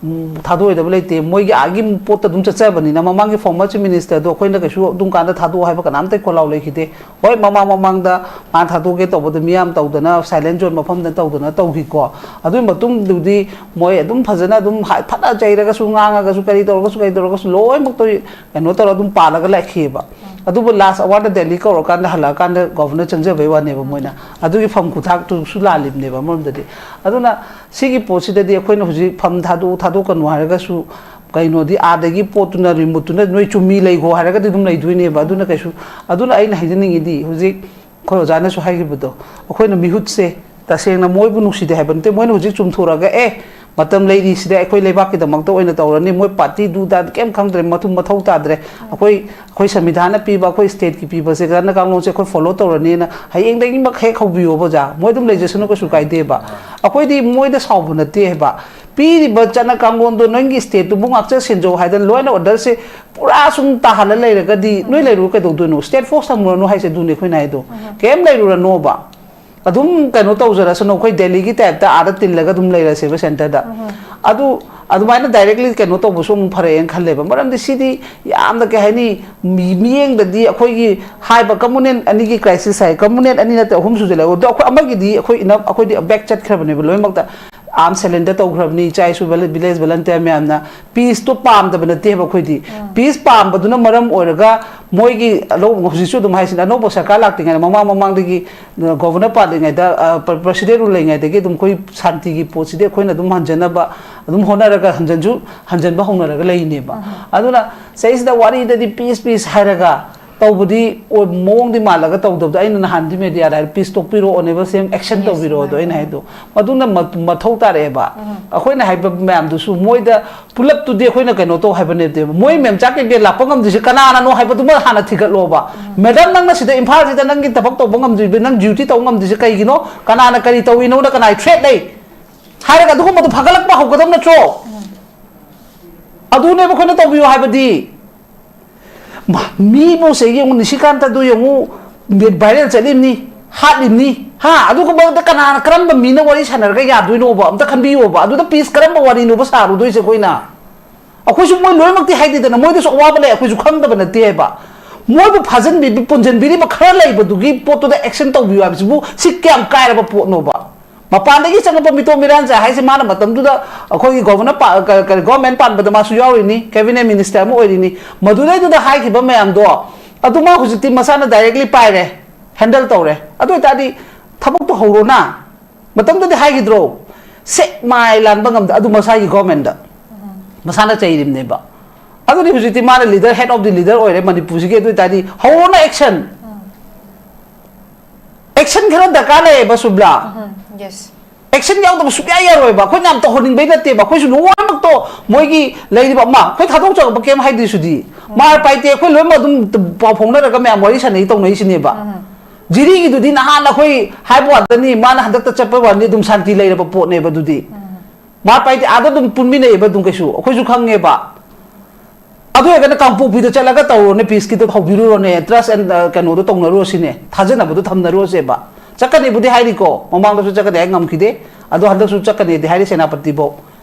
ꯎꯝ, ꯊꯥꯗꯣꯛꯑꯣꯏꯗꯕ ꯂꯩꯇꯦ꯫ ꯃꯣꯏꯒꯤ ꯑꯥꯒꯤ ꯄꯣꯠꯇ ꯑꯗꯨꯝ ꯆꯠꯆꯕꯅꯤꯅ, ꯃꯃꯥꯡꯒꯤ ꯐꯣꯔꯃꯔ ꯆꯤꯐ ꯃꯤꯅꯤꯁꯇꯔꯗꯣ ꯑꯩꯈꯣꯏꯅ ꯀꯩꯁꯨ ꯑꯗꯨꯝ ꯀꯥꯟꯗ ꯊꯥꯗꯣꯛꯑꯣ ꯍꯥꯏꯕ ꯀꯅꯥꯝꯇ ꯈꯣꯜꯂꯥꯎ ꯂꯩꯈꯤꯗꯦ꯫ ꯍꯣꯏ, ꯃꯃꯥꯡ ꯃꯃꯥꯡꯗ ꯃꯥ ꯊꯥꯗꯣꯛꯀꯦ ꯇꯧꯕꯗ ꯃꯤꯌꯥꯝ ꯇꯧꯗꯅ, ꯁꯥꯏꯂꯦꯟ ꯖꯣꯟ ꯃꯐꯝꯗ ꯇꯧꯗꯅ ꯇꯧꯈꯤꯀꯣ꯫ ꯑꯗꯨꯒꯤ ꯃꯇꯨꯡꯗꯨꯗꯤ ꯃꯣꯏ ꯑꯗꯨꯝ ꯐꯖꯅ ꯑꯗꯨꯝ ꯍꯥꯏ-, ꯐꯅ ꯆꯩꯔꯒꯁꯨ, ꯉꯥꯡꯉꯒꯁꯨ, ꯀꯔꯤ ꯇꯧꯔꯒꯁꯨ, ꯀꯔꯤ ꯇꯧꯔꯒꯁꯨ, ꯂꯣꯏꯅꯃꯛꯇꯣ ꯀꯩꯅꯣ ꯇꯧꯔꯒ ꯑꯗꯨꯝ ꯄꯥꯜꯂꯒ ꯂꯥꯛꯈꯤꯑꯕ꯫ ꯑꯗꯨꯕꯨ ꯂꯥꯁ ꯑꯋꯥꯔꯗ ꯗꯦꯜꯂꯤ ꯀꯧꯔꯀꯥꯟꯗ, ꯍꯜꯂꯛꯑꯀꯥꯟꯗ ꯒꯣꯚꯔꯅꯔ ꯆꯪꯖꯕꯩ ꯋꯥꯅꯦꯕ ꯃꯣꯏꯅ꯫ ꯑꯗꯨꯒꯤ ꯐꯝ ꯈꯨꯊꯥꯛꯇꯨꯁꯨ ꯂꯥꯜꯂꯤꯕꯅꯦꯕ ꯑꯃꯔꯣꯝꯗꯗꯤ꯫ ꯑꯗꯨꯅ ꯁꯤꯒꯤ ꯄꯣꯠꯁꯤꯗꯗꯤ ꯑꯩꯈꯣꯏꯅ ꯍꯧꯖꯤꯛ ꯐꯝ ꯊꯥꯗꯣꯛꯎ, ꯊꯥꯗꯣꯛꯀꯅꯨ ꯍꯥꯏꯔꯒꯁꯨ, ꯀꯩꯅꯣꯗꯤ ꯑꯥꯗꯒꯤ ꯄꯣꯠꯇꯨꯅ, ꯔꯤꯃꯣꯠꯇꯨꯅ ꯅꯣꯏ ꯆꯨꯝꯃꯤ ꯂꯩꯈꯣ ꯍꯥꯏꯔꯒꯗꯤ ꯑꯗꯨꯝ ꯂꯩꯗꯣꯏꯅꯦꯕ꯫ ꯑꯗꯨꯅ ꯀꯩꯁꯨ, ꯑꯗꯨꯅ ꯑꯩꯅ ꯍꯥꯏꯖꯅꯤꯡꯉꯤꯗꯤ, ꯍꯧꯖꯤꯛ ꯑꯩꯈꯣꯏ ꯑꯣꯖꯥꯅꯁꯨ ꯍꯥꯏꯈꯤꯕꯗꯣ, ꯑꯩꯈꯣꯏꯅ ꯃꯤꯍꯨꯠꯁꯦ ꯇꯁꯦꯡꯅ ꯃꯣꯏꯕꯨ ꯅꯨꯡꯁꯤꯗꯦ ꯍꯥꯏꯕ ꯅꯠꯇꯦ꯫ ꯃꯣꯏꯅ ꯍꯧꯖꯤꯛ ꯆꯨꯝꯊꯣꯔꯛꯑꯒ, "ꯑꯦ, ꯃꯇꯝ ꯂꯩꯔꯤꯁꯤꯗ ꯑꯩꯈꯣꯏ ꯂꯩꯕꯥꯛꯀꯤꯗꯃꯛꯇ ꯑꯣꯏꯅ ꯇꯧꯔꯅꯤ, ꯃꯣꯏ ꯄꯥꯔꯇꯤ ꯗꯨ ꯗꯥ ꯀꯩꯝ ꯈꯪꯗ꯭ꯔꯦ, ꯃꯊꯨꯝ ꯃꯊꯧ ꯇꯥꯗ꯭ꯔꯦ, ꯑꯩꯈꯣꯏ, ꯑꯩꯈꯣꯏ ꯁꯪꯕꯤꯙꯥꯟꯅ ꯄꯤꯕ, ꯑꯩꯈꯣꯏ ꯁ꯭ꯇꯦꯠꯀꯤ ꯄꯤꯕꯁꯦ, ꯆꯠꯅ ꯀꯥꯡꯂꯣꯟꯁꯦ ꯑꯩꯈꯣꯏ ꯐꯣꯂꯣ ꯇꯧꯔꯅꯤꯅ" ꯍꯌꯦꯡꯗꯒꯤꯃꯛ ꯍꯦꯛ ꯍꯧꯕꯤꯌꯣꯕ ꯑꯣꯖꯥ, ꯃꯣꯏ ꯑꯗꯨꯝ ꯂꯩꯖꯁꯅꯨ, ꯀꯩꯁꯨ ꯀꯥꯏꯗꯦꯕ꯫ ꯑꯩꯈꯣꯏꯗꯤ ꯃꯣꯏꯗ ꯁꯥꯎꯕ ꯅꯠꯇꯦ ꯍꯥꯏꯕ, ꯄꯤꯔꯤꯕ ꯆꯠꯅ ꯀꯥꯡꯂꯣꯟꯗꯣ ꯅꯪꯒꯤ ꯁ꯭ꯇꯦꯠꯇꯨꯕꯨ ꯉꯥꯛꯆ ꯁꯦꯟꯖꯧ ꯍꯥꯏꯗꯅ ꯂꯣ ꯑꯦꯟ ꯑꯣꯔꯗꯔꯁꯦ ꯄꯨꯔꯥ ꯁꯨꯝ ꯇꯥꯍꯜꯂ ꯂꯩꯔꯒꯗꯤ ꯅꯣꯏ ꯂꯩꯔꯨꯔ ꯀꯩꯗꯧꯗꯣꯏꯅꯣ? ꯁ꯭ꯇꯦꯠ ꯐꯣꯔꯁ ꯊꯝꯃꯨꯔꯅꯨ ꯍꯥꯏꯁꯦ ꯑꯗꯨꯅꯦ ꯑꯩꯈꯣꯏꯅ ꯍꯥꯏꯗꯣ꯫ ꯀꯩꯝ ꯂꯩꯔꯨꯔꯅꯣꯕ꯫ ꯑꯗꯨꯝ ꯀꯩꯅꯣ ꯇꯧꯖꯔꯁꯅꯨ, ꯑꯩꯈꯣꯏ ꯗꯦꯜꯂꯤꯒꯤ ꯇꯥꯏꯞꯇ ꯑꯥꯗ ꯇꯤꯜꯂꯒ ꯑꯗꯨꯝ ꯂꯩꯔꯁꯦꯕ ꯁꯦꯟꯇꯔꯗ꯫ ꯑꯗꯨ ꯑꯗꯨꯃꯥꯏꯅ ꯗꯥꯏꯔꯦꯛꯂꯤ ꯀꯩꯅꯣ ꯇꯧꯕꯁꯨ ꯑꯃꯨꯛ ꯐꯔꯛꯑꯦꯅ ꯈꯜꯂꯦꯕ꯫ ꯃꯔꯝꯗꯤ ꯁꯤꯗꯤ ꯌꯥꯝꯅ, ꯀꯩ ꯍꯥꯏꯅꯤ, ꯃꯤ-, ꯃꯤꯠꯌꯦꯡꯗꯗꯤ ꯑꯩꯈꯣꯏꯒꯤ ꯍꯥꯏꯕ ꯀꯝꯃꯨꯅꯦꯟ ꯑꯅꯤꯒꯤ ꯀ꯭ꯔꯥꯏꯁꯤꯁ ꯍꯥꯏ, ꯀꯝꯃꯨꯅꯦꯟ ꯑꯅꯤ ꯅꯠꯇꯦ, ꯑꯍꯨꯝ ꯁꯨꯖꯜꯂꯛꯑꯦ꯫ ꯑꯗꯣ ꯑꯩꯈꯣꯏ ꯑꯃꯒꯤꯗꯤ ꯑꯩꯈꯣꯏ ꯏꯅꯞ-, ꯑꯩꯈꯣꯏꯗꯤ ꯕꯦꯛ ꯆꯠꯈ꯭ꯔꯕꯅꯦꯕ ꯂꯣꯏꯅꯃꯛꯇ꯫ ꯑꯥꯔꯝ ꯁꯔꯦꯟꯗꯔ ꯇꯧꯈ꯭ꯔꯕꯅꯤ, ꯏꯆꯥ ꯏꯁꯨ ꯚꯤꯂꯦꯖ ꯚꯣꯂꯟꯇꯤꯌꯔ ꯃꯌꯥꯝꯅ꯫ ꯄꯤꯁꯇꯣ ꯄꯥꯝꯗꯕ ꯅꯠꯇꯦꯕ ꯑꯩꯈꯣꯏꯗꯤ꯫ ꯄꯤꯁ ꯄꯥꯝꯕꯗꯨꯅ ꯃꯔꯝ ꯑꯣꯏꯔꯒ ꯃꯣꯏꯒꯤ ꯑꯅꯧꯕ, ꯍꯧꯖꯤꯛꯁꯨ ꯑꯗꯨꯝ ꯍꯥꯏꯁꯤꯅ, ꯑꯅꯧꯕ ꯁꯔꯀꯥꯔ ꯂꯥꯛꯇ꯭ꯔꯤꯉꯩꯗ, ꯃꯃꯥꯡ ꯃꯃꯥꯡꯗꯒꯤ, ꯑ, ꯒꯣꯚꯔꯅꯔ ꯄꯥꯜꯂꯤꯉꯩꯗ, ꯑ, ꯄ꯭ꯔ-, ꯄ꯭ꯔꯁꯤꯗꯦꯟ ꯔꯨꯜ ꯂꯩꯉꯩꯗꯒꯤ ꯑꯗꯨꯝ ꯑꯩꯈꯣꯏ ꯁꯥꯟꯇꯤꯒꯤ ꯄꯣꯠꯁꯤꯗꯤ ꯑꯩꯈꯣꯏꯅ ꯑꯗꯨꯝ ꯍꯟꯖꯅꯕ ꯑꯗꯨꯝ ꯍꯣꯠꯅꯔꯒ ꯍꯟꯖꯟꯁꯨ ꯍꯟꯖꯟꯕ ꯍꯧꯅꯔꯒ ꯂꯩꯅꯦꯕ꯫ ꯑꯗꯨꯅ ꯁꯤꯗꯩꯁꯤꯗ ꯋꯥꯔꯤꯗꯗꯤ ꯄꯤꯁ, ꯄꯤꯁ ꯍꯥꯏꯔꯒ ꯇꯧꯕꯗꯤ ꯑꯣꯏ-, ꯃꯑꯣꯡꯗꯤ ꯃꯥꯜꯂꯒ ꯇꯧꯗꯕꯗꯣ, ꯑꯩꯅ ꯅꯍꯥꯟꯗꯤ ꯃꯦꯗꯤꯌꯥꯗ ꯍꯥꯏ, "ꯄꯤꯁ ꯇꯣꯛꯄꯤꯔꯣ, ꯑꯣꯅꯦꯕꯜ ꯁꯤ ꯑꯦꯝ ꯑꯦꯛꯁꯟ ꯇꯧꯕꯤꯔꯣ" ꯑꯗꯣ ꯑꯩꯅ ꯍꯥꯏꯗꯣ꯫ ꯃꯗꯨꯅ ꯃ-, ꯃꯊꯧ ꯇꯥꯔꯛꯑꯦꯕ꯫ ꯑꯩꯈꯣꯏꯅ ꯍꯥꯏꯕ ꯃꯌꯥꯝꯗꯨꯁꯨ ꯃꯣꯏꯗ ꯄꯨꯂꯞꯇꯨꯗꯤ ꯑꯩꯈꯣꯏꯅ ꯀꯩꯅꯣ ꯇꯧ ꯍꯥꯏꯕ ꯅꯠꯇꯦꯕ꯫ ꯃꯣꯏ ꯃꯦꯝꯆꯥ ꯀꯦꯕꯦ ꯂꯥꯛꯄ ꯉꯝꯗ꯭ꯔꯤꯁꯦ ꯀꯅꯥꯅꯅꯣ ꯍꯥꯏꯕꯗꯨꯃ ꯍꯥꯟꯅ ꯊꯤꯒꯠꯂꯣꯕ꯫ ꯃꯦꯗꯥꯝ, ꯅꯪꯅ ꯁꯤꯗ ꯏꯝꯐꯥꯜꯁꯤꯗ ꯅꯪꯒꯤ ꯊꯕꯛ ꯇꯧꯕ ꯉꯝꯗ꯭ꯔꯤꯕ, ꯅꯪ ꯗ꯭ꯌꯨꯇꯤ ꯇꯧꯕ ꯉꯝꯗ꯭ꯔꯤꯁꯦ ꯀꯩꯒꯤꯅꯣ? ꯀꯅꯥꯅ ꯀꯔꯤ ꯇꯧꯏꯅꯣꯅ ꯀꯅꯥꯒꯤ ꯊ꯭ꯔꯦꯠ ꯂꯩ? ꯍꯥꯏꯔꯒ ꯑꯗꯨꯒꯨꯝꯕꯗꯣ ꯐꯒꯠꯂꯛꯄ ꯍꯧꯒꯗꯕ ꯅꯠꯇ꯭ꯔꯣ? ꯑꯗꯨꯅꯦꯕ ꯑꯩꯈꯣꯏꯅ ꯇꯧꯕꯤꯌꯨ ꯍꯥꯏꯕꯗꯤ꯫ ꯃꯥ-, ꯃꯤꯕꯨ ꯁꯦ ꯌꯦꯡꯉꯨ, ꯅꯤꯁꯤꯀꯥꯟꯇꯗꯨ ꯌꯦꯡꯉꯨ, ꯚꯥꯏꯔꯦꯜ ꯆꯠꯂꯤꯕꯅꯤ, ꯍꯥꯠꯂꯤꯕꯅꯤ, ꯍꯥ? ꯑꯗꯨꯒꯨꯝꯕꯗ ꯀꯅꯥꯅ, ꯀꯔꯝꯕ ꯃꯤꯅ ꯋꯥꯔꯤ ꯁꯥꯟꯅꯔꯒ ꯌꯥꯗꯣꯏꯅꯣꯕ? ꯑꯝꯇ ꯈꯟꯕꯤꯌꯣꯕ꯫ ꯑꯗꯨꯗ ꯄꯤꯁ ꯀꯔꯝꯕ ꯋꯥꯔꯤꯅꯣꯕ ꯁꯥꯔꯨꯗꯣꯏꯁꯦ ꯑꯩꯈꯣꯏꯅ? ꯑꯩꯈꯣꯏꯁꯨ ꯃꯣꯏ ꯂꯣꯏꯅꯃꯛꯇꯤ ꯍꯥꯏꯗꯦꯗꯅ, ꯃꯣꯏꯗꯁꯨ ꯑꯋꯥꯕ ꯂꯩ, ꯑꯩꯈꯣꯏꯁꯨ ꯈꯪꯗꯕ ꯅꯠꯇꯦꯕ꯫ ꯃꯣꯏꯕꯨ ꯐꯥꯖꯤꯟꯕꯤ-, ꯄꯨꯟꯁꯤꯟꯕꯤꯔꯤꯕ ꯈꯔ ꯂꯩꯕꯗꯨꯒꯤ ꯄꯣꯠꯇꯨꯗ ꯑꯦꯛꯁꯟ ꯇꯧꯕꯤꯌꯨ ꯍꯥꯏꯕꯁꯤꯕꯨ ꯁꯤ ꯀꯌꯥꯝ ꯀꯥꯏꯔꯕ ꯄꯣꯠꯅꯣꯕ? ꯃꯄꯥꯟꯗꯒꯤ ꯆꯪꯉꯛꯄ ꯃꯤꯇꯣꯞ ꯃꯤꯔꯥꯟꯖꯥ ꯍꯥꯏꯁꯦ ꯃꯥꯅ ꯃꯇꯝꯗꯨꯗ ꯑꯩꯈꯣꯏꯒꯤ ꯒꯣꯚꯔꯅꯔ ꯄꯥ-, ꯀ-, ꯀ-, ꯒꯣꯚꯔꯟꯃꯦꯟꯠ ꯄꯥꯟꯕꯗ ꯃꯥꯁꯨ ꯌꯥꯎꯔꯤꯅꯤ, ꯀꯦꯕꯤꯅꯦꯠ ꯃꯤꯅꯤꯁꯇꯔ ꯑꯃ ꯑꯣꯏꯔꯤꯅꯤ꯫ ꯃꯗꯨꯗꯩꯗꯨꯗ ꯍꯥꯏꯈꯤꯕ ꯃꯌꯥꯝꯗꯣ ꯑꯗꯨ ꯃꯥ ꯍꯧꯖꯤꯛꯇꯤ ꯃꯁꯥꯅ ꯗꯥꯏꯔꯦꯛꯂꯤ ꯄꯥꯏꯔꯦ, ꯍꯦꯟꯗꯜ ꯇꯧꯔꯦ꯫ ꯑꯗꯨ ꯑꯣꯏꯇꯥꯔꯗꯤ ꯊꯕꯛꯇꯣ ꯍꯧꯔꯣꯅ꯫ ꯃꯇꯝꯗꯨꯗꯤ ꯍꯥꯏꯈꯤꯗ꯭ꯔꯣ? ꯁꯦꯛ ꯃꯥꯏ ꯂꯥꯟꯕ ꯉꯝꯗ ꯑꯗꯨ ꯃꯁꯥꯒꯤ ꯒꯣꯚꯔꯟꯃꯦꯟꯠꯇ꯫ ꯃꯁꯥꯅ ꯆꯩꯔꯤꯕꯅꯦꯕ꯫ ꯑꯗꯨꯗꯤ ꯍꯧꯖꯤꯛꯇꯤ ꯃꯥꯅ leader, head of the leader ꯑꯣꯏꯔꯦ ꯃꯅꯤꯄꯨꯔꯁꯤꯒꯤ꯫ ꯑꯗꯨ ꯑꯣꯏꯇꯥꯔꯗꯤ ꯍꯧꯔꯣꯅ action꯫ Action ꯈꯔ ꯗꯔꯀꯥꯔ ꯂꯩꯌꯦꯕ ꯁꯨꯕ꯭ꯂꯥ꯫ ꯎꯝ, ꯌꯦꯁ꯫ Action ꯌꯥꯎꯗꯕ ꯁꯨꯛꯌꯥ ꯌꯥꯔꯣꯏꯕ꯫ ꯑꯩꯈꯣꯏꯅ ꯌꯥꯝ ꯇꯧꯍꯟꯅꯤꯡꯕꯩ ꯅꯠꯇꯦꯕ꯫ ꯑꯩꯈꯣꯏꯁꯨ ꯂꯣꯏꯅꯃꯛꯇꯣ ꯃꯣꯏꯒꯤ ꯂꯩꯔꯤꯕ ꯑꯃ, ꯑꯩꯈꯣꯏ ꯊꯥꯗꯣꯛꯆꯔꯛꯄ ꯀꯩꯝ ꯍꯥꯏꯗ꯭ꯔꯤꯁꯨꯗꯤ꯫ ꯃꯥꯔ ꯄꯥꯏꯇꯦ, ꯑꯩꯈꯣꯏ ꯂꯣꯏꯅꯃꯛ ꯑꯗꯨꯝ ꯄꯥꯎ ꯐꯥꯎꯅꯔꯒ ꯃꯌꯥꯝ ꯋꯥꯔꯤ ꯁꯥꯟꯅꯩ ꯇꯧꯅꯩꯁꯤꯅꯦꯕ꯫ ꯖꯤꯔꯤꯒꯤꯗꯨꯗꯤ ꯅꯍꯥꯟ ꯑꯩꯈꯣꯏ ꯍꯥꯏꯕ ꯋꯥꯗꯅꯤ, ꯃꯥꯅ ꯍꯟꯗꯛꯇ ꯆꯠꯄ ꯋꯥꯅꯤ, ꯑꯗꯨꯝ ꯁꯥꯟꯇꯤ ꯂꯩꯔꯕ ꯄꯣꯠꯅꯦꯕ ꯑꯗꯨꯗꯤ꯫ ꯃꯥꯔ ꯄꯥꯏꯇꯦ ꯑꯥꯗ ꯑꯗꯨꯝ ꯄꯨꯟꯃꯤꯟꯅꯩꯌꯦꯕ ꯑꯗꯨꯝ ꯀꯩꯁꯨ꯫ ꯑꯩꯈꯣꯏꯁꯨ ꯈꯪꯉꯦꯕ꯫ ꯑꯗꯨ ꯑꯣꯏꯔꯒꯅ ꯀꯥꯡꯄꯣꯛꯄꯤꯗ ꯆꯠꯂꯒ ꯇꯧꯔꯣꯅꯦ, ꯄꯤꯁꯀꯤꯗꯣ ꯍꯧꯕꯤꯔꯨꯔꯣꯅꯦ, trust and, ꯑ, ꯀꯩꯅꯣꯗꯣ ꯇꯧꯅꯔꯨꯔꯁꯤꯅꯦ, ꯊꯥꯖꯅꯕꯗꯣ ꯊꯝꯅꯔꯨꯔꯁꯦꯕ꯫ ꯆꯠꯀꯅꯤꯕꯨꯗꯤ ꯍꯥꯏꯔꯤꯀꯣ, ꯃꯃꯥꯡꯗꯁꯨ ꯆꯠꯀꯅꯤ ꯍꯥꯏ ꯉꯝꯈꯤꯗꯦ, ꯑꯗꯣ ꯍꯟꯗꯛꯁꯨ ꯆꯠꯀꯅꯤꯗꯤ ꯍꯥꯏꯔꯤ ꯁꯦꯅꯥꯄꯇꯤꯐꯧ꯫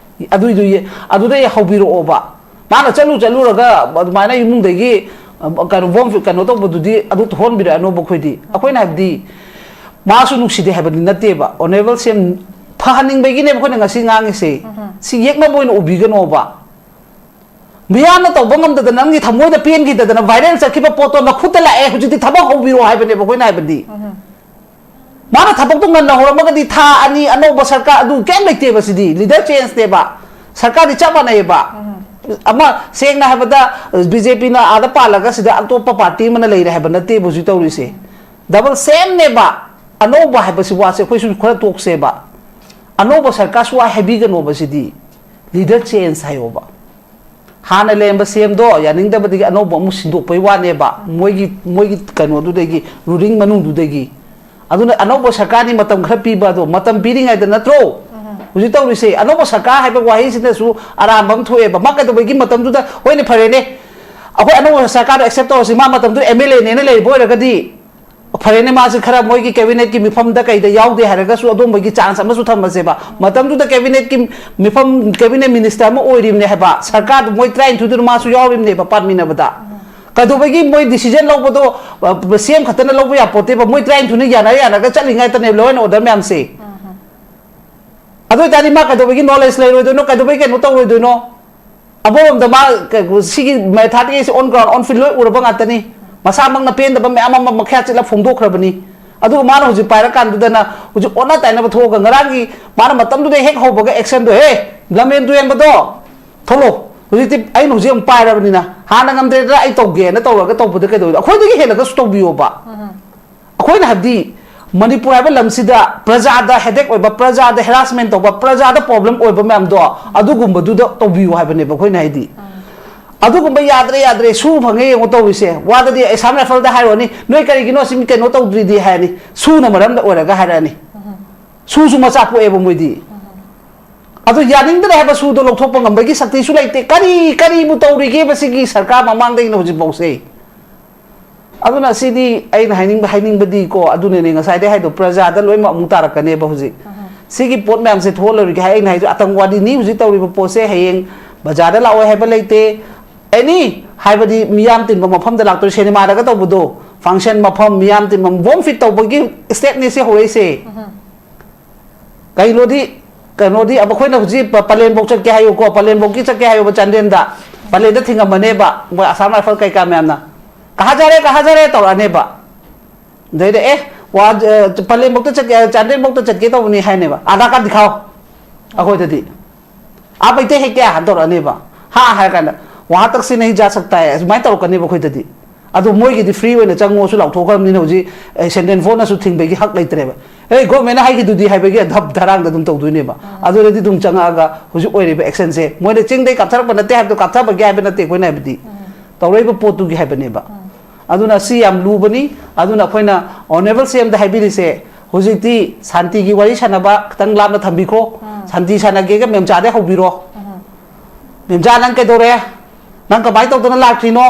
ꯑꯗꯨꯏꯗꯨ ꯌꯦ-, ꯑꯗꯨꯗ ꯍꯦꯛ ꯍꯧꯕꯤꯔꯛꯑꯣꯕ꯫ ꯃꯥꯅ ꯆꯠꯂꯨ ꯆꯠꯂꯨꯔꯒ ꯑꯗꯨꯃꯥꯏꯅ ꯏꯃꯨꯡꯗꯒꯤ, ꯑ, ꯀꯩꯅꯣ, ꯕꯣꯝ ꯀꯩꯅꯣ ꯇꯧꯕꯗꯨꯗꯤ ꯑꯗꯨ ꯊꯣꯛꯍꯟꯕꯤꯔꯛꯑꯅꯣꯕ ꯑꯩꯈꯣꯏꯗꯤ꯫ ꯑꯩꯈꯣꯏꯅ ꯍꯥꯏꯕꯗꯤ ꯃꯥꯁꯨ ꯅꯨꯡꯁꯤꯗꯦ ꯍꯥꯏꯕꯗꯤ ꯅꯠꯇꯦꯕ, ꯑꯣꯅꯦꯔꯦꯕꯜ ꯁꯤ ꯑꯦꯝ ꯐꯍꯟꯅꯤꯡꯕꯒꯤꯅꯦꯕ ꯑꯩꯈꯣꯏꯅ ꯉꯁꯤ ꯉꯥꯡꯉꯤꯁꯦ꯫ ꯁꯤ ꯌꯦꯛꯅꯕ ꯑꯣꯏꯅ ꯎꯕꯤꯒꯅꯣꯕ꯫ ꯃꯤꯌꯥꯝꯅ ꯇꯧꯕ ꯉꯝꯗꯗꯅ, ꯅꯪꯒꯤ ꯊꯃꯣꯏꯗ ꯄꯦꯟꯈꯤꯗꯗꯅ viral ꯆꯠꯈꯤꯕ ꯄꯣꯠꯇꯣ ꯅꯈꯨꯠꯇ ꯂꯥꯛꯑꯦ, ꯍꯧꯖꯤꯛꯇꯤ ꯊꯕꯛ ꯍꯧꯕꯤꯔꯣ ꯍꯥꯏꯕꯅꯦꯕ ꯑꯩꯈꯣꯏꯅ ꯍꯥꯏꯕꯗꯤ꯫ ꯃꯥꯅ ꯊꯕꯛꯇꯣ ꯉꯟꯅ ꯍꯧꯔꯝꯃꯒꯗꯤ ꯊꯥ ꯑꯅꯤ ꯑꯅꯧꯕ ꯁꯔꯀꯥꯔ ꯑꯗꯨ ꯀꯩꯝ ꯂꯩꯇꯦꯕ꯫ ꯁꯤꯗꯤ leader change ꯅꯦꯕ, ꯁꯔꯀꯥꯔꯗꯤ ꯆꯞ ꯃꯥꯟꯅꯩꯌꯦꯕ꯫ ꯑꯃ ꯁꯦꯡꯅ ꯍꯥꯏꯕꯗ ꯕꯤ ꯖꯦ ꯄꯤꯅ ꯑꯥꯗ ꯄꯥꯜꯂꯒ ꯁꯤꯗ ꯑꯇꯣꯞꯄ ꯄꯥꯔꯇꯤ ꯑꯃꯅ ꯂꯩꯔꯦ ꯍꯥꯏꯕ ꯅꯠꯇꯦꯕ ꯍꯧꯖꯤꯛ ꯇꯧꯔꯤꯁꯦ꯫ ꯗꯕꯜ ꯁꯦꯝꯅꯦꯕ꯫ ꯑꯅꯧꯕ ꯍꯥꯏꯕꯁꯤ ꯋꯥꯁꯦ ꯑꯩꯈꯣꯏꯁꯨ ꯈꯔ ꯇꯣꯛꯁꯦꯕ꯫ ꯑꯅꯧꯕ ꯁꯔꯀꯥꯔꯁꯨ ꯋꯥ ꯍꯥꯏꯕꯤꯒꯅꯣꯕ ꯁꯤꯗꯤ꯫ Leader change ꯍꯥꯏꯌꯣꯕ꯫ ꯍꯥꯟꯅ ꯂꯩꯔꯝꯕ ꯁꯤ ꯑꯦꯝꯗꯣ ꯌꯥꯅꯤꯡꯗꯕꯗꯒꯤ ꯑꯅꯧꯕ ꯑꯃꯨꯛ ꯁꯤꯟꯗꯣꯛꯄꯩ ꯋꯥꯅꯦꯕ꯫ ꯃꯣꯏꯒꯤ, ꯃꯣꯏꯒꯤ ꯀꯩꯅꯣꯗꯨꯗꯒꯤ, ꯔꯨꯂꯤꯡ ꯃꯅꯨꯡꯗꯨꯗꯒꯤ꯫ ꯑꯗꯨꯅ ꯑꯅꯧꯕ ꯁꯔꯀꯥꯔꯅꯤ ꯃꯇꯝ ꯈꯔ ꯄꯤꯕ ꯑꯗꯣ, ꯃꯇꯝ ꯄꯤꯔꯤꯉꯩꯗ ꯅꯠꯇ꯭ꯔꯣ ꯍꯧꯖꯤꯛ ꯇꯧꯔꯤꯁꯦ? ꯑꯅꯧꯕ ꯁꯔꯀꯥꯔ ꯍꯥꯏꯕ ꯋꯥꯍꯩꯁꯤꯅꯁꯨ ꯑꯔꯥꯟꯕ ꯑꯃ ꯊꯣꯛꯑꯦꯕ꯫ ꯃꯥ ꯀꯩꯗꯧꯕꯒꯤ ꯃꯇꯝꯗꯨꯗ, ꯍꯣꯏꯅꯦ, ꯐꯔꯦꯅꯦ, ꯑꯩꯈꯣꯏ ꯑꯅꯧꯕ ꯁꯔꯀꯥꯔꯗꯣ ꯑꯦꯛꯁꯦꯞ ꯇꯧꯔꯁꯤ, ꯃꯥ ꯃꯇꯝꯗꯨꯗ ꯑꯦꯝ ꯑꯦꯜ ꯑꯦꯅꯦꯅ ꯂꯩꯔꯤꯕ ꯑꯣꯏꯔꯒꯗꯤ, ꯐꯔꯦꯅꯦ, ꯃꯥꯁꯤ ꯈꯔ ꯃꯣꯏꯒꯤ ꯀꯦꯕꯤꯅꯦꯠꯀꯤ ꯃꯤꯐꯝꯗ ꯀꯩꯗ ꯌꯥꯎꯗꯦ ꯍꯥꯏꯔꯒꯁꯨ ꯑꯗꯨꯝꯕꯒꯤ ꯆꯥꯟꯁ ꯑꯃꯁꯨ ꯊꯝꯃꯁꯦꯕ꯫ ꯃꯇꯝꯗꯨꯗ ꯀꯦꯕꯤꯅꯦꯠꯀꯤ ꯃꯤꯐꯝ, ꯀꯦꯕꯤꯅꯦꯠ ꯃꯤꯅꯤꯁꯇꯔ ꯑꯃ ꯑꯣꯏꯔꯤꯕꯅꯦ ꯍꯥꯏꯕ, ꯁꯔꯀꯥꯔꯗꯨ ꯃꯣꯏ ꯇꯔꯥꯅꯤꯊꯣꯏꯗꯨꯅ ꯃꯥꯁꯨ ꯌꯥꯎꯔꯤꯕꯅꯦꯕ ꯄꯥꯟꯃꯤꯟꯅꯕꯗ꯫ ꯀꯩꯗꯧꯕꯒꯤ ꯃꯣꯏ ꯗꯤꯁꯤꯖꯟ ꯂꯧꯕꯗꯣ, ꯑ, ꯁꯤ ꯑꯦꯝ ꯈꯛꯇꯅ ꯂꯧꯕ ꯌꯥꯄꯣꯠꯇꯦꯕ, ꯃꯣꯏ ꯇꯔꯥꯅꯤꯊꯣꯏꯅ ꯌꯥꯅ ꯌꯥꯅꯒ ꯆꯠꯂꯤ ꯉꯥꯛꯇꯅꯦꯕ, ꯂꯣ ꯑꯦꯟ ꯑꯣꯔꯗꯔ ꯃꯌꯥꯝꯁꯦ꯫ ꯑꯗꯨ ꯑꯣꯏꯇꯥꯔꯗꯤ ꯃꯥ ꯀꯩꯗꯧꯕꯒꯤ ꯅꯣꯂꯦꯖ ꯂꯩꯔꯣꯏꯗꯣꯏꯅꯣ? ꯀꯩꯗꯧꯕꯒꯤ ꯀꯩꯅꯣ ꯇꯧꯔꯣꯏꯗꯣꯏꯅꯣ? ꯑꯃꯔꯣꯝꯗ ꯃꯥ ꯀ-, ꯁꯤꯒꯤ ꯃꯦꯊꯥꯠꯀꯤ ꯑꯣꯟ ꯒ꯭ꯔꯥꯎꯟ, ꯑꯣꯟ ꯐꯤꯜ ꯂꯣꯏ ꯎꯔꯕ ꯉꯥꯛꯇꯅꯤ꯫ ꯃꯁꯥꯃꯛꯅ ꯄꯦꯟꯗꯕ ꯃꯌꯥꯝ ꯑꯃ ꯃꯈꯌꯥꯠ ꯆꯤꯠꯂ ꯐꯣꯡꯗꯣꯛꯈ꯭ꯔꯕꯅꯤ꯫ ꯑꯗꯨꯒ ꯃꯥꯅ ꯍꯧꯖꯤꯛ ꯄꯥꯏꯔꯀꯥꯟꯗꯨꯗꯅ ꯍꯧꯖꯤꯛ ꯑꯣꯟꯅ ꯇꯩꯅꯕ ꯊꯣꯛꯑꯒ ꯉꯔꯥꯡꯒꯤ ꯃꯥꯅ ꯃꯇꯝꯗꯨꯗ ꯍꯦꯛ ꯍꯧꯕꯒ ꯑꯦꯛꯁꯟꯗꯣ, "ꯍꯦ, ꯂꯝꯍꯦꯟ ꯇꯨꯍꯦꯟꯕꯗꯣ, ꯊꯣꯛꯂꯣ꯫ ꯍꯧꯖꯤꯛꯇꯤ ꯑꯩꯅ ꯍꯧꯖꯤꯛ ꯑꯃꯨꯛ ꯄꯥꯏꯔꯕꯅꯤꯅ, ꯍꯥꯟꯅ ꯉꯝꯗ꯭ꯔꯦꯗꯅ ꯑꯩ ꯇꯧꯒꯦꯅ ꯇꯧꯔꯒ ꯇꯧꯕꯗ ꯀꯩꯗꯧꯋꯤ? ꯑꯩꯈꯣꯏꯗꯒꯤ ꯍꯦꯜꯂꯒꯁꯨ ꯇꯧꯕꯤꯌꯣꯕ"꯫ ꯑꯩꯈꯣꯏꯅ ꯍꯥꯏꯕꯗꯤ ꯃꯅꯤꯄꯨꯔ ꯍꯥꯏꯕ ꯂꯝꯁꯤꯗ ꯄ꯭ꯔꯖꯥꯗ ꯍꯦꯗꯦꯛ ꯑꯣꯏꯕ, ꯄ꯭ꯔꯖꯥꯗ ꯍꯦꯔꯥꯁꯃꯦꯟ ꯇꯧꯕ, ꯄ꯭ꯔꯖꯥꯗ ꯄ꯭ꯔꯣꯕ꯭ꯂꯦꯝ ꯑꯣꯏꯕ ꯃꯌꯥꯝꯗꯣ ꯑꯗꯨꯒꯨꯝꯕꯗꯨꯗ ꯇꯧꯕꯤꯌꯨ ꯍꯥꯏꯕꯅꯦꯕ ꯑꯩꯈꯣꯏꯅ ꯍꯥꯏꯗꯤ꯫ ꯑꯗꯨꯒꯨꯝꯕ ꯌꯥꯗ꯭ꯔꯦ, ꯌꯥꯗ꯭ꯔꯦ, ꯁꯨ ꯐꯪꯉꯦ ꯌꯦꯡꯉꯣ ꯇꯧꯔꯤꯁꯦ꯫ ꯋꯥꯗꯗꯤ ꯑꯦꯁꯥꯝ ꯔꯥꯏꯐꯜꯗ ꯍꯥꯏꯔꯨꯔꯅꯤ, "ꯅꯣꯏ ꯀꯔꯤꯒꯤꯅꯣ ꯁꯤ ꯀꯩꯅꯣ ꯇꯧꯗ꯭ꯔꯤꯗꯤ?" ꯍꯥꯏꯔꯅꯤ꯫ ꯁꯨꯅ ꯃꯔꯝꯗ ꯑꯣꯏꯔꯒ ꯍꯥꯏꯔꯛꯑꯅꯤ꯫ ꯁꯨꯁꯨ ꯃꯆꯥ ꯄꯣꯛꯑꯦꯕ ꯃꯣꯏꯗꯤ꯫ ꯑꯗꯨ ꯌꯥꯅꯤꯡꯗ꯭ꯔꯦ ꯍꯥꯏꯕ ꯁꯨꯗꯣ ꯂꯧꯊꯣꯛꯄ ꯉꯝꯕꯒꯤ ꯁꯛꯇꯤꯁꯨ ꯂꯩꯇꯦ꯫ ꯀꯔꯤ, ꯀꯔꯤꯕꯨ ꯇꯧꯔꯤꯒꯦꯕ ꯁꯤꯒꯤ ꯁꯔꯀꯥꯔ ꯃꯃꯥꯡꯗꯒꯤꯅ ꯍꯧꯖꯤꯛꯐꯥꯎꯁꯦ? ꯑꯗꯨꯅ ꯁꯤꯗꯤ ꯑꯩꯅ ꯍꯥꯏꯅꯤꯡꯕ, ꯍꯥꯏꯅꯤꯡꯕꯗꯤꯀꯣ, ꯑꯗꯨꯅꯅꯦ ꯉꯁꯥꯏꯗꯩ ꯍꯥꯏꯗꯣ, ꯄ꯭ꯔꯖꯥꯗ ꯂꯣꯏꯅꯃꯛ ꯑꯃꯨꯛ ꯇꯥꯔꯛꯀꯅꯦꯕ ꯍꯧꯖꯤꯛ꯫ ꯁꯤꯒꯤ ꯄꯣꯠ ꯃꯌꯥꯝꯁꯦ ꯊꯣꯛꯍꯜꯂꯔꯣꯏꯒꯦ ꯍꯥꯏ꯫ ꯑꯩꯅ ꯍꯥꯏꯗꯣ ꯑꯇꯪꯋꯥꯗꯤꯅꯤ ꯍꯧꯖꯤꯛ ꯇꯧꯔꯤꯕ ꯄꯣꯠꯁꯦ꯫ ꯍꯌꯦꯡ ꯕꯖꯥꯔꯗ ꯂꯥꯛꯑꯣꯏ ꯍꯥꯏꯕ ꯂꯩꯇꯦ꯫ ꯑꯦꯅꯤ ꯍꯥꯏꯕꯗꯤ ꯃꯤꯌꯥꯝ ꯇꯤꯟꯕ ꯃꯐꯝꯗ ꯂꯥꯛꯇꯣꯏ, ꯁꯤꯅꯦꯃꯥꯗꯒ ꯇꯧꯕꯗꯣ, ꯐꯪꯁꯟ ꯃꯐꯝ, ꯃꯤꯌꯥꯝ ꯇꯤꯟꯐꯝ, ꯕꯣꯝ ꯐꯤꯠ ꯇꯧꯕꯒꯤ ꯁ꯭ꯇꯦꯞꯅꯤ ꯁꯤ ꯍꯧꯔꯛꯏꯁꯦ꯫ ꯀꯩꯅꯣꯗꯤ, ꯀꯩꯅꯣꯗꯤ, ꯑꯩꯈꯣꯏꯅ ꯍꯧꯖꯤꯛ ꯄ-, ꯄꯂꯦꯟꯐꯧ ꯆꯠꯀꯦ ꯍꯥꯏꯌꯨꯀꯣ, ꯄꯂꯦꯟꯐꯧꯒꯤ ꯆꯠꯀꯦ ꯍꯥꯏꯌꯨꯕ, ꯆꯥꯟꯗꯦꯜꯗ꯫ ꯄꯂꯦꯟꯗ ꯊꯤꯡꯉꯝꯃꯅꯦꯕ ꯃꯣꯏ ꯑꯁꯥꯝ ꯔꯥꯏꯐꯜ ꯀꯩꯀꯥ ꯃꯌꯥꯝꯅ꯫ "ꯀꯍꯥ ꯖꯥ ꯔꯦ, ꯀꯍꯥ ꯖꯥ ꯔꯦ?" ꯇꯧꯔꯛꯑꯅꯦꯕ꯫ ꯑꯗꯩꯗ, "ꯑꯦ, ꯋꯥ, ꯑ, ꯄꯂꯦꯟꯐꯧꯗ ꯆꯠꯀꯦ, ꯆꯥꯟꯗꯦꯜꯐꯧꯗ ꯆꯠꯀꯦ ꯇꯧꯕꯅꯤ" ꯍꯥꯏꯅꯦꯕ꯫ "ꯑꯥꯙꯥꯔ ꯀꯥꯔꯗ ꯗꯤꯈꯥꯎ ꯑꯩꯈꯣꯏꯗꯗꯤ꯫ ꯑꯥ ꯃꯩꯇꯩ ꯍꯦꯛ ꯀꯌꯥ?" ꯍꯥꯏꯅ ꯇꯧꯔꯛꯑꯅꯦꯕ꯫ ꯍꯥ ꯍꯥꯏꯔ ꯀꯥꯟꯗ, "ꯋꯥꯍꯥ ꯇꯛꯁꯤ ꯅꯍꯤ ꯖꯥ ꯁꯛꯇꯥ ꯍꯥꯏ", ꯑꯗꯨꯃꯥꯏꯅ ꯇꯧꯔꯛꯀꯅꯦꯕ ꯑꯩꯈꯣꯏꯗꯗꯤ꯫ ꯑꯗꯣ ꯃꯣꯏꯒꯤꯗꯤ ꯐ꯭ꯔꯤ ꯑꯣꯏꯅ ꯆꯪꯉꯣꯁꯨ ꯂꯥꯎꯊꯣꯛꯈ꯭ꯔꯕꯅꯤꯅ ꯍꯧꯖꯤꯛ, ꯑꯦ, ꯁꯦꯟꯇ꯭ꯔꯦꯜ ꯐꯣꯔꯁꯅꯁꯨ ꯊꯤꯡꯕꯒꯤ ꯍꯛ ꯂꯩꯇ꯭ꯔꯦꯕ꯫ "ꯑꯦ, ꯒꯣꯔꯃꯦꯟꯅ ꯍꯥꯏꯈꯤꯗꯨꯗꯤ" ꯍꯥꯏꯕꯒꯤ ꯙꯞ ꯙꯔꯥꯡꯗ ꯑꯗꯨꯝ ꯇꯧꯗꯣꯏꯅꯦꯕ꯫ ꯑꯗꯨꯅꯗꯤ ꯑꯗꯨꯝ ꯆꯪꯉꯛꯑꯒ ꯍꯧꯖꯤꯛ ꯑꯣꯏꯔꯤꯕ ꯑꯦꯛꯁꯟꯁꯦ, ꯃꯣꯏꯅ ꯆꯤꯡꯗꯩ ꯀꯥꯞꯊꯔꯛꯄ ꯅꯠꯇꯦ ꯍꯥꯏꯕꯗꯣ, ꯀꯥꯞꯊꯕꯒꯤ ꯍꯥꯏꯕ ꯅꯠꯇꯦ ꯑꯩꯈꯣꯏꯅ ꯍꯥꯏꯕꯗꯤ, ꯇꯧꯔꯛꯏꯕ ꯄꯣꯠꯇꯨꯒꯤ ꯍꯥꯏꯕꯅꯦꯕ꯫ ꯑꯗꯨꯅ ꯁꯤ ꯌꯥꯝ ꯂꯨꯕꯅꯤ꯫ ꯑꯗꯨꯅ ꯑꯩꯈꯣꯏꯅ ꯑꯣꯅꯔꯦꯕꯜ ꯁꯤ ꯑꯦꯝꯗ ꯍꯥꯏꯕꯤꯔꯤꯁꯦ, ꯍꯧꯖꯤꯛꯇꯤ ꯁꯥꯟꯇꯤꯒꯤ ꯋꯥꯔꯤ ꯁꯥꯟꯅꯕ ꯈꯤꯇꯪ ꯂꯥꯞꯅ ꯊꯝꯕꯤꯈ꯭ꯔꯣ꯫ ꯁꯥꯟꯇꯤ ꯁꯥꯟꯅꯒꯦꯒ ꯃꯦꯝꯆꯥꯗꯩ ꯍꯧꯕꯤꯔꯣ꯫ "ꯃꯦꯝꯆꯥ, ꯅꯪ ꯀꯩꯗꯧꯔꯦ? ꯅꯪ ꯀꯃꯥꯏꯅ ꯇꯧꯗꯅ ꯂꯥꯛꯇ꯭ꯔꯤꯅꯣ?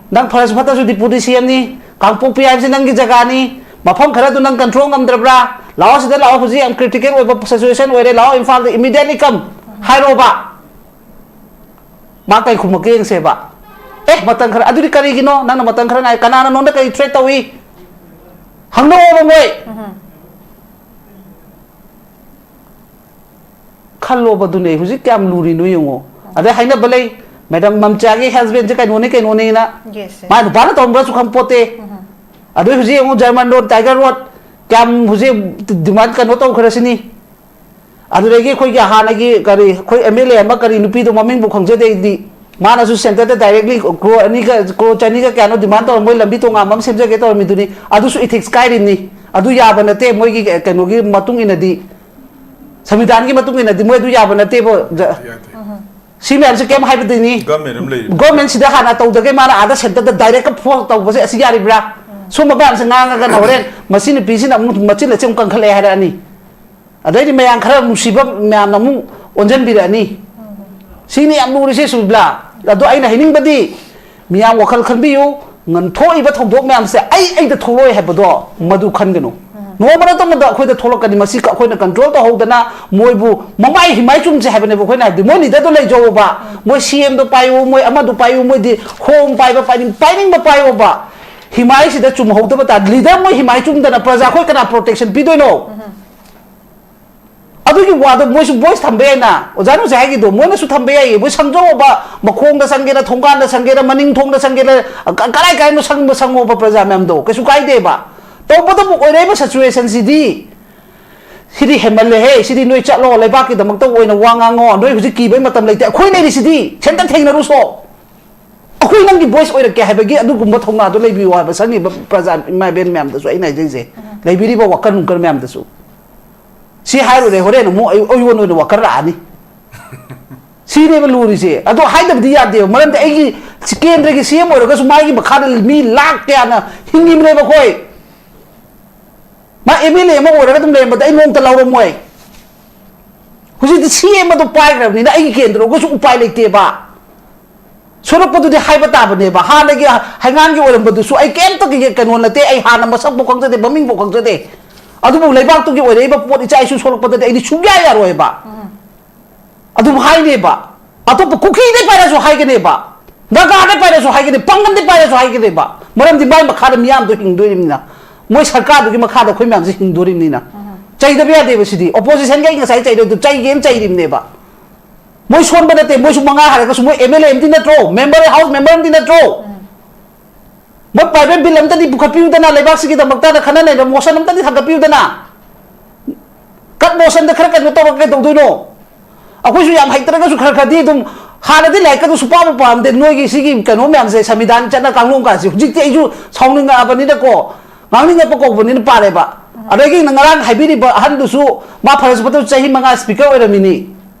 ꯅꯪ ꯐꯔꯁꯨ ꯐꯠꯇ꯭ꯔꯁꯨ ꯗꯤꯄꯨꯇꯤ ꯁꯤ ꯑꯦꯝꯅꯤ꯫ ꯀꯥꯡꯄꯣꯛꯄꯤ ꯍꯥꯏꯕꯁꯤ ꯅꯪꯒꯤ ꯖꯒꯥꯅꯤ꯫ ꯃꯐꯝ ꯈꯔꯗꯨ ꯅꯪ ꯀꯟꯇ꯭ꯔꯣꯜ ꯉꯝꯗ꯭ꯔꯕ꯭ꯔꯥ? ꯂꯥꯛꯑꯣ, ꯁꯤꯗ ꯂꯥꯛꯑꯣ, ꯍꯧꯖꯤꯛ ꯌꯥꯝ ꯀ꯭ꯔꯤꯇꯤꯀꯦꯜ ꯑꯣꯏꯕ ꯁꯤꯆꯨꯋꯦꯁꯟ ꯑꯣꯏꯔꯦ, ꯂꯥꯛꯑꯣ ꯏꯝꯐꯥꯜꯗ ꯏꯃꯤꯗꯤꯌꯦꯠꯂꯤ ꯀꯝ" ꯍꯥꯏꯔꯣꯕ꯫ ꯃꯥ ꯀꯩ ꯈꯨꯝꯃꯛꯀꯦ ꯌꯦꯡꯁꯦꯕ꯫ "ꯑꯦ, ꯃꯇꯝ ꯈꯔ", ꯑꯗꯨꯗꯤ ꯀꯔꯤꯒꯤꯅꯣ ꯅꯪꯅ ꯃꯇꯝ ꯈꯔ ꯉꯥꯏ? ꯀꯅꯥꯅ ꯅꯉꯣꯟꯗ ꯀꯔꯤ ꯊ꯭ꯔꯦꯠ ꯇꯧꯏ? ꯍꯪꯅꯧꯑꯣꯕ ꯃꯣꯏ꯫ ꯈꯜꯂꯣꯕ, ꯑꯗꯨꯅꯦ ꯍꯧꯖꯤꯛ ꯀꯌꯥꯝ ꯂꯨꯔꯤꯅꯣ ꯌꯦꯡꯉꯣ꯫ ꯑꯗꯩ ꯍꯥꯏꯅꯕ ꯂꯩ, ꯃꯦꯗꯥꯝ ꯃꯝꯆꯥꯒꯤ ꯍꯁꯕꯦꯟꯁꯦ ꯀꯩꯅꯣꯅꯤ ꯀꯩꯅꯣꯅꯤꯅ꯫ Yes, yes. ꯃꯥ ꯅꯨꯄꯥꯅ ꯇꯧꯔꯝꯕ꯭ꯔꯁꯨ ꯈꯪꯄꯣꯠꯇꯦ꯫ ꯑꯗꯩ ꯍꯧꯖꯤꯛ ꯌꯦꯡꯉꯣ, ꯖꯔꯃꯟ ꯔꯣꯗ, ꯇꯥꯏꯒꯔ ꯔꯣꯗ, ꯀꯌꯥꯝ ꯍꯧꯖꯤꯛ ꯗꯤꯃꯥꯟ ꯀꯩꯅꯣ ꯇꯧꯈ꯭ꯔꯁꯤꯅꯤ꯫ ꯑꯗꯨꯗꯒꯤ ꯑꯩꯈꯣꯏꯒꯤ ꯍꯥꯟꯅꯒꯤ ꯀꯔꯤ, ꯑꯩꯈꯣꯏ ꯑꯦꯝ ꯑꯦꯜ ꯑꯦ ꯑꯃ, ꯀꯔꯤ ꯅꯨꯄꯤꯗꯣ, ꯃꯃꯤꯡꯕꯨ ꯈꯪꯖꯗꯦ ꯑꯩꯗꯤ, ꯃꯥꯅꯁꯨ ꯁꯦꯟꯇꯔꯗ ꯗꯥꯏꯔꯦꯛꯂꯤ ꯀ꯭ꯔꯣꯔ ꯑꯅꯤꯒ, ꯀ꯭ꯔꯣꯔ ꯆꯅꯤꯒ ꯀꯌꯥꯅꯣ ꯗꯤꯃꯥꯟ ꯇꯧꯔ ꯃꯣꯏ ꯂꯝꯕꯤ ꯇꯣꯉꯥꯟꯕ ꯑꯃ ꯁꯦꯝꯖꯒꯦ ꯇꯧꯔꯝꯃꯤꯗꯨꯅꯤ꯫ ꯑꯗꯨꯁꯨ ꯏꯊꯤꯛꯁ ꯀꯥꯏꯔꯤꯅꯤ꯫ ꯑꯗꯨ ꯌꯥꯕ ꯅꯠꯇꯦ, ꯃꯣꯏꯒꯤ ꯀꯩꯅꯣꯒꯤ ꯃꯇꯨꯡ ꯏꯟꯅꯗꯤ, ꯁꯪꯕꯤꯙꯥꯟꯒꯤ ꯃꯇꯨꯡ ꯏꯟꯅꯗꯤ ꯃꯣꯏ ꯑꯗꯨ ꯌꯥꯕ ꯅꯠꯇꯦꯕ꯫ ꯖ-, ꯌꯥꯗꯦ꯫ ꯁꯤ ꯃꯌꯥꯝꯁꯦ ꯀꯩꯝ ꯍꯥꯏꯕꯗꯤꯅꯤ꯫ ꯒꯚꯔꯟꯃꯦꯟ ꯑꯃ ꯂꯩꯔꯤꯕ꯫ ꯒꯚꯔꯟꯃꯦꯟꯁꯤꯗ ꯍꯥꯟꯅ ꯇꯧꯗꯒꯦ ꯃꯥꯅ ꯑꯥꯗ ꯁꯦꯟꯇꯔꯗ ꯗꯥꯏꯔꯦꯛ ꯐꯣꯔꯁ ꯇꯧꯕꯁꯦ ꯑꯁꯤ ꯌꯥꯔꯤꯕ꯭ꯔꯥ? ꯁꯨꯝꯕ ꯃꯌꯥꯝꯁꯦ ꯉꯥꯡꯉꯒꯅ ꯍꯣꯔꯦꯟ ꯃꯁꯤ ꯅꯨꯄꯤꯁꯤꯅ ꯑꯃꯨꯛ ꯃꯆꯤꯟ ꯑꯁꯤ ꯑꯃꯨꯛ ꯀꯟꯈꯠꯂꯛꯑꯦ ꯍꯥꯏꯔꯛꯑꯅꯤ꯫ ꯑꯗꯩꯗꯤ ꯃꯌꯥꯝ ꯈꯔ ꯅꯨꯡꯁꯤꯕ ꯃꯌꯥꯝꯅ ꯑꯃꯨꯛ ꯑꯣꯟꯁꯤꯟꯕꯤꯔꯛꯑꯅꯤ꯫ ꯁꯤꯅꯤ ꯌꯥꯝ ꯂꯨꯔꯤꯁꯦ, ꯁꯨꯕꯤꯂꯥ꯫ ꯑꯗꯣ ꯑꯩꯅ ꯍꯥꯏꯅꯤꯡꯕꯗꯤ, ꯃꯤꯌꯥꯝ ꯋꯥꯈꯜ ꯈꯟꯕꯤꯌꯨ, ꯉꯟꯊꯣꯛꯏꯕ ꯊꯧꯗꯣꯛ ꯃꯌꯥꯝꯁꯦ ꯑꯩ ꯑꯩꯗ ꯊꯣꯛꯂꯛꯑꯣꯏ ꯍꯥꯏꯕꯗꯣ ꯃꯗꯨ ꯈꯟꯒꯅꯨ꯫ ꯅꯣꯡꯃ ꯅꯠꯇ꯭ꯔ ꯅꯣꯡꯃꯗ ꯑꯩꯈꯣꯏꯗ ꯊꯣꯛꯂꯛꯀꯅꯤ꯫ ꯃꯁꯤ ꯑꯩꯈꯣꯏꯅ ꯀꯟꯇ꯭ꯔꯣꯜ ꯇꯧꯍꯧꯗꯅ ꯃꯣꯏꯕꯨ ꯃꯃꯥꯏ ꯍꯤꯃꯥꯏ ꯆꯨꯝꯁꯦ ꯍꯥꯏꯕꯅꯦꯕ ꯑꯩꯈꯣꯏꯅ ꯍꯥꯏꯕꯗꯤ꯫ ꯃꯣꯏ ꯂꯤꯗꯔꯗꯣ ꯂꯩꯖꯧꯕ, ꯃꯣꯏ ꯁꯤ ꯑꯦꯝꯗꯣ ꯄꯥꯏꯌꯨ, ꯃꯣꯏ ꯑꯃꯗꯣ ꯄꯥꯏꯌꯨ, ꯃꯣꯏꯗꯤ ꯍꯣꯝ ꯄꯥꯏꯕ, ꯄꯥꯏꯅꯤꯡ-, ꯄꯥꯏꯅꯤꯡꯕ ꯄꯥꯏꯌꯣꯕ꯫ ꯍꯤꯃꯥꯏꯁꯤꯗ ꯆꯨꯝꯍꯧꯗꯕ ꯇꯥꯔꯗꯤ, ꯂꯤꯗꯔ ꯃꯣꯏ ꯍꯤꯃꯥꯏ ꯆꯨꯝꯗꯅ ꯄ꯭ꯔꯖꯥ ꯑꯩꯈꯣꯏ ꯀꯅꯥ ꯄ꯭ꯔꯣꯇꯦꯛꯁꯟ ꯄꯤꯗꯣꯏꯅꯣ? ꯑꯗꯨꯒꯤ ꯋꯥꯗꯣ ꯃꯣꯏꯁꯨ ꯚꯣꯏꯁ ꯊꯝꯕ ꯌꯥꯏꯅ, ꯑꯣꯖꯥꯅ ꯍꯧꯖꯤꯛ ꯍꯥꯏꯒꯤꯗꯣ, ꯃꯣꯏꯅꯁꯨ ꯊꯝꯕ ꯌꯥꯏꯌꯦ꯫ ꯃꯣꯏ ꯁꯪꯖꯧꯕ, ꯃꯈꯣꯡꯗ ꯁꯪꯒꯦꯔꯥ, ꯊꯣꯡꯒꯥꯟꯗ ꯁꯪꯒꯦꯔꯥ, ꯃꯅꯤꯡ ꯊꯣꯡꯗ ꯁꯪꯒꯦꯔꯥ, ꯀ-, ꯀꯔꯥꯏ ꯀꯔꯥꯏꯅꯣ ꯁꯪꯕ ꯁꯪꯉꯣꯕ ꯄ꯭ꯔꯖꯥ ꯃꯌꯥꯝꯗꯣ, ꯀꯩꯁꯨ ꯀꯥꯏꯗꯦꯕ꯫ ꯇꯧꯕꯇꯕꯨ ꯑꯣꯏꯔꯛꯏꯕ ꯁꯤꯆꯨꯋꯦꯁꯟꯁꯤꯗꯤ ꯁꯤꯗꯤ ꯍꯦꯟꯃꯜꯂꯦꯍꯦ, ꯁꯤꯗꯤ ꯅꯣꯏ ꯆꯠꯂꯣ, ꯂꯩꯕꯥꯛꯀꯤꯗꯃꯛꯇ ꯑꯣꯏꯅ ꯋꯥ ꯉꯥꯡꯉꯣ, ꯅꯣꯏ ꯍꯧꯖꯤꯛ ꯀꯤꯕꯩ ꯃꯇꯝ ꯂꯩꯇꯦ, ꯑꯩꯈꯣꯏ ꯂꯩꯔꯤꯁꯤꯗꯤ, ꯁꯦꯟꯇꯔ ꯊꯦꯡꯅꯔꯨꯁꯣ꯫ ꯑꯩꯈꯣꯏ ꯅꯪꯒꯤ ꯚꯣꯏꯁ ꯑꯣꯏꯔꯛꯀꯦ ꯍꯥꯏꯕꯒꯤ ꯑꯗꯨꯒꯨꯝꯕ ꯊꯧꯅꯥꯗꯣ ꯂꯩꯕꯤꯌꯨ ꯍꯥꯏꯕ ꯁꯪꯉꯤꯕ ꯄ꯭ꯔꯖꯥ ꯏꯃꯥ ꯏꯕꯦꯟ ꯃꯌꯥꯝꯗꯁꯨ, ꯑꯩꯅ ꯍꯥꯏꯖꯔꯤꯁꯦ, ꯂꯩꯕꯤꯔꯤꯕ ꯋꯥꯀꯔ ꯅꯨꯡꯀꯔ ꯃꯌꯥꯝꯗꯁꯨ꯫ ꯁꯤ ꯍꯥꯏꯔꯨꯔꯦ, ꯍꯣꯔꯦꯟ ꯑꯃꯨꯛ ꯑꯩ ꯑꯩꯉꯣꯟꯗ ꯑꯣꯏꯅ ꯋꯥꯀꯔ ꯂꯥꯛꯑꯅꯤ꯫ ꯁꯤꯅꯦꯕ ꯂꯨꯔꯤꯁꯦ꯫ ꯑꯗꯣ ꯍꯥꯏꯗꯕꯗꯤ ꯌꯥꯗꯦꯕ, ꯃꯔꯝꯗꯤ ꯑꯩꯒꯤ ꯁꯤ ꯀꯦꯟꯗ꯭ꯔꯒꯤ ꯁꯤ ꯑꯦꯝ ꯑꯣꯏꯔꯒꯁꯨ ꯃꯥꯒꯤ ꯃꯈꯥꯗ ꯃꯤ ꯂꯥꯛ ꯀꯌꯥꯅ ꯍꯤꯡꯉꯤꯕꯅꯦꯕ ꯑꯩꯈꯣꯏ꯫ ꯃꯥ ꯑꯦꯝ ꯑꯦꯜ ꯑꯦ ꯑꯃ ꯑꯣꯏꯔꯒ ꯑꯗꯨꯝ ꯂꯩꯔꯝꯕꯗ ꯑꯩ ꯅꯣꯡꯃꯇ ꯂꯧꯔꯝꯃꯣꯏ꯫ ꯍꯧꯖꯤꯛꯇꯤ ꯁꯤ ꯑꯦꯝ ꯑꯗꯨ ꯄꯥꯏꯈ꯭ꯔꯕꯅꯤꯅ ꯑꯩꯒꯤ ꯀꯦꯟꯗ꯭ꯔꯒꯁꯨ ꯎꯄꯥꯏ ꯂꯩꯇꯦꯕ꯫ ꯁꯣꯔꯛꯄꯗꯨꯗꯤ ꯍꯥꯏꯕ ꯇꯥꯕꯅꯦꯕ꯫ ꯍꯥꯟꯅꯒꯤ ꯍꯩꯉꯥꯡꯒꯤ ꯑꯣꯏꯔꯝꯕꯗꯨꯁꯨ ꯑꯩ ꯀꯩꯝꯇ ꯀꯩ-, ꯀꯩꯅꯣ ꯅꯠꯇꯦ, ꯑꯩ ꯍꯥꯟꯅ ꯃꯁꯛꯐꯥꯎ ꯈꯪꯖꯗꯦ, ꯃꯃꯤꯡꯐꯥꯎ ꯈꯪꯖꯗꯦ꯫ ꯑꯗꯨꯕꯨ ꯂꯩꯕꯥꯛꯇꯨꯒꯤ ꯑꯣꯏꯔꯛꯏꯕ ꯄꯣꯠ ꯏꯆꯥ ꯏꯁꯨ ꯁꯣꯛꯂꯛꯄꯗꯗꯤ ꯑꯩꯗꯤ ꯁꯨꯡꯌꯥ ꯌꯥꯔꯣꯏꯕ꯫ ꯑꯗꯨꯝ ꯍꯥꯏꯅꯦꯕ꯫ ꯑꯇꯣꯞꯄ ꯀꯨꯀꯤꯗꯩ ꯄꯥꯏꯔꯁꯨ ꯍꯥꯏꯒꯅꯦꯕ, ꯅꯥꯒꯥꯗꯩ ꯄꯥꯏꯔꯁꯨ ꯍꯥꯏꯒꯅꯤ, ꯄꯥꯡꯒꯟꯗꯩ ꯄꯥꯏꯔꯁꯨ ꯍꯥꯏꯒꯅꯦꯕ꯫ ꯃꯔꯝꯗꯤ ꯃꯥꯏ ꯃꯈꯥꯗ ꯃꯤꯌꯥꯝꯗꯣ ꯍꯤꯡꯗꯣꯔꯤꯕꯅꯤꯅ, ꯃꯣꯏ ꯁꯔꯀꯥꯔꯗꯨꯒꯤ ꯃꯈꯥꯗ ꯑꯩꯈꯣꯏ ꯃꯌꯥꯝꯁꯦ ꯍꯤꯡꯗꯣꯔꯤꯕꯅꯤꯅ꯫ ꯆꯩꯗꯕ ꯌꯥꯗꯦꯕ ꯁꯤꯗꯤ꯫ ꯑꯣꯄꯣꯖꯤꯁꯟꯒꯤ ꯑꯩ ꯉꯁꯥꯏ ꯆꯩꯔꯣꯏꯗꯣ ꯆꯩꯒꯦꯅ ꯆꯩꯔꯤꯕꯅꯦꯕ꯫ ꯃꯣꯏ ꯁꯣꯟꯕ ꯅꯠꯇꯦ, ꯃꯣꯏꯁꯨ ꯃꯉꯥ ꯍꯥꯏꯔꯒꯁꯨ ꯃꯣꯏ ꯑꯦꯝ ꯑꯦꯜ ꯑꯦ ꯑꯃꯗꯤ ꯅꯠꯇ꯭ꯔꯣ, ꯃꯦꯝꯕꯔ, ꯍꯥꯎꯁ ꯃꯦꯝꯕꯔ ꯑꯃꯗꯤ ꯅꯠꯇ꯭ꯔꯣ? ꯃꯣꯏ ꯄ꯭ꯔꯥꯏꯚꯦꯠ ꯕꯤꯜ ꯑꯝꯇꯗꯤ ꯄꯨꯈꯠꯄꯤꯌꯨꯗꯅ, ꯂꯩꯕꯥꯛꯁꯤꯒꯤꯗꯃꯛꯇ ꯈꯟꯅ ꯅꯩꯅꯕ ꯃꯣꯁꯟ ꯑꯝꯇꯗꯤ ꯊꯥꯡꯒꯠꯄꯤꯌꯨꯗꯅ꯫ ꯀꯠ ꯃꯣꯁꯟꯗ ꯈꯔ ꯀꯩꯅꯣ ꯇꯧꯔꯒ ꯀꯩꯗꯧꯗꯣꯏꯅꯣ? ꯑꯩꯈꯣꯏꯁꯨ ꯌꯥꯝ ꯍꯩꯇ꯭ꯔꯒꯁꯨ ꯈꯔ ꯈꯔꯗꯤ ꯑꯗꯨꯝ ꯍꯥꯟꯅꯗꯤ ꯂꯥꯏꯔꯤꯛꯀꯗꯨ ꯁꯨꯄꯥꯕꯨ ꯄꯥꯔꯝꯗꯦ꯫ ꯅꯣꯏꯒꯤ ꯁꯤꯒꯤ ꯀꯩꯅꯣ ꯃꯌꯥꯝꯁꯦ, ꯁꯪꯕꯤꯙꯥꯟ ꯆꯠꯅ ꯀꯥꯡꯂꯣꯟ ꯀꯥꯏꯁꯦ ꯍꯧꯖꯤꯛꯇꯤ ꯑꯩꯁꯨ ꯁꯥꯎꯅꯤꯡꯉꯛꯑꯕꯅꯤꯅꯀꯣ, ꯉꯥꯡꯅꯤꯡꯉꯛꯄ ꯀꯧꯕꯅꯤꯅ ꯄꯥꯔꯦꯕ꯫ ꯑꯗꯒꯤ ꯉꯔꯥꯡ ꯍꯥꯏꯕꯤꯔꯤꯕ ꯑꯍꯟꯗꯨꯁꯨ ꯃꯥ ꯐꯔꯁꯨ ꯐꯠꯇꯕ ꯆꯍꯤ ꯃꯉꯥ ꯁ꯭ꯄꯤꯀꯔ ꯑꯣꯏꯔꯝꯃꯤꯅꯤ꯫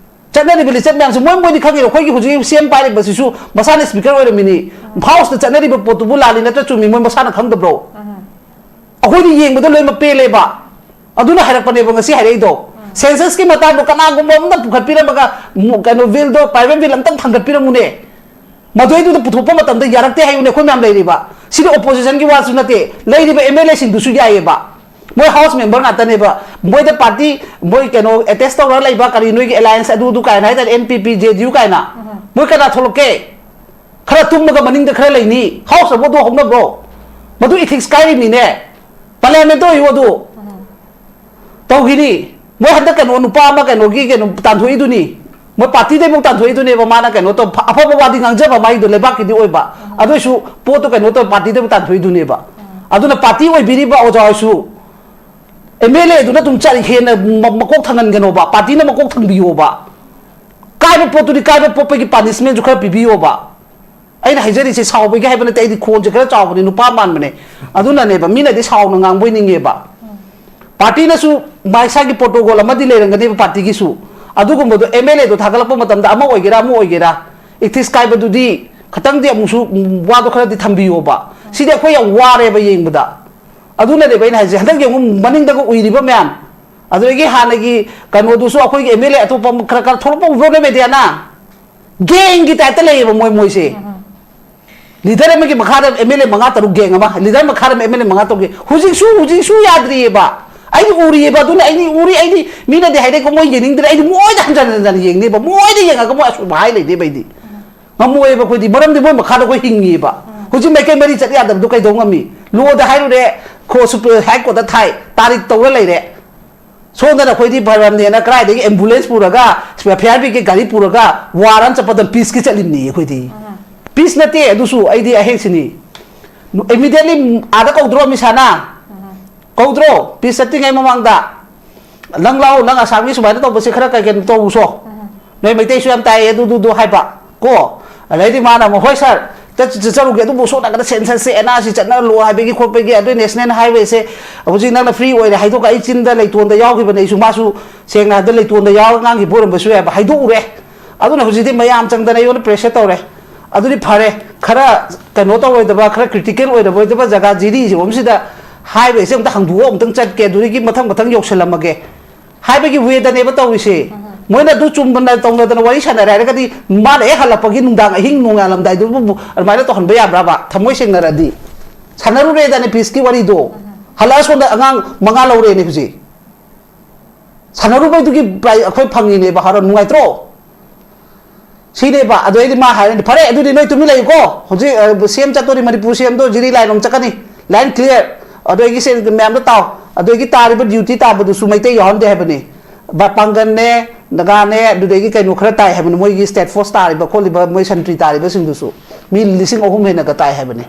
ꯆꯠꯅꯔꯤꯕ ꯂꯤꯆꯠ ꯃꯌꯥꯝꯁꯦ ꯃꯣꯏ ꯃꯣꯏꯗꯤ ꯈꯪꯉꯤꯔꯣ? ꯑꯩꯈꯣꯏꯒꯤ ꯍꯧꯖꯤꯛ ꯁꯤ ꯑꯦꯝ ꯄꯥꯏꯔꯤꯕꯁꯤꯁꯨ ꯃꯁꯥꯅ ꯁ꯭ꯄꯤꯀꯔ ꯑꯣꯏꯔꯝꯃꯤꯅꯤ꯫ ꯍꯥꯎꯁꯇ ꯆꯠꯅꯔꯤꯕ ꯄꯣꯠꯇꯨꯕꯨ ꯂꯥꯜꯂꯤ ꯅꯠꯇ꯭ꯔ ꯆꯨꯝꯃꯤ ꯃꯣꯏ ꯃꯁꯥꯅ ꯈꯪꯗꯕ꯭ꯔꯣ? ꯑꯩꯈꯣꯏꯗꯤ ꯌꯦꯡꯕꯗ ꯂꯣꯏꯅꯃꯛ ꯄꯦꯜꯂꯦꯕ꯫ ꯑꯗꯨꯅ ꯍꯥꯏꯔꯛꯄꯅꯦꯕ ꯉꯁꯤ ꯍꯥꯏꯔꯛꯏꯗꯣ꯫ ꯁꯦꯟꯁꯁꯀꯤ ꯃꯇꯥꯡꯗꯣ ꯀꯅꯥꯒꯨꯝꯕ ꯑꯃꯅ ꯄꯨꯈꯠꯄꯤꯔꯝꯃꯒ, ꯃꯨ-, ꯀꯩꯅꯣ, ꯕꯤꯜꯗꯣ, ꯄ꯭ꯔꯥꯏꯚꯦꯠ ꯕꯤꯜ ꯑꯝꯇꯪ ꯊꯥꯡꯒꯠꯄꯤꯔꯝꯃꯨꯅꯦ꯫ ꯃꯗꯨꯏꯗꯨꯗ ꯄꯨꯊꯣꯛꯄ ꯃꯇꯝꯗ ꯌꯥꯔꯛꯇꯦ ꯍꯥꯏꯌꯨꯅꯦ, ꯑꯩꯈꯣꯏ ꯃꯌꯥꯝ ꯂꯩꯔꯤꯕ꯫ ꯁꯤꯗꯤ ꯑꯣꯄꯣꯖꯤꯁꯟꯒꯤ ꯋꯥꯁꯨ ꯅꯠꯇꯦ, ꯂꯩꯔꯤꯕ ꯑꯦꯝ ꯑꯦꯜ ꯑꯦꯁꯤꯡꯗꯨꯁꯨ ꯌꯥꯏꯌꯦꯕ꯫ ꯃꯣꯏ ꯍꯥꯎꯁ ꯃꯦꯝꯕꯔ ꯉꯥꯛꯇꯅꯦꯕ꯫ ꯃꯣꯏꯗ ꯄꯥꯔꯇꯤ, ꯃꯣꯏ ꯀꯩꯅꯣ, ꯑꯦꯇꯦꯁ ꯇꯧꯔꯒ ꯂꯩꯕ ꯀꯔꯤ ꯅꯣꯏꯒꯤ ꯑꯦꯂꯥꯏꯟꯁ ꯑꯗꯨ ꯑꯗꯨ ꯀꯥꯏꯅ ꯍꯥꯏꯇꯥꯔꯦ, ꯑꯦꯟ ꯄꯤ ꯄꯤ, ꯖꯦ ꯗꯤ ꯌꯨ ꯀꯥꯏꯅ꯫ ꯃꯣꯏ ꯀꯅꯥ ꯊꯣꯛꯂꯛꯀꯦ? ꯈꯔ ꯇꯨꯝꯃꯒ ꯃꯅꯤꯡꯗ ꯈꯔ ꯂꯩꯅꯤ꯫ ꯍꯥꯎꯁꯇꯕꯨ ꯑꯗꯨ ꯍꯧꯅꯕ꯭ꯔꯣ? ꯃꯗꯨ ꯏꯊꯤꯛꯁ ꯀꯥꯏꯔꯤꯕꯅꯤꯅꯦ꯫ ꯄꯥꯔꯂꯤꯌꯥꯃꯦꯟꯇ ꯑꯣꯏꯌꯨ ꯑꯗꯨ꯫ ꯇꯧꯈꯤꯅꯤ꯫ ꯃꯣꯏ ꯍꯟꯗꯛ ꯀꯩꯅꯣ, ꯅꯨꯄꯥ ꯑꯃ ꯀꯩꯅꯣꯒꯤ ꯀꯩꯅꯣ ꯇꯥꯟꯊꯣꯛꯏꯗꯨꯅꯤ꯫ ꯃꯣꯏ ꯄꯥꯔꯇꯤꯗꯩꯐꯥꯎ ꯇꯥꯟꯊꯣꯛꯏꯗꯨꯅꯦꯕ ꯃꯥꯅ ꯀꯩꯅꯣ ꯇꯧ-, ꯑꯐꯕ ꯋꯥꯗꯤ ꯉꯥꯡꯖꯕ ꯃꯥꯒꯤꯗꯣ ꯂꯩꯕꯥꯛꯀꯤꯗꯤ ꯑꯣꯏꯕ꯫ ꯑꯗꯨ ꯑꯣꯏꯁꯨ ꯄꯣꯠꯇꯣ ꯀꯩꯅꯣ ꯇꯧ-, ꯄꯥꯔꯇꯤꯗꯩꯐꯥꯎ ꯇꯥꯟꯊꯣꯛꯏꯗꯨꯅꯦꯕ꯫ ꯑꯗꯨꯅ ꯄꯥꯔꯇꯤ ꯑꯣꯏꯕꯤꯔꯤꯕ ꯑꯣꯖꯥ ꯍꯣꯏꯁꯨ ꯑꯦꯝ ꯑꯦꯜ ꯑꯦꯗꯨꯅ ꯑꯗꯨꯝ ꯆꯠ ꯍꯦꯟꯅ ꯃ- ꯃꯀꯣꯛ ꯊꯪꯍꯟꯒꯅꯣꯕ, ꯄꯥꯔꯇꯤꯅ ꯃꯀꯣꯛ ꯊꯪꯕꯤꯌꯣꯕ꯫ ꯀꯥꯏꯕ ꯄꯣꯠꯇꯨꯗꯤ ꯀꯥꯏꯕ ꯄꯣꯛꯄꯒꯤ ꯄꯥꯅꯤꯁꯃꯦꯟꯁꯨ ꯈꯔ ꯄꯤꯕꯤꯌꯣꯕ꯫ ꯑꯩꯅ ꯍꯥꯏꯖꯔꯤꯁꯦ ꯁꯥꯎꯕꯒꯤ ꯍꯥꯏꯕ ꯅꯠꯇꯦ, ꯑꯩꯗꯤ ꯈꯣꯟꯁꯦ ꯈꯔ ꯆꯥꯎꯕꯅꯦ, ꯅꯨꯄꯥ ꯃꯥꯟꯕꯅꯦ꯫ ꯑꯗꯨꯅꯅꯦꯕ, ꯃꯤꯅꯗꯤ ꯁꯥꯎꯅ ꯉꯥꯡꯕꯣꯏ ꯅꯤꯡꯉꯦꯕ꯫ ꯄꯥꯔꯇꯤꯅꯁꯨ ꯃꯥ ꯏꯁꯥꯒꯤ ꯄ꯭ꯔꯣꯇꯣꯀꯣꯜ ꯑꯃꯗꯤ ꯂꯩꯔꯝꯒꯅꯦꯕ ꯄꯥꯔꯇꯤꯒꯤꯁꯨ꯫ ꯑꯗꯨꯒꯨꯝꯕꯗꯣ ꯑꯦꯝ ꯑꯦꯜ ꯑꯦꯗꯣ ꯊꯥꯒꯠꯂꯛꯄ ꯃꯇꯝꯗ, ꯑꯃ ꯑꯣꯏꯒꯦꯔꯥ ꯑꯃ ꯑꯣꯏꯒꯦꯔꯥ, ꯏꯊꯤꯛꯁ ꯀꯥꯏꯕꯗꯨꯗꯤ ꯈꯇꯪꯗꯤ ꯑꯃꯨꯛꯁꯨ, ꯎꯝ, ꯋꯥꯗꯣ ꯈꯔꯗꯤ ꯊꯝꯕꯤꯌꯣꯕ꯫ ꯁꯤꯗꯤ ꯑꯩꯈꯣꯏ ꯌꯥꯝ ꯋꯥꯔꯦꯕ ꯌꯦꯡꯕꯗ꯫ ꯑꯗꯨꯅꯅꯦꯕ ꯑꯩꯅ ꯍꯥꯏꯁꯦ, ꯍꯟꯗꯛ ꯌꯦꯡꯉꯨ, ꯃꯅꯤꯡꯗꯒ ꯎꯏꯔꯤꯕ ꯃꯌꯥꯝ, ꯑꯗꯨꯗꯒꯤ ꯍꯥꯟꯅꯒꯤ ꯀꯩꯅꯣꯗꯨꯁꯨ, ꯑꯩꯈꯣꯏꯒꯤ ꯑꯦꯝ ꯑꯦꯜ ꯑꯦ ꯑꯇꯣꯞꯄ ꯑꯃ ꯈꯔ ꯈꯔ ꯊꯣꯛꯂꯛꯄ ꯎꯕ꯭ꯔꯣ ꯅꯣꯏ ꯃꯦꯗꯤꯌꯥꯅ? ꯒꯦꯡꯒꯤ ꯇꯥꯏꯞꯇ ꯂꯩꯌꯦꯕ ꯃꯣꯏ ꯃꯣꯏꯁꯦ꯫ ꯂꯤꯗꯔ ꯑꯃꯒꯤ ꯃꯈꯥꯗ ꯑꯦꯝ ꯑꯦꯜ ꯑꯦ ꯃꯉꯥ ꯇꯔꯨꯛ ꯒꯦꯡ ꯑꯃ, ꯂꯤꯗꯔ ꯃꯈꯥꯗ ꯑꯦꯝ ꯑꯦꯜ ꯑꯦ ꯃꯉꯥ ꯇꯔꯨꯛ ꯒꯦꯡ꯫ ꯍꯧꯖꯤꯛꯁꯨ, ꯍꯧꯖꯤꯛꯁꯨ ꯌꯥꯗ꯭ꯔꯤꯑꯕ꯫ ꯑꯩꯗꯤ ꯎꯔꯤꯑꯕ, ꯑꯗꯨꯅ ꯑꯩꯗꯤ ꯎꯔꯤ, ꯑꯩꯗꯤ ꯃꯤꯅꯗꯤ ꯍꯥꯏꯔꯦꯀꯣ, ꯃꯣꯏ ꯌꯦꯡꯅꯤꯡꯗ꯭ꯔꯦ, ꯑꯩꯗꯤ ꯃꯣꯏꯗ ꯍꯟꯖꯟ ꯍꯟꯖꯟ ꯌꯦꯡꯅꯦꯕ, ꯃꯣꯏꯗ ꯌꯦꯡꯉꯒ ꯃꯣꯏ ꯑꯁꯨꯝꯕ ꯍꯥꯏ ꯂꯩꯅꯦꯕ ꯑꯩꯗꯤ꯫ ꯉꯝꯃꯣꯏꯑꯕ ꯑꯩꯈꯣꯏꯗꯤ, ꯃꯔꯝꯗꯤ ꯃꯣꯏ ꯃꯈꯥꯗ ꯑꯩꯈꯣꯏ ꯍꯤꯡꯉꯤꯑꯕ꯫ ꯍꯧꯖꯤꯛ ꯃꯥꯏꯀꯩ ꯃꯔꯤ ꯆꯠ ꯌꯥꯗꯕꯗꯣ ꯀꯩꯗꯧ ꯉꯝꯃꯤ? ꯂꯣꯗ ꯍꯥꯏꯔꯨꯔꯦ, ꯈꯣ ꯁꯨꯄ꯭ꯔ ꯍꯥꯏ ꯀꯣꯔꯠꯇ ꯊꯥꯏ, ꯇꯥꯔꯤꯛ ꯇꯧꯔ ꯂꯩꯔꯦ꯫ ꯁꯣꯝꯗꯅ ꯑꯩꯈꯣꯏꯗꯤ ꯐꯔꯝꯅꯦꯅ ꯀꯗꯥꯏꯗꯒꯤ ꯑꯦꯝꯕꯨꯂꯦꯟꯁ ꯄꯨꯔꯒ, ꯐꯤꯌꯥꯔ ꯕ꯭ꯔꯤꯒꯦꯗ ꯒꯥꯔꯤ ꯄꯨꯔꯒ ꯋꯥꯔ ꯑꯃ ꯆꯠꯄꯗ ꯄꯤꯁꯀꯤ ꯆꯠꯂꯤꯕꯅꯤ ꯑꯩꯈꯣꯏꯗꯤ꯫ ꯄꯤꯁ ꯅꯠꯇꯦ ꯑꯗꯨꯁꯨ, ꯑꯩꯗꯤ ꯑꯍꯦꯛꯁꯤꯅꯤ꯫ ꯏꯃꯤꯗꯤꯌꯦꯠꯂꯤ ꯑꯥꯗ ꯀꯧꯗ꯭ꯔꯣ ꯑꯃꯤꯠ ꯁꯥꯍꯅ? ꯀꯧꯗ꯭ꯔꯣ? ꯄꯤꯁ ꯆꯠꯇ꯭ꯔꯤꯉꯩ ꯃꯃꯥꯡꯗ, "ꯅꯪ ꯂꯥꯛꯑꯣ, ꯅꯪ ꯑꯁꯥꯝꯒꯤ ꯁꯨꯃꯥꯏꯅ ꯇꯧꯕꯁꯦ ꯈꯔ ꯀꯩ ꯀꯩꯅꯣ ꯇꯧꯁꯣ, ꯅꯣꯏ ꯃꯩꯇꯩꯁꯨ ꯌꯥꯝ ꯇꯥꯏꯌꯦ ꯑꯗꯨꯗꯨꯗꯣ" ꯍꯥꯏꯕ ꯀꯣ꯫ ꯑꯗꯩꯗꯤ ꯃꯥꯅ ꯑꯃꯨꯛ, "ꯍꯣꯏ ꯁꯥꯔ, ꯆꯠ-, ꯆꯠ-, ꯆꯠꯆꯔꯨꯒꯦ, ꯑꯗꯨꯕꯨ ꯁꯣꯝ ꯅꯥꯀꯟꯗ ꯁꯦꯟꯁꯁꯁꯦ ꯑꯦꯟ ꯑꯥꯔ ꯁꯤ ꯆꯠꯅꯍꯜꯂꯣ ꯍꯥꯏꯕꯒꯤ ꯈꯣꯠꯄꯒꯤ, ꯑꯗꯨꯏ ꯅꯦꯁꯅꯦꯜ ꯍꯥꯏꯋꯦꯁꯦ ꯍꯧꯖꯤꯛ ꯅꯪꯅ ꯐ꯭ꯔꯤ ꯑꯣꯏꯔꯦ ꯍꯥꯏꯗꯣꯛꯑꯒ ꯑꯩ ꯆꯤꯟꯗ ꯂꯩꯇꯣꯟꯗ ꯌꯥꯎꯈꯤꯕꯅꯦ, ꯑꯩꯁꯨ ꯃꯥꯁꯨ ꯁꯦꯡꯅ ꯍꯥꯏꯕꯗ ꯂꯩꯇꯣꯟꯗ ꯌꯥꯎꯔꯒ ꯉꯥꯡꯈꯤꯕ ꯑꯣꯏꯔꯝꯕꯁꯨ ꯌꯥꯏꯕ", ꯍꯥꯏꯗꯣꯛꯎꯔꯦ꯫ ꯑꯗꯨꯅ ꯍꯧꯖꯤꯛꯇꯤ ꯃꯌꯥꯝ ꯆꯪꯗꯅ ꯑꯩꯉꯣꯟꯗ ꯄ꯭ꯔꯦꯁꯔ ꯇꯧꯔꯦ꯫ ꯑꯗꯨꯗꯤ ꯐꯔꯦ, ꯈꯔ ꯀꯩꯅꯣ ꯇꯧꯔꯣꯏꯗꯕ, ꯈꯔ ꯀ꯭ꯔꯤꯇꯤꯀꯦꯜ ꯑꯣꯏꯗꯕ ꯑꯣꯏꯗꯕ ꯖꯒꯥ ꯖꯤꯔꯤꯁꯤꯕꯣꯝꯁꯤꯗ ꯍꯥꯏꯋꯦꯁꯦ ꯑꯝꯇ ꯍꯥꯡꯗꯣꯛꯑꯣ, ꯑꯝꯇꯪ ꯆꯠꯀꯦ, ꯑꯗꯨꯗꯒꯤ ꯃꯊꯪ ꯃꯊꯪ ꯌꯧꯁꯜꯂꯝꯃꯒꯦ ꯍꯥꯏꯕꯒꯤ ꯋꯦꯗꯅꯦꯕ ꯇꯧꯔꯤꯁꯦ꯫ ꯃꯣꯏꯅ ꯑꯗꯨ ꯆꯨꯝꯅ ꯇꯧꯅꯗꯅ ꯋꯥꯔꯤ ꯁꯥꯟꯅꯔꯦ ꯍꯥꯏꯔꯒꯗꯤ, ꯃꯥꯅ ꯍꯦꯛ ꯍꯜꯂꯛꯄꯒꯤ ꯅꯨꯡꯗꯥꯡ ꯑꯍꯤꯡ ꯅꯣꯡꯉꯥꯜꯂꯝꯗꯥꯏꯗꯨꯕꯨ ꯑꯗꯨꯃꯥꯏꯅ ꯇꯧꯍꯟꯕ ꯌꯥꯕ꯭ꯔꯕ? ꯊꯃꯣꯏ ꯁꯦꯡꯅꯔꯗꯤ꯫ ꯁꯥꯟꯅꯔꯨꯔꯦꯗꯅ ꯄꯤꯁꯀꯤ ꯋꯥꯔꯤꯗꯣ꯫ ꯍꯜꯂꯛꯑ ꯁꯣꯝꯗ ꯑꯉꯥꯡ ꯃꯉꯥ ꯂꯧꯔꯦꯅꯦ ꯍꯧꯖꯤꯛ꯫ ꯁꯥꯟꯅꯔꯨꯕꯩꯗꯨꯒꯤ ꯄ꯭ꯔꯥꯏ-, ꯑꯩꯈꯣꯏ ꯐꯪꯉꯤꯅꯦꯕ, ꯍꯔꯥꯎ ꯅꯨꯡꯉꯥꯏꯇ꯭ꯔꯣ? ꯁꯤꯅꯦꯕ꯫ ꯑꯗꯨ ꯑꯩꯗꯤ ꯃꯥ ꯍꯥꯏꯔꯅꯤ, "ꯐꯔꯦ, ꯑꯗꯨꯗꯤ ꯅꯣꯏ ꯇꯨꯃꯤꯟ ꯂꯩꯌꯨꯀꯣ, ꯍꯧꯖꯤꯛ, ꯑ, ꯁꯤ ꯑꯦꯝ ꯆꯠꯇꯣꯔꯤ, ꯃꯅꯤꯄꯨꯔ ꯁꯤ ꯑꯦꯝꯗꯣ ꯖꯤꯔꯤ ꯂꯥꯏꯟ ꯑꯃ ꯆꯠꯀꯅꯤ, ꯂꯥꯏꯟ ꯀ꯭ꯂꯤꯌꯥꯔ, ꯑꯗꯨꯗꯒꯤ ꯁꯦ ꯃꯌꯥꯝꯗꯣ ꯇꯥꯎ, ꯑꯗꯨꯗꯒꯤ ꯇꯥꯔꯤꯕ ꯗ꯭ꯌꯨꯇꯤ ꯇꯥꯕꯗꯨꯁꯨ ꯃꯩꯇꯩ ꯌꯥꯎꯍꯟꯗꯦ ꯍꯥꯏꯕꯅꯤ, ꯕ-, ꯄꯥꯡꯒꯜꯅꯦ, ꯅꯥꯒꯥꯅꯦ, ꯑꯗꯨꯗꯒꯤ ꯀꯩꯅꯣ ꯈꯔ ꯇꯥꯏ ꯍꯥꯏꯕꯅꯤ, ꯃꯣꯏꯒꯤ ꯁ꯭ꯇꯦꯠ ꯐꯣꯔꯁ ꯇꯥꯔꯤꯕ ꯈꯣꯠꯂꯤꯕ, ꯃꯣꯏ ꯁꯟꯇ꯭ꯔꯤ ꯇꯥꯔꯤꯕꯁꯤꯡꯗꯨꯁꯨ ꯃꯤ ꯂꯤꯁꯤꯡ ꯑꯍꯨꯝ ꯍꯦꯟꯅꯒ ꯇꯥꯏ ꯍꯥꯏꯕꯅꯤ꯫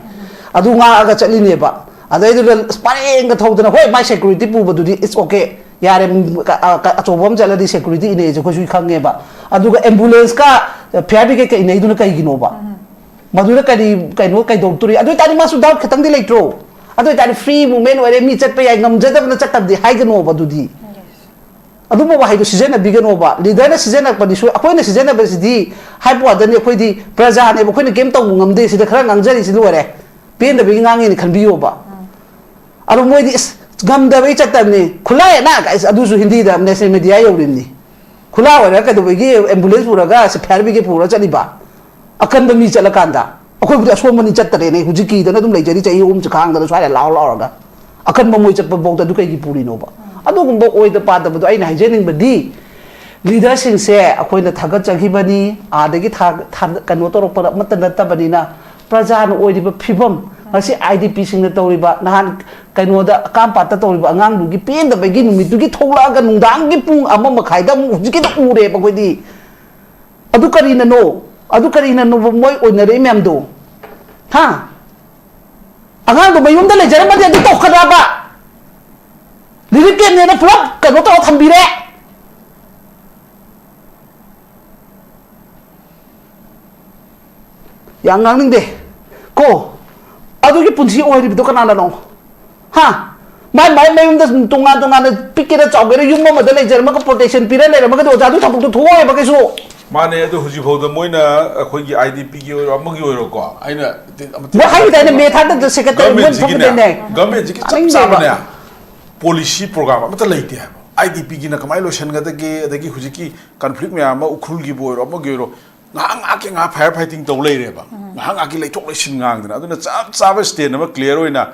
ꯑꯗꯨ ꯉꯥꯛꯑꯒ ꯆꯠꯂꯤꯅꯦꯕ꯫ ꯑꯗꯩꯗꯨꯗ ꯑꯁ ꯄꯔꯦꯡꯒ ꯊꯧꯗꯅ, ꯍꯣꯏ, ꯃꯥꯏ ꯁꯦꯀ꯭ꯌꯨꯔꯤꯇꯤ ꯄꯨꯕꯗꯨꯗꯤ it's okay, ꯌꯥꯔꯦ, ꯎꯝ, ꯀ-, ꯑ, ꯀ-, ꯑꯆꯧꯕ ꯑꯃ ꯆꯠꯂꯗꯤ ꯁꯦꯀ꯭ꯌꯨꯔꯤꯇꯤ ꯏꯅꯩꯁꯦ ꯑꯩꯈꯣꯏꯁꯨ ꯈꯪꯉꯦꯕ꯫ ꯑꯗꯨꯒ ꯑꯦꯝꯕꯨꯂꯦꯟꯁꯀ ꯐꯌꯔ ꯕ꯭ꯔꯤꯒꯦꯗꯀ ꯏꯅꯩꯗꯨꯅ ꯀꯩꯒꯤꯅꯣꯕ? ꯃꯗꯨꯗ ꯀꯔꯤ, ꯀꯩꯅꯣ ꯀꯩꯗꯧꯔꯛꯇꯣꯔꯤ? ꯑꯗꯨ ꯑꯣꯏꯇꯥꯔꯗꯤ ꯃꯥꯁꯨ ꯗꯥꯎꯠ ꯈꯤꯇꯪꯗꯤ ꯂꯩꯇ꯭ꯔꯣ? ꯑꯗꯨ ꯑꯣꯏꯇꯥꯔꯗꯤ ꯐ꯭ꯔꯤ ꯃꯨꯚꯃꯦꯟ ꯑꯣꯏꯔꯦ, ꯃꯤ ꯆꯠꯄ ꯌꯥꯏ, ꯉꯝꯖꯗꯕꯅ ꯆꯠꯇꯕꯗꯤ ꯍꯥꯏꯒꯅꯣꯕ꯫ ꯑꯗꯨꯗꯤ ꯑꯗꯨꯝꯕ ꯋꯥꯍꯩꯗꯣ ꯁꯤꯖꯤꯟꯅꯕꯤꯒꯅꯣꯕ꯫ ꯂꯤꯗꯔꯅ ꯁꯤꯖꯤꯟꯅꯔꯛꯄꯗꯤ ꯁꯣꯏ-, ꯑꯩꯈꯣꯏꯅ ꯁꯤꯖꯤꯟꯅꯕꯁꯤꯗꯤ ꯍꯥꯏꯕ ꯋꯥꯗꯅꯤ, ꯑꯩꯈꯣꯏꯗꯤ ꯄ꯭ꯔꯖꯥꯅꯦꯕ, ꯑꯩꯈꯣꯏꯅ ꯀꯩꯝ ꯇꯧꯕ ꯉꯝꯗꯦ, ꯁꯤꯗ ꯈꯔ ꯉꯥꯡꯖꯔꯤꯁꯤ ꯂꯣꯏꯔꯦ, ꯄꯦꯟꯗꯕꯒꯤ ꯉꯥꯡꯉꯦꯅ ꯈꯟꯕꯤꯌꯣꯕ꯫ ꯑꯗꯣ ꯃꯣꯏꯗꯤ ꯏꯁ, ꯉꯝꯗꯕꯩ ꯆꯠꯇꯕꯅꯤ, ꯈꯨꯠꯂꯥꯏ ꯑꯅꯥ ꯀꯥꯏ-, ꯑꯗꯨꯁꯨ ꯍꯤꯟꯗꯤꯗ ꯅꯦꯁꯅꯦꯜ ꯃꯦꯗꯤꯌꯥ ꯌꯧꯔꯤꯕꯅꯤ꯫ ꯈꯨꯠꯂꯥꯏ ꯑꯣꯏꯔꯒ ꯀꯩꯗꯧꯕꯒꯤ ꯑꯦꯝꯕꯨꯂꯦꯟꯁ ꯄꯨꯔꯒ ꯁꯤ ꯐꯥꯌꯔ ꯕ꯭ꯔꯤꯒꯦꯗ ꯄꯨꯔꯒ ꯆꯠꯂꯤꯕ? ꯑꯀꯟꯕ ꯃꯤ ꯆꯠꯂꯀꯥꯟꯗ꯫ ꯑꯩꯈꯣꯏꯕꯨꯗꯤ ꯑꯁꯣꯟꯕꯅꯤ ꯆꯠꯇꯔꯦꯅꯦ, ꯍꯧꯖꯤꯛ ꯀꯤꯗꯅ ꯑꯗꯨꯝ ꯂꯩꯖꯔꯤ, ꯆꯍꯤ ꯑꯍꯨꯝꯁꯦ ꯈꯥꯡꯗꯅ ꯁ꯭ꯋꯥꯏꯗ ꯂꯥꯎꯔ ꯂꯥꯎꯔꯒ꯫ ꯑꯀꯟꯕ ꯃꯣꯏ ꯆꯠꯄ ꯐꯥꯎꯗ ꯑꯗꯨ ꯀꯩꯒꯤ ꯄꯨꯔꯤꯅꯣꯕ? ꯑꯗꯨꯒꯨꯝꯕ ꯑꯣꯏꯗ ꯄꯥꯗꯕꯗꯣ ꯑꯩꯅ ꯍꯥꯏꯖꯅꯤꯡꯕꯗꯤ, ꯂꯤꯗꯔꯁꯤꯡꯁꯦ ꯑꯩꯈꯣꯏꯅ ꯊꯥꯒꯠꯆꯈꯤꯕꯅꯤ, ꯑꯥꯗꯒꯤ ꯊꯥ-, ꯊꯥ-, ꯀꯩꯅꯣ ꯇꯧꯔꯛꯄꯗ ꯑꯃꯠꯇ ꯅꯠꯇꯕꯅꯤꯅ, ꯄ꯭ꯔꯖꯥꯅ ꯑꯣꯏꯔꯤꯕ ꯐꯤꯕꯝ, ꯉꯁꯤ ꯑꯥꯏ ꯗꯤ ꯄꯤꯁꯤꯡꯅ ꯇꯧꯔꯤꯕ, ꯅꯍꯥꯟ ꯀꯩꯅꯣꯗ ꯑꯀꯥꯝꯄꯥꯠꯇ ꯇꯧꯔꯤꯕ ꯑꯉꯥꯡꯗꯨꯒꯤ ꯄꯦꯟꯗꯕꯒꯤ ꯅꯨꯃꯤꯠꯇꯨꯒꯤ ꯊꯣꯛꯂꯛꯑꯒ ꯅꯨꯡꯗꯥꯡꯒꯤ ꯄꯨꯡ ꯑꯃ ꯃꯈꯥꯏꯗ ꯑꯃꯨꯛ ꯍꯧꯖꯤꯛꯀꯤꯗ ꯎꯔꯦꯕ ꯑꯩꯈꯣꯏꯗꯤ꯫ ꯑꯗꯨ ꯀꯔꯤꯅꯅꯣ? ꯑꯗꯨ ꯀꯔꯤꯅꯅꯣꯕ ꯃꯣꯏ ꯑꯣꯏꯅꯔꯛꯏ ꯃꯌꯥꯝꯗꯣ? ꯍꯥ? ꯑꯉꯥꯡꯗꯣ ꯃꯌꯨꯝꯗ ꯂꯩꯖꯔꯝꯃꯗꯤ ꯑꯗꯨ ꯇꯧꯈꯗ꯭ꯔꯕ? ꯔꯤꯂꯤꯐ ꯀꯦꯝꯅꯦꯅ ꯄꯨꯂꯞ ꯀꯩꯅꯣ ꯇꯧꯔ ꯊꯝꯕꯤꯔꯦ꯫ ꯌꯥꯝ ꯉꯥꯡꯅꯤꯡꯗꯦ ꯀꯣ꯫ ꯑꯗꯨꯒꯤ ꯄꯨꯟꯁꯤ ꯑꯣꯏꯔꯤꯕꯗꯣ ꯀꯅꯥꯅꯅꯣ? ꯍꯥ? ꯃꯥꯏ ꯃꯥꯏ ꯃꯌꯨꯝꯗ ꯇꯣꯉꯥꯟ ꯇꯣꯉꯥꯟꯅ ꯄꯤꯛꯀꯦꯔꯥ ꯆꯥꯎꯒꯦꯔꯥ ꯌꯨꯝ ꯑꯃꯗ ꯂꯩꯖꯔꯝꯃꯒ ꯄ꯭ꯔꯣꯇꯦꯛꯁꯟ ꯄꯤꯔ ꯂꯩꯔꯝꯃꯒꯗꯤ ꯑꯣꯖꯥꯗꯨ ꯊꯕꯛꯇꯨ ꯊꯣꯛꯑꯣꯏꯕ ꯀꯩꯁꯨ꯫ ꯃꯥꯅꯦ, ꯑꯗꯨ ꯍꯧꯖꯤꯛ ꯐꯥꯎꯗ ꯃꯣꯏꯅ ꯑꯩꯈꯣꯏꯒꯤ ꯑꯥꯏ ꯗꯤ ꯄꯤꯒꯤ ꯑꯣꯏꯔꯣ ꯑꯃꯒꯤ ꯑꯣꯏꯔꯣꯀꯣ, ꯑꯩꯅ ꯑꯃ ꯃꯣꯏ ꯍꯥꯏꯈꯤꯗꯥꯏꯅꯦ, ꯃꯦ ꯊꯥꯗ ꯁꯦꯀ꯭ꯔꯦꯇꯔꯤ ꯃꯣꯏ ꯒꯚꯔꯟꯃꯦꯟꯁꯤꯒꯤꯅꯦ, ꯊꯣꯛꯈꯤꯗꯥꯏꯅꯦ? ꯒꯚꯔꯟꯃꯦꯟꯁꯤꯒꯤ ꯆꯞ ꯇꯥꯅꯤꯡꯗꯦꯕ꯫ ꯆꯥꯕꯅꯦ ꯄꯣꯂꯤꯁꯤ ꯄ꯭ꯔꯣꯒ꯭ꯔꯥꯝ ꯑꯃꯠꯇ ꯂꯩꯇꯦ ꯍꯥꯏꯕ꯫ ꯑꯥꯏ ꯗꯤ ꯄꯤꯒꯤꯅ ꯀꯃꯥꯏꯅ ꯂꯣꯏꯁꯤꯟꯒꯗꯒꯦ, ꯑꯗꯒꯤ ꯍꯧꯖꯤꯛꯀꯤ ꯀꯟꯐ꯭ꯂꯤꯛ ꯃꯌꯥꯝ ꯑꯃ ꯎꯈ꯭ꯔꯨꯜꯒꯤꯕꯨ ꯑꯣꯏꯔꯣ ꯑꯃꯒꯤ ꯑꯣꯏꯔꯣ, ꯉꯥꯏꯍꯥꯛ ꯉꯥꯏꯍꯥꯛꯀꯤ ꯉꯥꯏꯍꯥꯛ ꯐꯥꯏꯌꯔ ꯐꯥꯏꯇꯤꯡ ꯇꯧ ꯂꯩꯔꯦꯕ꯫ ꯉꯥꯏꯍꯥꯛ ꯉꯥꯏꯍꯥꯛꯀꯤ ꯂꯩꯊꯣꯛ ꯂꯩꯁꯤꯟ ꯉꯥꯡꯗꯅ꯫ ꯑꯗꯨꯅ ꯆꯞ ꯆꯥꯕ ꯁ꯭ꯇꯦꯟ ꯑꯃ ꯀ꯭ꯂꯤꯌꯥꯔ ꯑꯣꯏꯅ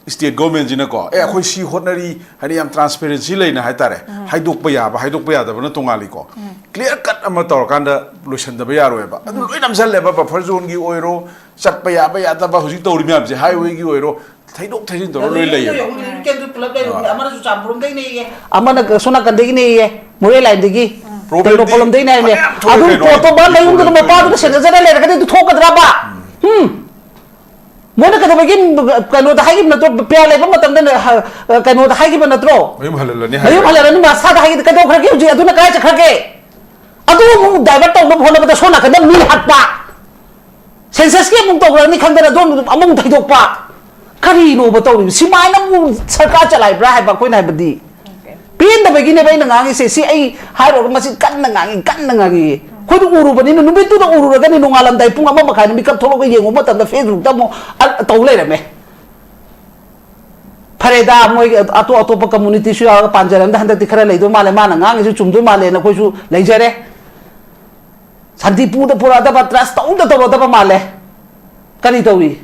ꯁ꯭ꯇꯦꯠ ꯒꯣꯔꯃꯦꯟꯁꯤꯅꯀꯣ, "ꯑꯦ, ꯑꯩꯈꯣꯏ ꯁꯤ ꯍꯣꯠꯅꯔꯤ" ꯍꯥꯏꯅ ꯌꯥꯝ ꯇ꯭ꯔꯥꯟꯁꯄꯦꯔꯦꯟꯁꯤ ꯂꯩꯅ ꯍꯥꯏꯇꯥꯔꯦ, ꯍꯥꯏꯗꯣꯛꯄ ꯌꯥꯕ, ꯍꯥꯏꯗꯣꯛꯄ ꯌꯥꯗꯕꯅ ꯇꯣꯉꯥꯜꯂꯤꯀꯣ꯫ ꯀ꯭ꯂꯤꯌꯥꯔ ꯀꯠ ꯑꯃ ꯇꯧꯔꯀꯥꯟꯗ ꯂꯣꯏꯁꯤꯟꯗꯕ ꯌꯥꯔꯣꯏꯕ꯫ ꯑꯗꯨ ꯂꯣꯏ ꯅꯝꯁꯤꯜꯂꯦꯕ, ꯕꯐꯔ ꯖꯣꯟꯒꯤ ꯑꯣꯏꯔꯣ, ꯆꯠꯄ ꯌꯥꯕ ꯌꯥꯗꯕ, ꯍꯧꯖꯤꯛ ꯇꯧꯔꯤ ꯃꯌꯥꯝꯁꯦ, ꯍꯥꯏꯋꯦꯒꯤ ꯑꯣꯏꯔꯣ, ꯊꯩꯗꯣꯛ ꯊꯩꯖꯤꯟ ꯇꯧꯔ ꯂꯣꯏ ꯂꯩꯌꯦꯕ꯫ ꯌꯦꯡꯉꯨ, ꯂꯤꯔꯤꯛ ꯀꯦꯟꯗꯨ ꯄꯨꯂꯞ ꯂꯩꯔꯤꯅꯤ꯫ ꯑꯥ꯫ ꯑꯃꯅꯁꯨ ꯆꯥꯝꯄ꯭ꯔꯣꯝꯗꯒꯤꯅꯦꯌꯦ, ꯑꯃꯅ ꯁꯣꯝ ꯅꯥꯀꯟꯗꯒꯤꯅꯦꯌꯦ, ꯃꯣꯔꯦ ꯂꯥꯏꯟꯗꯒꯤ, ꯄ꯭ꯔꯣꯕ꯭ꯂꯦꯝꯗꯤ ꯇꯦꯡꯅꯧꯄꯜ ꯂꯣꯝꯗꯒꯤꯅꯦ ꯍꯥꯏꯅꯦ꯫ ꯄ꯭ꯔꯣꯕ꯭ꯂꯦꯝ ꯑꯗꯨ ꯄꯣꯠꯇꯣ ꯃꯥ ꯃꯌꯨꯝꯗꯨꯗ ꯃꯄꯥꯗꯨꯅ ꯁꯦꯟꯅꯖꯔ ꯂꯩꯔꯒꯗꯤ ꯑꯗꯨ ꯊꯣꯛꯀꯗ꯭ꯔꯕ? ꯎꯝ꯫ ꯃꯣꯏꯅ ꯀꯩꯗꯧꯕꯒꯤ ꯀꯩꯅꯣꯗ ꯍꯥꯏꯈꯤꯕ ꯅꯠꯇ꯭ꯔꯣ? ꯄꯤꯌꯥꯔ ꯂꯩꯕ ꯃꯇꯝꯗ ꯅ-, ꯍ-, ꯀꯩꯅꯣꯗ ꯍꯥꯏꯈꯤꯕ ꯅꯠꯇ꯭ꯔꯣ? ꯃꯌꯨꯝ ꯍꯜꯍꯜꯂꯅꯤ ꯃꯌꯨꯝ ꯍꯥꯏꯔꯒ꯫ ꯍꯜꯍꯜꯂꯅꯤ ꯃꯁꯥꯗ ꯍꯥꯏꯈꯤꯗ ꯀꯩꯗꯧꯈ꯭ꯔꯒꯦ? ꯍꯧꯖꯤꯛ ꯑꯗꯨꯅ ꯀꯥꯏ ꯆꯠꯈ꯭ꯔꯒꯦ? ꯑꯗꯨ ꯑꯃꯨꯛ ꯗꯥꯏꯚꯔꯠ ꯇꯧꯅꯕ ꯍꯣꯠꯅꯕꯗ ꯁꯣꯝ ꯅꯥꯀꯟꯗ ꯃꯤ ꯍꯥꯠꯄ, ꯁꯦꯟꯁꯁꯀꯤ ꯑꯃꯨꯛ ꯇꯧꯈ꯭ꯔꯅꯤ ꯈꯪꯗꯅ ꯑꯗꯨ ꯑꯃꯨꯛ ꯊꯩꯗꯣꯛꯄ, ꯀꯔꯤꯅꯣꯕ ꯇꯧꯔꯤꯕ? ꯁꯤꯃꯥꯏꯅ ꯑꯃꯨꯛ ꯁꯔꯀꯥꯔ ꯆꯂꯥꯏꯕ꯭ꯔꯥ ꯍꯥꯏꯕ ꯑꯩꯈꯣꯏꯅ ꯍꯥꯏꯕꯗꯤ꯫ ꯄꯦꯟꯗꯕꯒꯤꯅꯦꯕ ꯑꯩꯅ ꯉꯥꯡꯉꯤꯁꯦ꯫ ꯁꯤ ꯑꯩ ꯍꯥꯏꯔꯨꯔꯒ ꯃꯁꯤ ꯀꯟꯅ ꯉꯥꯡꯉꯤ, ꯀꯟꯅ ꯉꯥꯡꯉꯤ꯫ ꯑꯩꯈꯣꯏꯗꯤ ꯎꯔꯨꯕꯅꯤꯅ ꯅꯨꯃꯤꯠꯇꯨꯗ ꯎꯔꯨꯔꯒꯅꯤ, ꯅꯣꯡꯉꯥꯜꯂꯝꯗꯥꯏ ꯄꯨꯡ ꯑꯃ ꯃꯈꯥꯏꯗ ꯃꯤꯀꯞ ꯊꯣꯛꯂꯒ ꯌꯦꯡꯉꯨꯕ ꯃꯇꯝꯗ ꯐꯦꯁꯕꯨꯛꯇ ꯑꯃꯨꯛ ꯑ-, ꯇꯧ ꯂꯩꯔꯝꯃꯦ꯫ ꯐꯔꯦꯗ, ꯃꯣꯏꯒꯤ ꯑꯇꯣꯞ ꯑꯇꯣꯞꯄ ꯀꯝꯃꯨꯅꯤꯇꯤꯁꯨ ꯌꯥꯎꯔꯒ ꯄꯥꯟꯖꯔꯝꯗ ꯍꯟꯗꯛꯇꯤ ꯈꯔ ꯂꯩꯗꯣꯏ ꯃꯥꯜꯂꯦ, ꯃꯥꯅ ꯉꯥꯡꯉꯤꯁꯨ ꯆꯨꯝꯗꯣꯏ ꯃꯥꯜꯂꯦꯅ ꯑꯩꯈꯣꯏꯁꯨ ꯂꯩꯖꯔꯦ꯫ ꯁꯥꯟꯇꯤꯄꯨꯔꯗ ꯄꯨꯔꯛꯑꯗꯕ, ꯇ꯭ꯔꯁ ꯇꯧꯗ ꯇꯧꯔꯗꯕ ꯃꯥꯜꯂꯦ꯫ ꯀꯔꯤ ꯇꯧꯏ?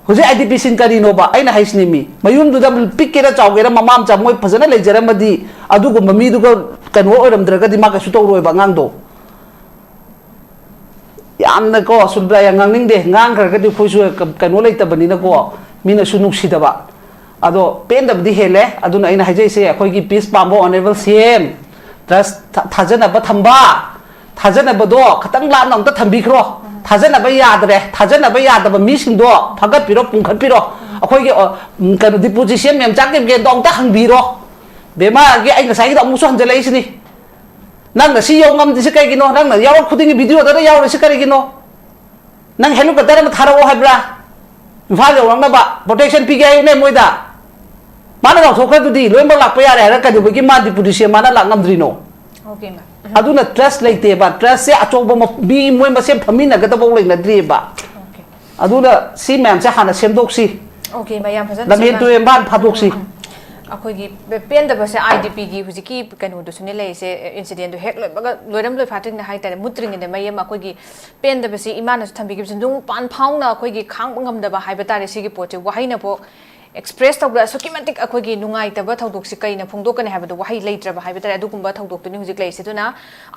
ꯍꯧꯖꯤꯛ ꯑꯥꯏ ꯗꯤ ꯄꯤ ꯁꯤꯡ ꯀꯔꯤꯅꯣꯕ? ꯑꯩꯅ ꯍꯥꯏꯁꯤꯅꯤ ꯃꯤ, ꯃꯌꯨꯝꯗꯨꯗ ꯄꯤꯛꯀꯦꯔꯥ ꯆꯥꯎꯒꯦꯔꯥ ꯃꯃꯥ ꯃꯆꯥ ꯃꯣꯏ ꯐꯖꯅ ꯂꯩꯖꯔꯝꯃꯗꯤ, ꯑꯗꯨꯒꯨꯝꯕ ꯃꯤꯗꯨꯒ ꯀꯩꯅꯣ ꯑꯣꯏꯔꯝꯗ꯭ꯔꯒꯗꯤ ꯃꯥ ꯀꯩꯁꯨ ꯇꯧꯔꯣꯏꯕ ꯑꯉꯥꯡꯗꯣ꯫ ꯌꯥꯝꯅꯀꯣ ꯁꯨꯜꯕ꯭ꯔꯥ ꯌꯥꯝ ꯉꯥꯡꯅꯤꯡꯗꯦ, ꯉꯥꯡꯈ꯭ꯔꯒꯗꯤ ꯑꯩꯈꯣꯏꯁꯨ ꯀꯩꯅꯣ ꯂꯩꯇꯕꯅꯤꯅꯀꯣ, ꯃꯤꯅꯁꯨ ꯅꯨꯡꯁꯤꯗꯕ꯫ ꯑꯗꯣ ꯄꯦꯟꯗꯕꯗꯤ ꯍꯦꯜꯂꯦ꯫ ꯑꯗꯨꯅ ꯑꯩꯅ ꯍꯥꯏꯖꯩꯁꯦ, ꯑꯩꯈꯣꯏꯒꯤ ꯄꯤꯁ ꯄꯥꯝꯕ ꯑꯣꯅꯔꯦꯕꯜ ꯁꯤ ꯑꯦꯝ, ꯇ꯭ꯔꯁ ꯊꯥ-, ꯊꯥꯖꯅꯕ ꯊꯝꯕ, ꯊꯥꯖꯅꯕꯗꯣ ꯈꯤꯇꯪ ꯂꯥꯞꯅ ꯑꯝꯇ ꯊꯝꯕꯤꯈ꯭ꯔꯣ꯫ ꯊꯥꯖꯅꯕ ꯌꯥꯗ꯭ꯔꯦ, ꯊꯥꯖꯅꯕ ꯌꯥꯗꯕ ꯃꯤꯁꯤꯡꯗꯣ ꯐꯒꯠꯄꯤꯔꯣ, ꯄꯨꯡꯈꯠꯄꯤꯔꯣ꯫ ꯑꯩꯈꯣꯏꯒꯤ, ꯑ, ꯎꯝ, ꯀꯩꯅꯣ, ꯗꯤꯄꯨ ꯖꯤ ꯁꯤ ꯑꯦꯝ ꯃꯦꯝꯆꯥ ꯀꯦꯝꯒꯦꯟꯗꯣ ꯑꯝꯇ ꯍꯪꯕꯤꯔꯣ꯫ ꯕꯦꯃꯥꯒꯤ ꯑꯩ ꯉꯁꯥꯏꯒꯤꯗꯣ ꯑꯃꯨꯛꯁꯨ ꯍꯟꯖꯜꯂꯛꯏꯁꯤꯅꯤ꯫ ꯅꯪꯅ ꯁꯤ ꯌꯧ ꯉꯝꯗ꯭ꯔꯤꯁꯤ ꯀꯩꯒꯤꯅꯣ? ꯅꯪꯅ ꯌꯥꯎꯔꯛ ꯈꯨꯗꯤꯡꯒꯤ ꯚꯤꯗꯤꯑꯣꯗ ꯌꯥꯎꯔꯤꯁꯤ ꯀꯔꯤꯒꯤꯅꯣ? ꯅꯪ ꯍꯦꯂꯤꯀꯣꯞꯇꯔ ꯑꯃ ꯊꯥꯔꯛꯑꯣ ꯍꯥꯏꯕ꯭ꯔꯥ? ꯏꯝꯐꯥꯜ ꯌꯧꯔꯛꯅꯕ ꯄ꯭ꯔꯣꯇꯦꯛꯁꯟ ꯄꯤꯒꯦ ꯍꯥꯏꯌꯨꯅꯦ ꯃꯣꯏꯗ꯫ ꯃꯥꯅ ꯂꯥꯎꯊꯣꯛꯈ꯭ꯔꯗꯨꯗꯤ ꯂꯣꯏꯅꯃꯛ ꯂꯥꯛꯄ ꯌꯥꯔꯦ ꯍꯥꯏꯔ ꯀꯩꯗꯧꯕꯒꯤ ꯃꯥ ꯗꯤꯄꯨ ꯗꯤ ꯁꯤ ꯑꯦꯝ ꯃꯥꯅ ꯂꯥꯛ ꯉꯝꯗ꯭ꯔꯤꯅꯣ? Okay, ma'am. ꯑꯗꯨꯅ ꯇ꯭ꯔꯁ ꯂꯩꯇꯦꯕ꯫ ꯇ꯭ꯔꯁꯁꯦ ꯑꯆꯧꯕ ꯃ-, ꯃꯤ ꯃꯣꯏ ꯃꯁꯦꯟ ꯐꯝꯃꯤꯟꯅꯒꯗꯕ ꯂꯩꯅꯗ꯭ꯔꯤꯑꯕ꯫ Okay. ꯑꯗꯨꯅ ꯁꯤ ꯃꯌꯥꯝꯁꯦ ꯍꯥꯟꯅ ꯁꯦꯝꯗꯣꯛꯁꯤ꯫ Okay, ꯃꯌꯥꯝ ꯐꯖꯅ ꯂꯝꯍꯦꯟ ꯁꯦꯝꯅ- ꯇꯨꯔꯦꯟ ꯃꯥꯅ ꯐꯥꯗꯣꯛꯁꯤ꯫ ꯎꯝ, ꯎꯝ, ꯎꯝ꯫ ꯑꯩꯈꯣꯏꯒꯤ ꯄꯦ-, ꯄꯦꯟꯗꯕꯁꯦ ꯑꯥꯏ ꯗꯤ ꯄꯤꯒꯤ ꯍꯧꯖꯤꯛꯀꯤ ꯀꯩꯅꯣꯗꯨꯁꯨꯅꯦ ꯂꯩꯔꯤꯁꯦ, incidentꯗꯨ ꯍꯦꯛ ꯂꯣꯏꯕꯒ, ꯂꯣꯏꯔꯝ ꯂꯣꯏꯐꯥꯠꯇ꯭ꯔꯤꯉꯩꯗ ꯍꯥꯏꯇꯥꯔꯦ, ꯃꯨꯠꯇ꯭ꯔꯤꯉꯩꯗ ꯃꯩ ꯑꯃ ꯑꯩꯈꯣꯏꯒꯤ ꯄꯦꯟꯗꯕꯁꯤ ꯏꯃꯥꯅꯁꯨ ꯊꯝꯕꯤꯈꯤꯕꯁꯤ ꯅꯨꯡ ꯄꯥꯟ ꯐꯥꯎꯅ ꯑꯩꯈꯣꯏꯒꯤ ꯈꯥꯡꯕ ꯉꯝꯗꯕ ꯍꯥꯏꯕ ꯇꯥꯔꯦ꯫ ꯁꯤꯒꯤ ꯄꯣꯠꯁꯦ ꯋꯥꯍꯩꯅꯐꯥꯎ express ꯇꯧꯕꯗ ꯑꯁꯨꯛꯀꯤ ꯃꯇꯤꯛ ꯑꯩꯈꯣꯏꯒꯤ ꯅꯨꯡꯉꯥꯏꯇꯕ ꯊꯧꯗꯣꯛꯁꯤ ꯀꯩꯅ ꯐꯣꯡꯗꯣꯛꯀꯅꯤ ꯍꯥꯏꯕꯗꯣ ꯋꯥꯍꯩ ꯂꯩꯇ꯭ꯔꯕ ꯍꯥꯏꯕ ꯇꯥꯔꯦ꯫ ꯑꯗꯨꯒꯨꯝꯕ ꯊꯧꯗꯣꯛꯇꯨꯅꯤ ꯍꯧꯖꯤꯛ ꯂꯩꯔꯤꯁꯦ꯫ ꯑꯗꯨꯅ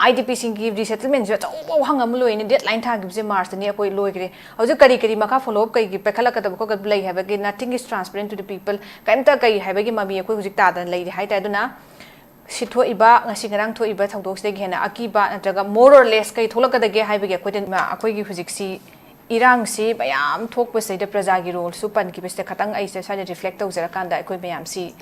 ꯑꯥꯏ ꯗꯤ ꯄꯤꯁꯤꯡꯒꯤ resettlementꯁꯨ ꯑꯆꯧꯕ ꯋꯥꯍꯪ ꯑꯃ ꯂꯣꯏꯅ deadline ꯊꯥꯈꯤꯕꯁꯦ Marchꯇꯅꯤ, ꯑꯩꯈꯣꯏ ꯂꯣꯏꯈ꯭ꯔꯦ꯫ ꯍꯧꯖꯤꯛ ꯀꯔꯤ ꯀꯔꯤ ꯃꯈꯥ follow up ꯀꯩꯒꯤ ꯄꯥꯏꯈꯠꯂꯛꯀꯗꯕ ꯈꯣꯠꯀꯗꯕ ꯂꯩ ꯍꯥꯏꯕꯒꯤ nothing is transparent to the people, ꯀꯔꯤꯝꯇ ꯀꯩ ꯍꯥꯏꯕꯒꯤ ꯃꯃꯤ ꯑꯩꯈꯣꯏ ꯍꯧꯖꯤꯛ ꯇꯥꯗꯅ ꯂꯩꯔꯦ ꯍꯥꯏꯇꯥꯔꯦ꯫ ꯑꯗꯨꯅ ꯁꯤ ꯊꯣꯛꯏꯕ, ꯉꯁꯤ ꯉꯔꯥꯡ ꯊꯣꯛꯏꯕ ꯊꯧꯗꯣꯛꯁꯤꯗꯒꯤ ꯍꯦꯟꯅ ꯑꯀꯤꯕ ꯅꯠꯇ꯭ꯔꯒ more or less ꯀꯩ ꯊꯣꯛꯂꯛꯀꯗꯒꯦ ꯍꯥꯏꯕꯒꯤ ꯑꯩꯈꯣꯏꯗ ꯑꯩꯈꯣꯏꯒꯤ ꯍꯧꯖꯤꯛꯁꯤ ꯏꯔꯥꯡꯁꯤ ꯃꯌꯥꯝ ꯊꯣꯛꯄꯁꯤꯗ ꯄ꯭ꯔꯖꯥꯒꯤ ꯔꯣꯜꯁꯨ ꯄꯟꯈꯤꯕꯁꯤꯗ ꯈꯇꯪ ꯑꯩꯁꯦ ꯁ꯭ꯋꯥꯏꯗ ꯔꯤꯐ꯭ꯂꯦꯛ ꯇꯧꯖꯔꯀꯥꯟꯗ ꯑꯩꯈꯣꯏ ꯃꯌꯥꯝꯁꯤ,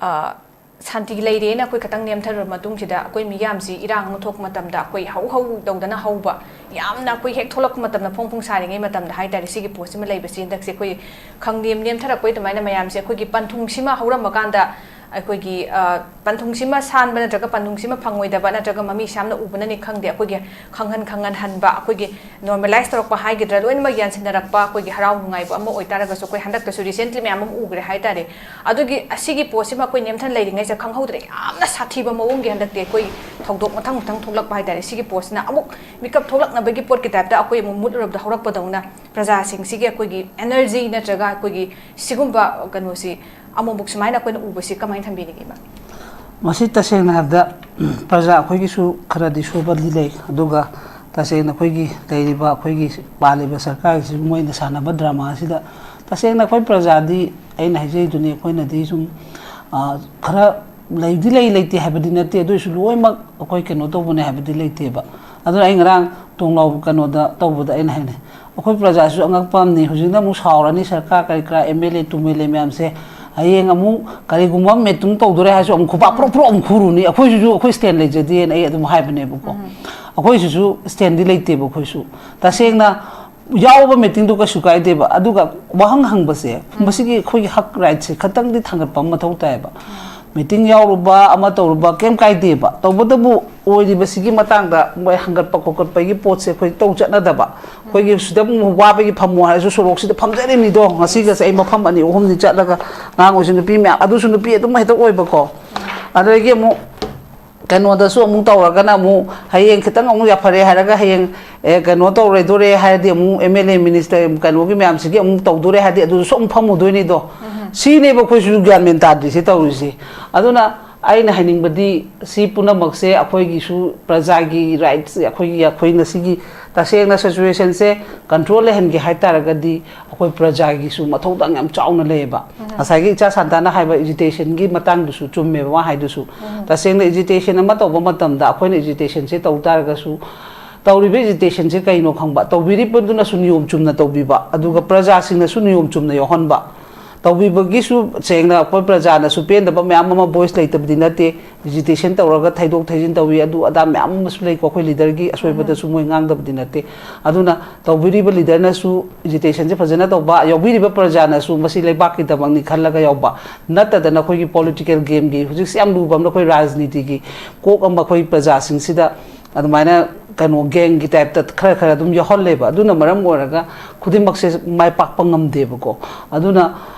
ꯑ, ꯁꯥꯟꯇꯤ ꯂꯩꯔꯦꯅ ꯑꯩꯈꯣꯏ ꯈꯇꯪ ꯅꯦꯝꯊꯔꯕ ꯃꯇꯨꯡꯁꯤꯗ ꯑꯩꯈꯣꯏ ꯃꯤꯌꯥꯝꯁꯤ ꯏꯔꯥꯡ ꯑꯃ ꯊꯣꯛꯄ ꯃꯇꯝꯗ ꯑꯩꯈꯣꯏ ꯍꯧ ꯍꯧ ꯇꯧꯗꯅ ꯍꯧꯕ, ꯌꯥꯝꯅ ꯑꯩꯈꯣꯏ ꯍꯦꯛ ꯊꯣꯛꯂꯛꯄ ꯃꯇꯝꯗ ꯐꯣꯡ ꯐꯣꯡ ꯁꯥꯔꯤꯉꯩ ꯃꯇꯝꯗ ꯍꯥꯏ ꯇꯥꯔꯦ, ꯁꯤꯒꯤ ꯄꯣꯠꯁꯤꯃ ꯂꯩꯕꯁꯤ ꯍꯟꯗꯛꯁꯦ ꯑꯩꯈꯣꯏ ꯈꯪꯅꯦꯝ ꯅꯦꯝꯊꯔꯛꯄꯩ ꯑꯗꯨꯃꯥꯏꯅ ꯃꯌꯥꯝꯁꯦ ꯑꯩꯈꯣꯏꯒꯤ ꯄꯟꯊꯨꯡꯁꯤꯃ ꯍꯧꯔꯝꯕ ꯀꯥꯟꯗ ꯑꯩꯈꯣꯏꯒꯤ, ꯑ, ꯄꯟꯊꯨꯡꯁꯤꯃ ꯁꯥꯟꯕ ꯅꯠꯇ꯭ꯔꯒ ꯄꯟꯊꯨꯡꯁꯤꯃ ꯐꯪꯉꯣꯏꯗꯕ ꯅꯠꯇ꯭ꯔꯒ ꯃꯃꯤꯁꯤ ꯌꯥꯝꯅ ꯎꯕꯅꯅꯤ ꯈꯪꯗꯦ, ꯑꯩꯈꯣꯏꯒꯤ ꯈꯪꯍꯟ ꯈꯪꯍꯟꯍꯟꯕ, ꯑꯩꯈꯣꯏꯒꯤ ꯅꯣꯔꯃꯦꯂꯥꯏꯁ ꯇꯧꯔꯛꯄ ꯍꯥꯏꯒꯗ꯭ꯔꯥ, ꯂꯣꯏꯅꯃꯛ ꯌꯥꯟꯁꯤꯟꯅꯔꯛꯄ ꯑꯩꯈꯣꯏꯒꯤ ꯍꯔꯥꯎ ꯅꯨꯡꯉꯥꯏꯕ ꯑꯃ ꯑꯣꯏꯇꯥꯔꯒꯁꯨ, ꯑꯩꯈꯣꯏ ꯍꯟꯗꯛꯇꯁꯨ ꯔꯤꯁꯦꯟꯠꯂꯤ ꯃꯌꯥꯝ ꯑꯃ ꯎꯈ꯭ꯔꯦ ꯍꯥꯏ ꯇꯥꯔꯦ꯫ ꯑꯗꯨꯒꯤ ꯑꯁꯤꯒꯤ ꯄꯣꯠꯁꯤꯃ ꯑꯩꯈꯣꯏ ꯅꯦꯝꯊꯅ ꯂꯩꯔꯤꯉꯩꯁꯤꯗ ꯈꯪꯍꯧꯗ꯭ꯔꯦ, ꯌꯥꯝꯅ ꯁꯥꯊꯤꯕ ꯃꯑꯣꯡꯒꯤ ꯍꯟꯗꯛꯇꯤ ꯑꯩꯈꯣꯏ ꯊꯧꯗꯣꯛ ꯃꯊꯪ ꯃꯊꯪ ꯊꯣꯛꯂꯛꯄ ꯍꯥꯏ ꯇꯥꯔꯦ꯫ ꯁꯤꯒꯤ ꯄꯣꯠꯁꯤꯅ ꯑꯃꯨꯛ ꯃꯤꯀꯞ ꯊꯣꯛꯂꯛꯅꯕꯒꯤ ꯄꯣꯠꯀꯤ ꯇꯥꯏꯞꯇ ꯑꯩꯈꯣꯏ ꯑꯃꯨꯛ ꯃꯨꯠꯂꯨꯔꯕꯗ ꯍꯧꯔꯛꯄꯗꯧꯅ ꯄ꯭ꯔꯖꯥꯁꯤꯡꯁꯤꯒꯤ ꯑꯩꯈꯣꯏꯒꯤ ꯑꯦꯅꯔꯖꯤ ꯅꯠꯇ꯭ꯔꯒ ꯑꯩꯈꯣꯏꯒꯤ ꯁꯤꯒꯨꯝꯕ ꯀꯩꯅꯣꯁꯤ ꯑꯃꯨꯛꯃꯨꯛ ꯁꯨꯃꯥꯏꯅ ꯑꯩꯈꯣꯏꯅ ꯎꯕꯁꯤ ꯀꯃꯥꯏꯅ ꯊꯝꯕꯤꯅꯤꯡꯉꯤ, ꯏꯃꯥ? ꯃꯁꯤ ꯇꯁꯦꯡꯅ ꯍꯥꯏꯕꯗ ꯄ꯭ꯔꯖꯥ ꯑꯩꯈꯣꯏꯒꯤꯁꯨ ꯈꯔꯗꯤ ꯁꯣꯏꯕꯗꯤ ꯂꯩ, ꯑꯗꯨꯒ ꯇꯁꯦꯡꯅ ꯑꯩꯈꯣꯏꯒꯤ ꯂꯩꯔꯤꯕ ꯑꯩꯈꯣꯏꯒꯤ ꯄꯥꯜꯂꯤꯕ ꯁꯔꯀꯥꯔꯒꯤꯁꯤ ꯃꯣꯏꯅ ꯁꯥꯟꯅꯕ ꯗ꯭ꯔꯃꯥꯁꯤꯗ ꯇꯁꯦꯡꯅ ꯑꯩꯈꯣꯏ ꯄ꯭ꯔꯖꯥꯗꯤ ꯑꯩꯅ ꯍꯥꯏꯖꯔꯤꯗꯨꯅꯤ, ꯑꯩꯈꯣꯏꯅꯗꯤ ꯁꯨꯝ, ꯑ, ꯈꯔ ꯂꯩꯗꯤ ꯂꯩ, ꯂꯩꯇꯦ ꯍꯥꯏꯕꯗꯤ ꯅꯠꯇꯦ, ꯑꯗꯨ ꯑꯣꯏꯔꯁꯨ ꯂꯣꯏꯅꯃꯛ ꯑꯩꯈꯣꯏ ꯀꯩꯅꯣ ꯇꯧꯕꯅꯦ ꯍꯥꯏꯕꯗꯤ ꯂꯩꯇꯦꯕ꯫ ꯑꯗꯨꯅ ꯑꯩ ꯉꯔꯥꯡ ꯇꯣꯡꯂꯥꯎ ꯀꯩꯅꯣꯗ ꯇꯧꯕꯗ ꯑꯩꯅ ꯍꯥꯏꯅꯩ, ꯑꯩꯈꯣꯏ ꯄ꯭ꯔꯖꯥꯁꯤꯁꯨ ꯑꯉꯛꯄ ꯑꯃꯅꯤ, ꯍꯧꯖꯤꯛꯅ ꯑꯃꯨꯛ ꯁꯥꯎꯔꯅꯤ ꯁꯔꯀꯥꯔ ꯀꯔꯤ ꯀꯔꯥ, ꯑꯦꯝ ꯑꯦꯜ ꯑꯦ ꯇꯨꯝ ꯑꯦꯜ ꯑꯦ ꯃꯌꯥꯝꯁꯦ, ꯍꯌꯦꯡ ꯑꯃꯨꯛ ꯀꯔꯤꯒꯨꯝꯕ ꯑꯃ ꯃꯤꯇꯤꯡ ꯇꯧꯗꯣꯔꯦ ꯍꯥꯏꯔꯁꯨ ꯑꯃꯨꯛ ꯈꯨꯄꯥꯛ ꯄ꯭ꯔꯣꯞ ꯄ꯭ꯔꯣꯞ ꯑꯃꯨꯛ ꯈꯨꯔꯨꯅꯤ, ꯑꯩꯈꯣꯏꯁꯤꯁꯨ ꯑꯩꯈꯣꯏ ꯁ꯭ꯇꯦꯟ ꯂꯩꯖꯗꯦꯅ ꯑꯩ ꯑꯗꯨꯝ ꯍꯥꯏꯕꯅꯦꯕꯀꯣ꯫ ꯑꯩꯈꯣꯏꯁꯤꯁꯨ ꯁ꯭ꯇꯦꯟꯗꯤ ꯂꯩꯇꯦꯕ꯫ ꯑꯩꯈꯣꯏꯁꯨ ꯇꯁꯦꯡꯅ ꯌꯥꯎꯕ ꯃꯤꯇꯤꯡꯗꯣ ꯀꯩꯁꯨ ꯀꯥꯏꯗꯦꯕ, ꯑꯗꯨꯒ ꯋꯥꯍꯪ ꯍꯪꯕꯁꯦ, ꯃꯁꯤꯒꯤ ꯑꯩꯈꯣꯏꯒꯤ ꯍꯛ, ꯔꯥꯏꯠꯁꯦ ꯈꯇꯪꯗꯤ ꯊꯥꯡꯒꯠꯄ ꯑꯃ ꯃꯊꯧ ꯇꯥꯏꯌꯦꯕ꯫ ꯃꯤꯇꯤꯡ ꯌꯥꯎꯔꯨꯕ ꯑꯃ ꯇꯧꯔꯨꯕ ꯀꯩꯝ ꯀꯥꯏꯗꯦꯕ, ꯇꯧꯕꯇꯕꯨ ꯑꯣꯏꯔꯤꯕꯁꯤꯒꯤ ꯃꯇꯥꯡꯗ ꯃꯣꯏ ꯍꯪꯒꯠꯄ ꯈꯣꯀꯠꯄꯒꯤ ꯄꯣꯠꯁꯦ ꯑꯩꯈꯣꯏ ꯇꯧ ꯆꯠꯅꯗꯕ꯫ ꯑꯩꯈꯣꯏꯒꯤ ꯁꯤꯗ ꯑꯃꯨꯛ ꯋꯥꯕꯒꯤ ꯐꯝꯃꯣ ꯍꯥꯏꯔꯁꯨ ꯁꯣꯔꯣꯛꯁꯤꯗ ꯐꯝꯖꯔꯤꯅꯤꯗꯣ꯫ ꯉꯁꯤꯒꯁꯦ ꯑꯩ ꯃꯐꯝ ꯑꯅꯤ ꯑꯍꯨꯝꯗꯤ ꯆꯠꯂꯒ ꯑꯉꯥꯡ ꯑꯣꯏꯁꯨ ꯅꯨꯄꯤ ꯃꯌꯥꯝ ꯑꯗꯨꯁꯨ ꯅꯨꯄꯤ ꯑꯗꯨꯝ ꯍꯦꯛꯇ ꯑꯣꯏꯕꯀꯣ꯫ ꯑꯗꯒꯤ ꯑꯃꯨꯛ ꯀꯩꯅꯣꯗꯁꯨ ꯑꯃꯨꯛ ꯇꯧꯔꯒꯅ ꯑꯃꯨꯛ ꯍꯌꯦꯡ ꯈꯤꯇꯪ ꯑꯃꯨꯛ ꯌꯥꯐꯔꯦ ꯍꯥꯏꯔꯒ ꯍꯌꯦꯡ, ꯑꯦ, ꯀꯩꯅꯣ ꯇꯧꯔꯣꯏꯗꯣꯔꯦ ꯍꯥꯏꯔꯗꯤ ꯑꯃꯨꯛ ꯑꯦꯝ ꯑꯦꯜ ꯑꯦ ꯃꯤꯅꯤꯁꯇꯔ ꯀꯩꯅꯣꯒꯤ ꯃꯌꯥꯝꯁꯤꯒꯤ ꯑꯃꯨꯛ ꯇꯧꯗꯣꯔꯦ ꯍꯥꯏꯔꯗꯤ ꯑꯗꯨꯗꯁꯨ ꯑꯃꯨꯛ ꯐꯝꯃꯨꯗꯣꯏꯅꯤꯗꯣ꯫ ꯁꯤꯅꯦꯕ ꯑꯩꯈꯣꯏꯁꯨ ꯒ꯭ꯌꯥꯟ ꯃꯦꯟ ꯇꯥꯗ꯭ꯔꯤꯁꯦ ꯇꯧꯔꯤꯁꯦ꯫ ꯑꯗꯨꯅ ꯑꯩꯅ ꯍꯥꯏꯅꯤꯡꯕꯗꯤ ꯁꯤ ꯄꯨꯝꯅꯃꯛꯁꯦ ꯑꯩꯈꯣꯏꯒꯤꯁꯨ ꯄ꯭ꯔꯖꯥꯒꯤ ꯔꯥꯏꯠꯁ, ꯑꯩꯈꯣꯏꯒꯤ, ꯑꯩꯈꯣꯏ ꯉꯁꯤꯒꯤ ꯇꯁꯦꯡꯅ ꯁꯤꯆꯨꯋꯦꯁꯟꯁꯦ ꯀꯟꯇ꯭ꯔꯣꯜ ꯂꯩꯍꯟꯒꯦ ꯍꯥꯏ ꯇꯥꯔꯒꯗꯤ ꯑꯩꯈꯣꯏ ꯄ꯭ꯔꯖꯥꯒꯤꯁꯨ ꯃꯊꯧꯗꯥꯡ ꯌꯥꯝ ꯆꯥꯎꯅ ꯂꯩꯌꯦꯕ꯫ ꯉꯁꯥꯏꯒꯤ ꯏꯆꯥ ꯁꯥꯟꯇꯥꯅ ꯍꯥꯏꯕ ꯑꯦꯖꯤꯇꯦꯁꯟꯒꯤ ꯃꯇꯥꯡꯗꯨꯁꯨ ꯆꯨꯝꯃꯦꯕ ꯃꯥ ꯍꯥꯏꯗꯨꯁꯨ꯫ ꯇꯁꯦꯡꯅ ꯑꯦꯖꯤꯇꯦꯁꯟ ꯑꯃ ꯇꯧꯕ ꯃꯇꯝꯗ ꯑꯩꯈꯣꯏꯅ ꯑꯦꯖꯤꯇꯦꯁꯟꯁꯦ ꯇꯧ ꯇꯥꯔꯒꯁꯨ ꯇꯧꯔꯤꯕ ꯑꯦꯖꯤꯇꯦꯁꯟꯁꯦ ꯀꯩꯅꯣ ꯈꯪꯕ, ꯇꯧꯕꯤꯔꯤꯕꯗꯨꯅꯁꯨ ꯅꯤꯌꯣꯝ ꯆꯨꯝꯅ ꯇꯧꯕꯤꯕ, ꯑꯗꯨꯒ ꯄ꯭ꯔꯖꯥꯁꯤꯡꯅꯁꯨ ꯅꯤꯌꯣꯝ ꯆꯨꯝꯅ ꯌꯥꯎꯍꯟꯕ꯫ ꯇꯧꯕꯤꯕꯒꯤꯁꯨ ꯁꯦꯡꯅ ꯑꯩꯈꯣꯏ ꯄ꯭ꯔꯖꯥꯅꯁꯨ ꯄꯦꯟꯗꯕ ꯃꯌꯥꯝ ꯑꯃ, ꯚꯣꯏꯁ ꯂꯩꯇꯕꯗꯤ ꯅꯠꯇꯦ, ꯑꯦꯖꯤꯇꯦꯁꯟ ꯇꯧꯔꯒ ꯊꯩꯗꯣꯛ ꯊꯩꯖꯤꯟ ꯇꯧꯏ, ꯑꯗꯨ ꯑꯗꯥ ꯃꯌꯥꯝ ꯑꯃꯁꯨ ꯂꯩꯀꯣ, ꯑꯩꯈꯣꯏ ꯂꯤꯗꯔꯒꯤ ꯑꯁꯣꯏꯕꯗꯁꯨ ꯃꯣꯏ ꯉꯥꯡꯗꯕꯗꯤ ꯅꯠꯇꯦ꯫ ꯑꯗꯨꯅ ꯇꯧꯕꯤꯔꯤꯕ ꯂꯤꯗꯔꯅꯁꯨ ꯑꯦꯖꯤꯇꯦꯁꯟꯁꯦ ꯐꯖꯅ ꯇꯧꯕ, ꯌꯥꯎꯕꯤꯔꯤꯕ ꯄ꯭ꯔꯖꯥꯅꯁꯨ ꯃꯁꯤ ꯂꯩꯕꯥꯛꯀꯤꯗꯃꯛꯅꯤ ꯈꯜꯂꯒ ꯌꯥꯎꯕ, ꯅꯠꯇꯗꯅ ꯑꯩꯈꯣꯏꯒꯤ ꯄꯣꯂꯤꯇꯤꯀꯦꯜ ꯒꯦꯝꯒꯤ ꯍꯧꯖꯤꯛꯁꯦ ꯌꯥꯝ ꯂꯨꯕ ꯑꯃꯅ ꯑꯩꯈꯣꯏ ꯔꯥꯖꯅꯤꯇꯤꯒꯤ ꯀꯣꯛ ꯑꯃ ꯑꯩꯈꯣꯏ ꯄ꯭ꯔꯖꯥꯁꯤꯡꯁꯤꯗ ꯑꯗꯨꯃꯥꯏꯅ ꯀꯩꯅꯣ ꯒꯦꯡꯒꯤ ꯇꯥꯏꯞꯇ ꯈꯔ ꯈꯔ ꯑꯗꯨꯝ ꯌꯥꯎꯍꯜꯂꯦꯕ꯫ ꯑꯗꯨꯅ ꯃꯔꯝ ꯑꯣꯏꯔꯒ ꯈꯨꯗꯤꯡꯃꯛꯁꯦ ꯃꯥꯏ ꯄꯥꯛꯄ ꯉꯝꯗꯦꯕꯀꯣ꯫ ꯑꯗꯨꯅ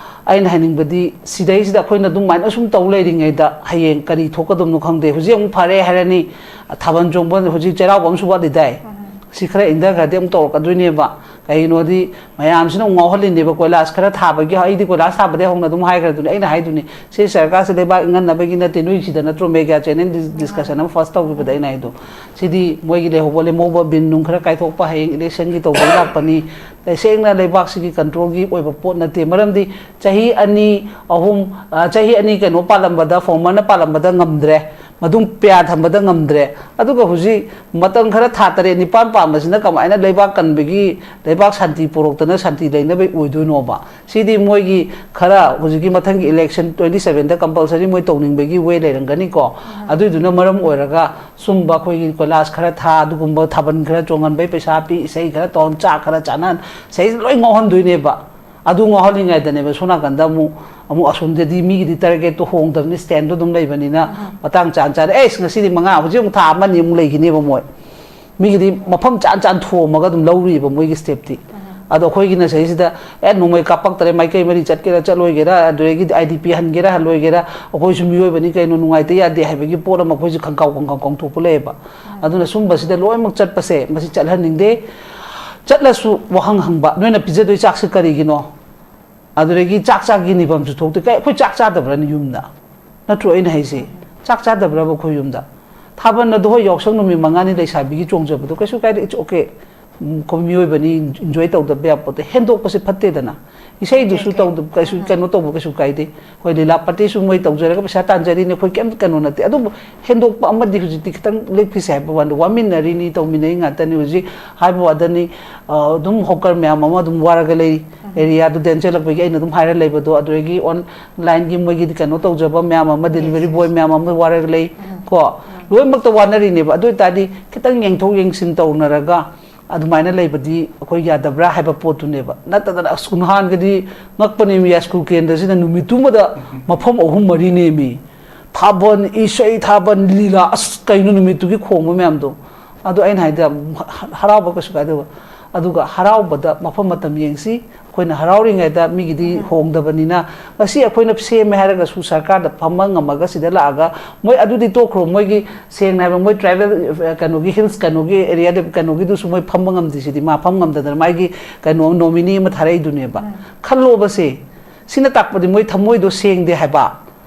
ꯑꯩꯅ ꯍꯥꯏꯅꯤꯡꯕꯗꯤ, ꯁꯤꯗꯩꯁꯤꯗ ꯑꯩꯈꯣꯏꯅ ꯑꯗꯨꯃꯥꯏꯅ ꯁꯨꯝ ꯇꯧ ꯂꯩꯔꯤꯉꯩꯗ ꯍꯌꯦꯡ ꯀꯔꯤ ꯊꯣꯛꯀꯗꯕꯅꯣ ꯈꯪꯗꯦ꯫ ꯍꯧꯖꯤꯛ ꯑꯃꯨꯛ ꯐꯔꯦ ꯍꯥꯏꯔꯅꯤ, ꯊꯥꯕꯜ ꯆꯣꯡꯕ ꯍꯧꯖꯤꯛ ꯆꯩꯔꯥꯎꯕ ꯑꯃꯁꯨ ꯋꯥꯠꯂꯤꯗꯥꯏ? ꯁꯤ ꯈꯔ ꯏꯪꯊꯈ꯭ꯔꯗꯤ ꯑꯃꯨꯛ ꯇꯧꯔꯛꯀꯗꯣꯏꯅꯦꯕ꯫ ꯀꯩꯒꯤꯅꯣꯗꯤ ꯃꯌꯥꯝꯁꯤꯅ ꯑꯃꯨꯛ ꯉꯥꯎꯍꯜꯂꯤꯅꯦꯕ꯫ ꯀꯣꯏꯂꯥꯁ ꯈꯔ ꯊꯥꯕꯒꯤ, ꯑꯩꯗꯤ ꯀꯣꯏꯂꯥꯁ ꯊꯥꯕꯗꯒꯤ ꯍꯧꯅ ꯑꯗꯨꯝ ꯍꯥꯏꯈ꯭ꯔꯗꯨꯅꯤ꯫ ꯑꯩꯅ ꯍꯥꯏꯗꯨꯅꯤ, ꯁꯤ ꯁꯔꯀꯥꯔꯁꯦ ꯂꯩꯕꯥꯛ ꯏꯪꯍꯟꯅꯕꯒꯤ ꯅꯠꯇꯦ, ꯅꯣꯏ ꯁꯤꯗ ꯅꯠꯇ꯭ꯔꯣ ꯃꯦꯒꯥ ꯆꯦꯅꯦꯜ ꯗꯤꯁꯀꯁꯟ ꯑꯃ ꯐꯥꯔꯁ ꯇꯧꯈꯤꯕꯗ ꯑꯩꯅ ꯍꯥꯏꯗꯣ꯫ ꯁꯤꯗꯤ ꯃꯣꯏꯒꯤ ꯂꯩꯍꯧꯕ ꯂꯦꯝꯍꯧꯕ ꯕꯤꯟ ꯅꯨꯡ ꯈꯔ ꯀꯥꯏꯊꯣꯛꯄ, ꯍꯌꯦꯡ ꯏꯂꯦꯛꯁꯟꯒꯤ ꯇꯧꯕꯒꯤ ꯂꯥꯛꯄꯅꯤ꯫ ꯇꯁꯦꯡꯅ ꯂꯩꯕꯥꯛꯁꯤꯒꯤ ꯀꯟꯇ꯭ꯔꯣꯜꯒꯤ ꯑꯣꯏꯕ ꯄꯣꯠ ꯅꯠꯇꯦ꯫ ꯃꯔꯝꯗꯤ ꯆꯍꯤ ꯑꯅꯤ, ꯑꯍꯨꯝ, ꯑ, ꯆꯍꯤ ꯑꯅꯤ ꯀꯩꯅꯣ ꯄꯥꯜꯂꯝꯕꯗ, ꯐꯣꯔꯃꯔꯅ ꯄꯥꯜꯂꯝꯕꯗ ꯉꯝꯗ꯭ꯔꯦ, ꯃꯗꯨꯝ ꯄꯤꯌꯥ ꯊꯝꯕꯗ ꯉꯝꯗ꯭ꯔꯦ꯫ ꯑꯗꯨꯒ ꯍꯧꯖꯤꯛ ꯃꯇꯝ ꯈꯔ ꯊꯥ ꯇꯔꯦꯠ ꯅꯤꯄꯥꯟ ꯄꯥꯟꯕꯁꯤꯅ ꯀꯃꯥꯏꯅ ꯂꯩꯕꯥꯛ ꯀꯟꯕꯒꯤ, ꯂꯩꯕꯥꯛ ꯁꯥꯟꯇꯤ ꯄꯨꯔꯛꯇꯅ ꯁꯥꯟꯇꯤ ꯂꯩꯅꯕ ꯑꯣꯏꯗꯣꯏꯅꯣꯕ? ꯁꯤꯗꯤ ꯃꯣꯏꯒꯤ ꯈꯔ ꯍꯧꯖꯤꯛꯀꯤ ꯃꯊꯪꯒꯤ ꯏꯂꯦꯛꯁꯟ ꯇ꯭ꯋꯦꯟꯇꯤ ꯁꯚꯦꯟꯗ ꯀꯝꯄꯜꯁꯔꯤ ꯃꯣꯏ ꯇꯧꯅꯤꯡꯕꯒꯤ ꯋꯦ ꯂꯩꯔꯝꯒꯅꯤꯀꯣ꯫ ꯑꯗꯨꯏꯗꯨꯅ ꯃꯔꯝ ꯑꯣꯏꯔꯒ ꯁꯨꯝꯕ ꯑꯩꯈꯣꯏꯒꯤ ꯀꯣꯏꯂꯥꯁ ꯈꯔ ꯊꯥ, ꯑꯗꯨꯒꯨꯝꯕ ꯊꯥꯕꯜ ꯈꯔ ꯆꯣꯡꯍꯟꯕꯩ ꯄꯩꯁꯥ ꯄꯤ, ꯏꯁꯩ ꯈꯔ ꯇꯧꯍꯟ, ꯆꯥꯛ ꯈꯔ ꯆꯥꯅꯍꯟ, ꯁꯤꯗꯩꯁꯤꯗ ꯂꯣꯏ ꯉꯥꯎꯍꯟꯗꯣꯏꯅꯦꯕ꯫ ꯑꯗꯨ ꯉꯥꯎꯍꯜꯂꯤꯉꯩꯗꯅꯦꯕ ꯁꯣꯝ ꯅꯥꯀꯟꯗ ꯑꯃꯨꯛ, ꯑꯃꯨꯛ ꯑꯁꯣꯝꯗꯗꯤ ꯃꯤꯒꯤꯗꯤ ꯇꯥꯔꯒꯦꯠꯇꯣ ꯍꯣꯡꯗꯕꯅꯤ, ꯁ꯭ꯇꯦꯟꯗꯣ ꯑꯗꯨꯝ ꯂꯩꯕꯅꯤꯅ, ꯃꯇꯥꯡ ꯆꯥꯅ ꯆꯥꯅ, "ꯑꯦꯁ, ꯉꯁꯤꯗꯤ ꯃꯉꯥ, ꯍꯧꯖꯤꯛ ꯑꯃꯨꯛ ꯊꯥ ꯑꯃ ꯑꯅꯤ ꯑꯃꯨꯛ ꯂꯩꯈꯤꯅꯦꯕ ꯃꯣꯏ"꯫ ꯃꯤꯒꯤꯗꯤ ꯃꯐꯝ ꯆꯥꯅ ꯆꯥꯅ ꯊꯣꯝꯃꯒ ꯑꯗꯨꯝ ꯂꯧꯔꯤꯕ ꯃꯣꯏꯒꯤ ꯁ꯭ꯇꯦꯞꯇꯤ꯫ ꯑꯗꯣ ꯑꯩꯈꯣꯏꯒꯤꯅ ꯁꯤꯗꯩꯁꯤꯗ, "ꯑꯦ, ꯅꯣꯡꯃꯩ ꯀꯥꯞꯄꯛꯇꯔꯦ, ꯃꯥꯏꯀꯩ ꯃꯔꯤ ꯆꯠꯀꯦꯔꯥ ꯆꯠꯂꯣꯏꯒꯦꯔꯥ, ꯑꯗꯨꯗꯒꯤꯗꯤ ꯑꯥꯏ ꯗꯤ ꯄꯤ ꯍꯟꯒꯦꯔꯥ ꯍꯜꯂꯣꯏꯒꯦꯔꯥ, ꯑꯩꯈꯣꯏꯁꯨ ꯃꯤꯑꯣꯏꯕꯅꯤ ꯀꯩꯅꯣ, ꯅꯨꯡꯉꯥꯏꯇ ꯌꯥꯗꯦ" ꯍꯥꯏꯕꯒꯤ ꯄꯣꯠ ꯑꯃ ꯑꯩꯈꯣꯏꯁꯨ ꯈꯪꯀꯥꯎ ꯈꯪꯀꯥꯎ ꯀꯥꯎꯊꯣꯛꯄ ꯂꯩꯌꯦꯕ꯫ ꯑꯗꯨꯅ ꯁꯨꯝꯕꯁꯤꯗ ꯂꯣꯏꯅꯃꯛ ꯆꯠꯄꯁꯦ, ꯃꯁꯤ ꯆꯠꯍꯟꯅꯤꯡꯗꯦ꯫ ꯆꯠꯂꯁꯨ ꯋꯥꯍꯪ ꯍꯪꯕ, "ꯅꯣꯏꯅ ꯄꯤꯖꯗꯣꯏ ꯆꯥꯛꯁꯤ ꯀꯔꯤꯒꯤꯅꯣ?" ꯑꯗꯨꯗꯒꯤ ꯆꯥꯛ ꯆꯥꯒꯤ ꯅꯤꯐꯝꯁꯨ ꯊꯣꯛꯇꯦ꯫ ꯀꯩ, ꯑꯩꯈꯣꯏ ꯆꯥꯛ ꯆꯥꯗꯕ꯭ꯔꯅꯦ ꯌꯨꯝꯗ? ꯅꯠꯇ꯭ꯔꯣ ꯑꯩꯅ ꯍꯥꯏꯁꯦ? ꯆꯥꯛ ꯆꯥꯗꯕ꯭ꯔꯕ ꯑꯩꯈꯣꯏ ꯌꯨꯝꯗ? ꯊꯥꯕꯜ ꯑꯗꯣ ꯍꯣꯏ, ꯌꯥꯎꯁꯪ ꯅꯨꯃꯤꯠ ꯃꯉꯥꯅꯤ ꯂꯩꯁꯥꯕꯤꯒꯤ ꯆꯣꯡꯖꯕꯗꯣ ꯀꯩꯁꯨ ꯀꯥꯏꯗꯦ, it's okay꯫ ꯎꯝ, ꯑꯩꯈꯣꯏ ꯃꯤꯑꯣꯏꯕꯅꯤ, ꯏꯟꯖꯣꯏ ꯇꯧꯗꯕ ꯌꯥꯄꯣꯠꯇꯦ꯫ ꯍꯦꯟꯗꯣꯛꯄꯁꯦ ꯐꯠꯇꯦꯗꯅ꯫ ꯏꯁꯩꯗꯨꯁꯨ ꯇꯧꯗ-, ꯀꯩꯁꯨ ꯀꯩꯅꯣ ꯇꯧꯕ ꯀꯩꯁꯨ ꯀꯥꯏꯗꯦ꯫ ꯑꯩꯈꯣꯏ ꯂꯤꯂꯥ ꯄꯥꯔꯇꯤꯁꯨ ꯃꯣꯏ ꯇꯧꯖꯔꯒ ꯄꯩꯁꯥ ꯇꯥꯟꯖꯔꯤꯅꯦ, ꯑꯩꯈꯣꯏ ꯀꯩꯝ ꯀꯩꯅꯣ ꯅꯠꯇꯦ꯫ ꯑꯗꯨꯕꯨ ꯍꯦꯟꯗꯣꯛꯄ ꯑꯃꯗꯤ ꯍꯧꯖꯤꯛꯇꯤ ꯈꯤꯇꯪ ꯂꯦꯞꯈꯤꯁꯦ ꯍꯥꯏꯕ ꯋꯥꯅꯤ꯫ ꯋꯥꯃꯤꯟꯅꯔꯤꯅꯤ, ꯇꯧꯃꯤꯟꯅꯔꯤ ꯉꯥꯛꯇꯅꯤ꯫ ꯍꯧꯖꯤꯛ ꯍꯥꯏꯕ ꯋꯥꯗꯅꯤ, ꯑ, ꯑꯗꯨꯝ ꯍꯣꯀꯔ ꯃꯌꯥꯝ ꯑꯃ ꯑꯗꯨꯝ ꯋꯥꯔꯒ ꯂꯩꯔꯤ꯫ ꯎꯝ꯫ ꯑꯦꯔꯤꯌꯥꯗꯨ ꯗꯦꯟꯁ ꯆꯦꯜꯂꯛꯄꯒꯤ ꯑꯩꯅ ꯑꯗꯨꯝ ꯍꯥꯏꯔ ꯂꯩꯕꯗꯣ, ꯑꯗꯨꯗꯒꯤ ꯑꯣꯟꯂꯥꯏꯟꯒꯤ ꯃꯣꯏꯒꯤ ꯀꯩꯅꯣ ꯇꯧꯖꯕ ꯃꯌꯥꯝ ꯑꯃ, ꯗꯦꯂꯤꯚꯔꯤ ꯕꯣꯏ ꯃꯌꯥꯝ ꯑꯃ ꯋꯥꯔꯒ ꯂꯩ꯫ ꯎꯝ꯫ ꯀꯣ, ꯎꯝ꯫ ꯂꯣꯏꯅꯃꯛꯇ ꯋꯥꯅꯔꯤꯅꯦꯕ꯫ ꯑꯗꯨ ꯑꯣꯏ ꯇꯥꯔꯗꯤ ꯈꯤꯇꯪ ꯌꯦꯡꯊꯣꯛ ꯌꯦꯡꯁꯤꯟ ꯇꯧꯅꯔꯒ ꯑꯗꯨꯃꯥꯏꯅ ꯂꯩꯕꯗꯤ ꯑꯩꯈꯣꯏ ꯌꯥꯗꯕ꯭ꯔꯥ ꯍꯥꯏꯕ ꯄꯣꯠꯇꯨꯅꯦꯕ꯫ ꯅꯠꯇꯗꯅ ꯑꯁ, ꯅꯍꯥꯟꯒꯗꯤ ꯉꯛꯄꯅꯦꯃꯤ, ꯌꯥꯏꯁ꯭ꯀꯨꯜ ꯀꯦꯟꯗ꯭ꯔꯁꯤꯗ ꯅꯨꯃꯤꯠꯇꯨꯃꯗ ꯃꯐꯝ ꯑꯍꯨꯝ ꯃꯔꯤꯅꯦꯃꯤ꯫ ꯊꯥꯕꯜ, ꯏꯁꯩ, ꯊꯥꯕꯜ, ꯂꯤꯂꯥ, ꯑꯁ, ꯀꯩꯅꯣ ꯅꯨꯃꯤꯠꯇꯨꯒꯤ ꯈꯣꯡꯕ ꯃꯌꯥꯝꯗꯣ꯫ ꯑꯗꯣ ꯑꯩꯅ ꯍꯥꯏꯗꯤ ꯌꯥꯝ ꯍ-, ꯍꯔꯥꯎꯕ ꯀꯩꯁꯨ ꯀꯥꯏꯗꯕ꯫ ꯑꯗꯨꯒ ꯍꯔꯥꯎꯕꯗ ꯃꯐꯝ ꯃꯇꯝ ꯌꯦꯡꯁꯤ꯫ ꯑꯩꯈꯣꯏꯅ ꯍꯔꯥꯎꯔꯤꯉꯩꯗ ꯃꯤꯒꯤꯗꯤ ꯎꯝ꯫ ꯍꯣꯡꯗꯕꯅꯤꯅ, ꯉꯁꯤ ꯑꯩꯈꯣꯏꯅ ꯁꯦꯝꯃꯦ ꯍꯥꯏꯔꯒꯁꯨ ꯁꯔꯀꯥꯔꯗ ꯐꯝꯕ ꯉꯝꯃꯒ ꯁꯤꯗ ꯂꯥꯛꯑꯒ, ꯃꯣꯏ ꯑꯗꯨꯗꯤ ꯇꯣꯛꯈ꯭ꯔꯣ, ꯃꯣꯏꯒꯤ ꯁꯦꯡꯅ ꯍꯥꯏꯕ ꯃꯣꯏ ꯇ꯭ꯔꯥꯏꯕꯦꯜ, ꯑ, ꯀꯩꯅꯣꯒꯤ ꯍꯤꯜꯁ ꯀꯩꯅꯣꯒꯤ ꯑꯦꯔꯤꯌꯥꯗ ꯀꯩꯅꯣꯒꯤꯗꯨꯁꯨ ꯃꯣꯏ ꯐꯝꯕ ꯉꯝꯗ꯭ꯔꯤꯁꯤꯗꯤ, ꯃꯥ ꯐꯝ ꯉꯝꯗꯗꯅ ꯃꯥꯒꯤ ꯀꯩꯅꯣ ꯅꯣꯃꯤꯅꯤ ꯑꯃ ꯊꯥꯔꯛꯏꯗꯨꯅꯦꯕ꯫ ꯎꯝ꯫ ꯈꯜꯂꯣꯕꯁꯦ, ꯁꯤꯅ ꯇꯥꯛꯄꯗꯤ ꯃꯣꯏ ꯊꯃꯣꯏꯗꯣ ꯁꯦꯡꯗꯦ ꯍꯥꯏꯕ꯫